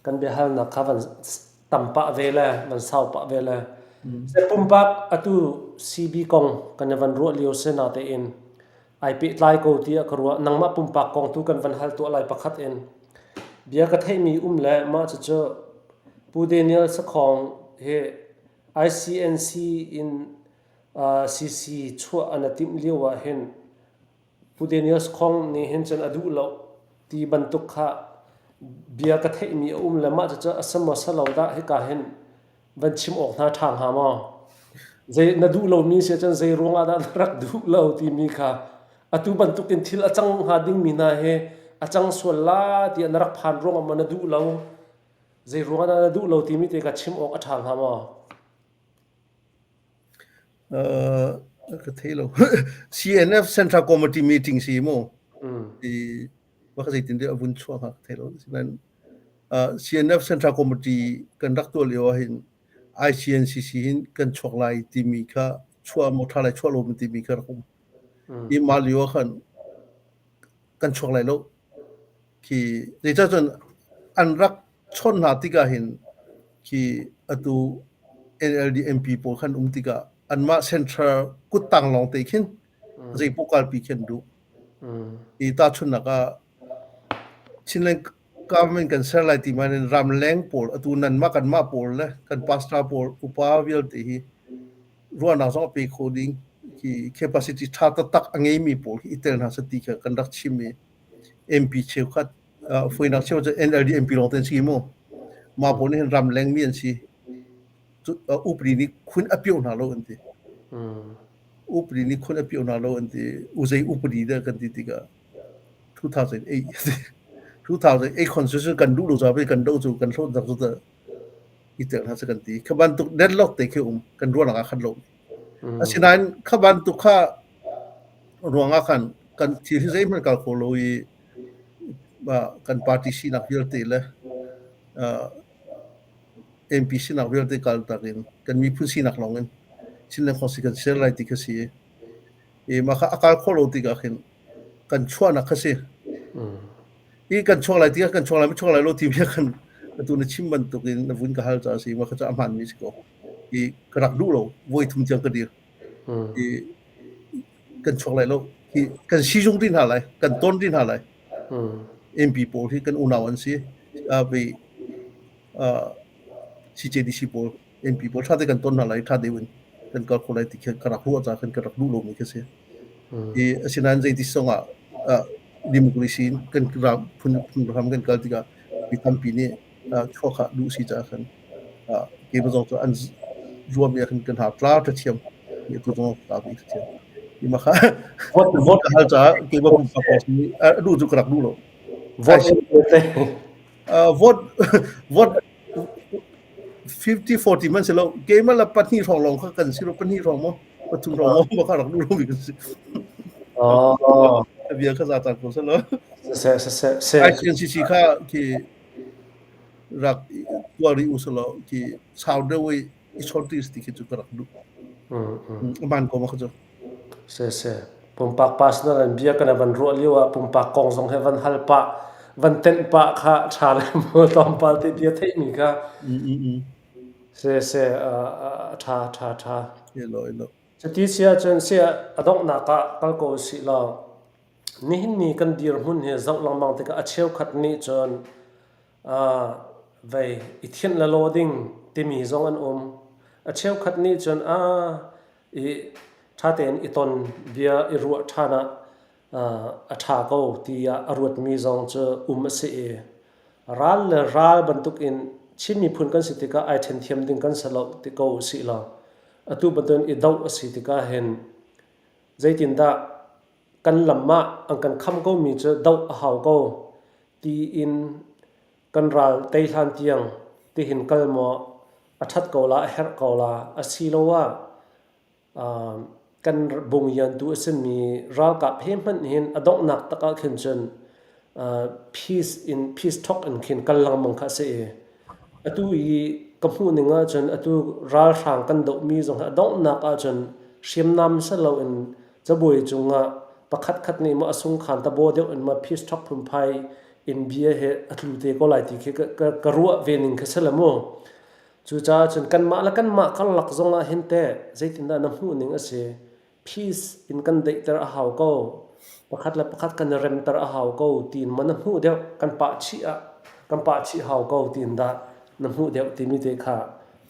kan biahalnak kha van tam pah ve le van sau pah ve le pumpak atu CB kong kan i van ruah lio si natein ai pehtlai ko tiah ka ruah. Nangmah pumpak kong tu kan van hal tuah lai pakhat in. Bia ka theihmi um le mah cucu Pu Daniel Sakhong hi ICNC in uh, CC chuah an a timh lio ah hin Pu Daniel Sakhong nih hin cun a duh lo ti bantuk kha bia ka theihmi a um le mah cucu a si maw si lo dah hika hin van chim awk hna ṭha hnga maw? Zei na duh lomi si ahcun zei ruangah dah na rak duh lo timi kha atu bantukin thil a cang hnga dingmi hna hi a cang sual la tiah na rak phan ruangah maw na duh lo? Zei ruangah dah na duh lo timi te kha chim awk a ṭha hnga maw? Uh, ka thei lo. CNF Central Committee meeting si mu. Mm. I wa ka zeitin deh a vun chuak hnga ka thei lo. Sinain CNF Central Committee kan rak tuah lio ahhin ICNCC hin kan chuak lai timi kha chuah maw ṭha lai chuah lo timi kha rak um. I mah lio ah khan kan chuak lai lo. Khi zeicah cun an rak chawnh hna tikah hin khi atu NLD MP pawl khan um tikah anmah central kuttang lawng te khin zei poh kalpi khi an duh. I tahchunhnak ah Chinland government kan ser lai ti man in ramleng pawl atu nanmah kanmah pawl le kan pastor pawl upa vialte hi ruahnak zong a pe kho ding khi capacity ṭha taktak a ngeimi pawl hi i tel hna seh ti kha kan rak chim i MP cheukhat fuinak cheu cu NLD MP lawng te an si mu mah pawl nih hin ramleng mi an si upadi nih khun a pio hna lo an ti upadi nih khun a pio hna lo an ti uzei upadi dah kan ti tikah 2008 2008 constitution kan duh lo ca kan do cu kan hlawt dak cu ta i tel hna kan ti kha bantuk deadlock te khi um kan ruahnak ah khat lo asinain kha bantuk kha ruangah khan kan thil hi zeihmanh kal kho lo i kan party sinak vialte le MP sinak vialte kal tak in kan miphun sinak lawng in Chinland Council kan ser lai ti kha si i mah kha a kal khawh lo tikah khin kan chuahnak kha si. I kan chuak lai tikah kan chuak lai ma chuak lai lo ti bia kan atu na chim bantuk in na vun ka hal caah si ma kha cu a hmaanmi si ko. I ka rak duh lo voi thum tiang ka dir. I kan chuak lai lo. Hi kan sizung rih hna lai, kan ton rih hna lai. MP pawl hi kan unau an si. Uh, uh, CJDC pawl MP pawl ṭha te kan ton hna lai, ṭha deuh in kan kal kho lai ti khi ka rak ruah caah khan ka rak duh lomi khi si. I asinain zeiti zong ah democracy in kan ram phun phun ram kan kal tikah mi tampi nih chuak kha duh si caah khan keimah zong cu an zuam i khan kan ha tla ṭha thiam mi tu zong tla ve thiam. I mah kha Vote ka hal caah keimah pumpak kong si duh cu ka rak duh lo. Vote Vote vote 50 40 man si lo keimah la pahnih hrawng lawng kha kan si lo pahnih hrawng maw pathum hrawng maw kha rak duh lomi kan si Oh. bia kha za cang ko seh lo Se se se se. ICNCC kha khi rak tuah rih u selaw khi sau deuh i i shortage ti khi cu ka rak duh man ko ma kha cu. Siseh, pumpak personal in bia kan van ruah lio ah pumpak kong zong he van hal pah, van tenh pah kha ṭha le maw tlawmpal te bia theihmi kha. Siseh, a ṭha, ṭha, ṭha. Elo, elo. Cuti si ahcun siah a donghnak ah kal ko usih law, nihin ni kan dirhmun hi zoh lengmang tikah a cheukhat nih cun vei i thianh le law ding timi zong an um. A cheukhat nih cun i ṭha tein i ton bia i ruah ṭhan ah a ṭha ko tiah a ruatmi zong cu um a si i ral le ral bantukin Chin miphun kan si tikah ai ṭhen thiam ding kan si lo ti ko usih law atu bantukin i doh a si tikah hin zeitindah kan lam ah an kan kham komi cu doh a hau ko tiin kan ral tei hlan tiang tihin kal maw a ṭhat ko la a herh ko la asiloah kan bungyantu a simi ralkap he hmanh hin a donghnak tak ah khin cun peace in peace talk in khin kal lengmang kha a si i atu i ka hmuh ning ahcun atu ralhrang kan dohmi zong hi a donghnak ahcun hriamnam si loin cabuai cungah pakhat khat nih maw a sungkhan tabaw deuh in maw peace talk phunphai in bia he a tlu te ko lai ti khi ka ruah ve ning khi si le mu. Cucaah cun kanmah le kanmah karlak zong ah hin teh zeitindah na hmuh ning a si? Peace in kan daihter a hau ko. Pakhat le pakhat kan i remter a hau ko tiin maw na hmuh deuh? Kan pah chih ah kan pah chih hau ko tiin dah na hmuh deuh timi te kha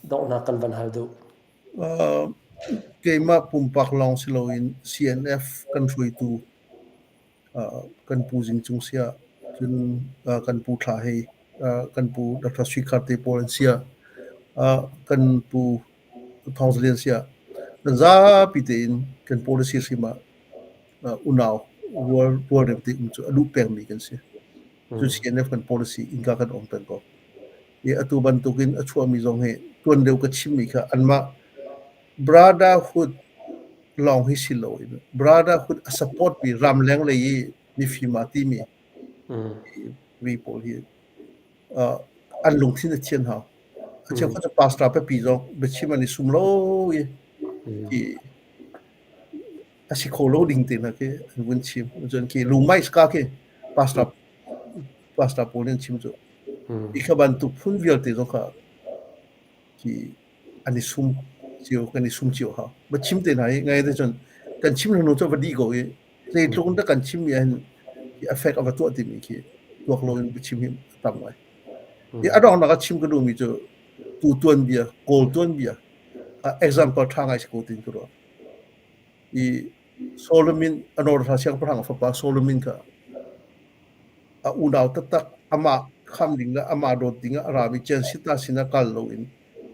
donghnak kan van hal duh. Keimah pumpak lawng si loin CNF kan hruaitu kan pu Zing Cung siah cun kan pu Thla Hei, kan pu Dr. Sui Khar te pawl an siah kan pu Thawng Za Lian siah kan zapi tein kan policy hrim ah unau rual rualrem te um cu a duh pengmi kan si. Cu CNF kan policy innka kan um peng ko. I atu bantukin a chuahmi zong hi tuan deuh ka chimmi kha anmah brotherhood lawng hi si loin brotherhood a support mi ramleng lei i mifim aa timi mi pawl hi an lungthin a thian hau. A cheukhat cu pastor pipi zong biachim an i sum lo i i a si kho lo ding te hna khi an vun chim. Cun khi lungmai ka khi pastor pastor pawl nih an chim cu. Hi kha bantuk phun vialte zong kha khi an i sum cio kan i sum cio hau. Va chim te hna hi ngai te cun kan chim hnu cu va dih ko i zeitluk in dah kan chim mi ahhin effect a va tuah timi khi tuak lo in biachim hi a tam ngai. I a donghnak ah chim ka duhmi cu tu tuanbia, Kawl tuanbia example ṭha ngai si ko tin ka ruah. I Solomon Anortha siangpahrang a fapa Solomon kha a unau taktak amah kham ding le amah dawt ding ah a rami Ciansita sinah kal loin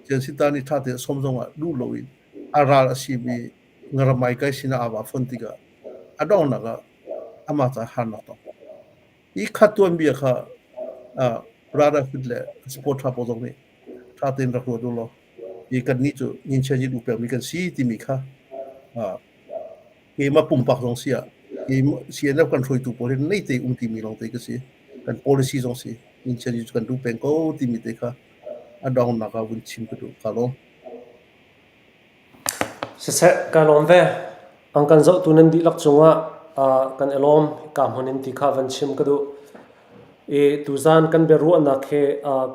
Ciansita nih ṭha tein sawm zongah duh loin a ral a simi ngaramai kai sinah aa va fonh tikah a donghnak ah amah caah harnak tong. Hi kha tuanbia kha brotherhood le sport ṭha pawl zong nih ṭha tein rak ruat u law hi kannih cu nginchia nih duh pekmi kan si timi kha keimah pumpak zong si ah CNF kan hruaitu pawl hi nei te um timi lawng te ka si. Kan policy zong si nginchia nih kan duh peng ko timi te kha a donghnak ah vun chim ka duh. Ka lawm. Siseh, ka lawm ve. Ang kan zohtu nan dihlak cungah kan i lawm. Hika hmun in ti kha van chim ka duh. I tuzaan kan biaruahnak hi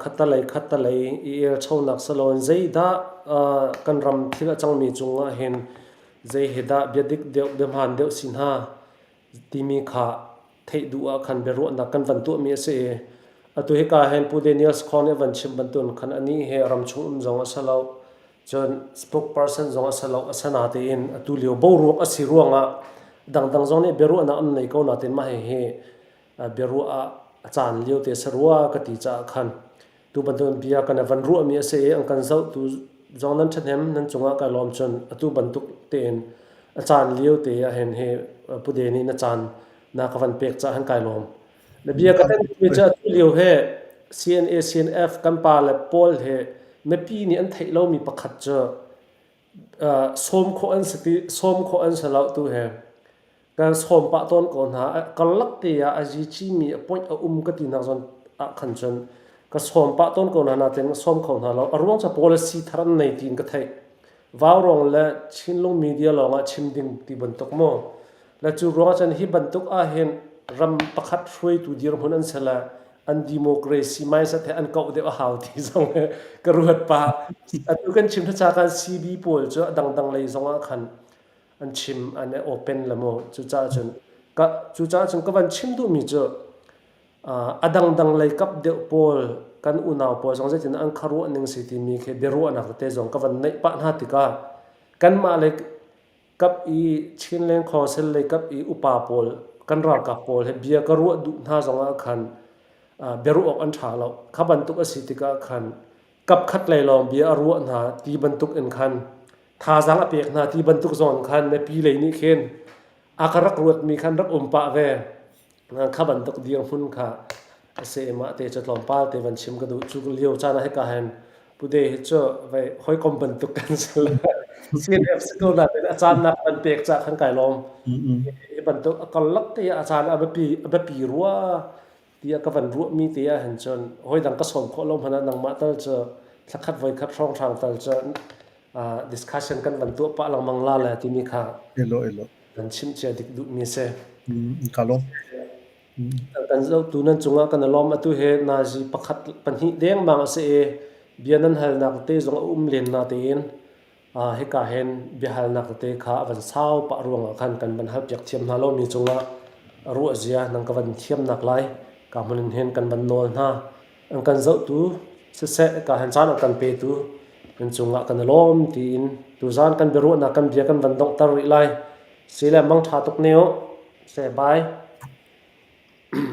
khattalei khattalei i elchonak siloin zeidah kan ram thil a cangmi cungah hin zei hi dah biadik deuh biahmaan deuh si hna timi kha theih duh ah khan biaruahnak kan van tuahmi a si i atu hika hin Pu Daniel Sakhong nih a van chim bantukin khan anih hi ramchung um zong a si lo cun spokesperson zong a si lo a si natein atu lio boruak a si ruangah dangdang zong nih biaruahnak an nei ko natein mah hihi biaruah ah a caan lio te si rua ka ti caah khan Tu bantukin bia kan i van ruahmi a si i an kan zohtu zong nan ṭhahnem, nan cungah kai lawm cun atu bantuk tein a caan lio te ah hin hi Pu De nih na caan na ka van pek caah hin kai lawm. Na bia ka tenhmi cu atu lio he CNA CNF kan pa le pawl he mipi nih an theih lomi pakhat cu sawm khawh an si ti sawm khawh an si lo tu he kan sawm pah tawn ko hna. Karlak te ah a zici mi a point a um ka ti nak zawn ah khan cun ka sawm pah tawn ko hna nain ka sawm kho hna lo. A ruang cu policy thar an nei tiin ka theih. Vaurawng le Chinlung media lawngah chim ding ti bantuk maw? Le cu ruangah cun hi bantuk ahhin ram pakhat hruaitu dirhmun an si le an democracy mindset he an kauh deuh a hau ti zong ka ruat pah. Atu kan chim hna kan CB pawl cu a dangdang lei zongah khan an chim an i open le maw cucaah cun ka cucaah cun ka van chim duhmi cu a dangdang lei kap deuh pawl kan unau pawl zong zeitin an khuaruah ning si timi khi biaruahnak tete zong ka van neih pah hna tikah kanmah lei kap i Chinland Council lei kap i upa pawl kan ralkap pawl he bia ka ruah duh hna zongah khan biaruah awk an ṭha lo. Kha bantuk a si tikah khan kap khat lei lawng bia a ruah hna ti bantuk in khan thazaang a pek hna ti bantuk zong khan mipi lei nih khin a ka rak ruatmi khan rak um pah ve. Kha bantuk dirhmun kha a si i mah te cu tlawmpal te van chim ka duh. Cu lio caan ah hika hin Pude hi cu vei hawikom bantuk kan si le CNF si ko nain a caan nak van pek cah khan kai lawm. Hi bantuk a karlak te ah a caan a biapi a biapi rua tiah ka van ruahmi te ah hin cun hawidang ka sawm khawh lo hmanh ah nangmah tal cu thlakhat voikhat hrawnghrang tal cu discussion kan van tuah pah lengmang la le timi kha Elo elo. kan chimh cia dik duhmi a si. Ka lawm. Kan zohtu nan cungah kan i lawm. Atu hi nazi pakhat pahnih dengmang a si i bia nan halnak te zong a um len natein hika hin biahalnak tete kha a van sau pah ruangah khan kan van halpiak thiam hna lomi cungah ruah zia nan ka van thiamnak lai ka hmun in hin kan van nawl hna. An kan zohtu siseh ka han caan an kan petu nan cungah kan i lawm tiin tuzaan kan biaruahnak kan bia kan van donghter rih lai. Sile mang ṭha tuk ne u. Se bye.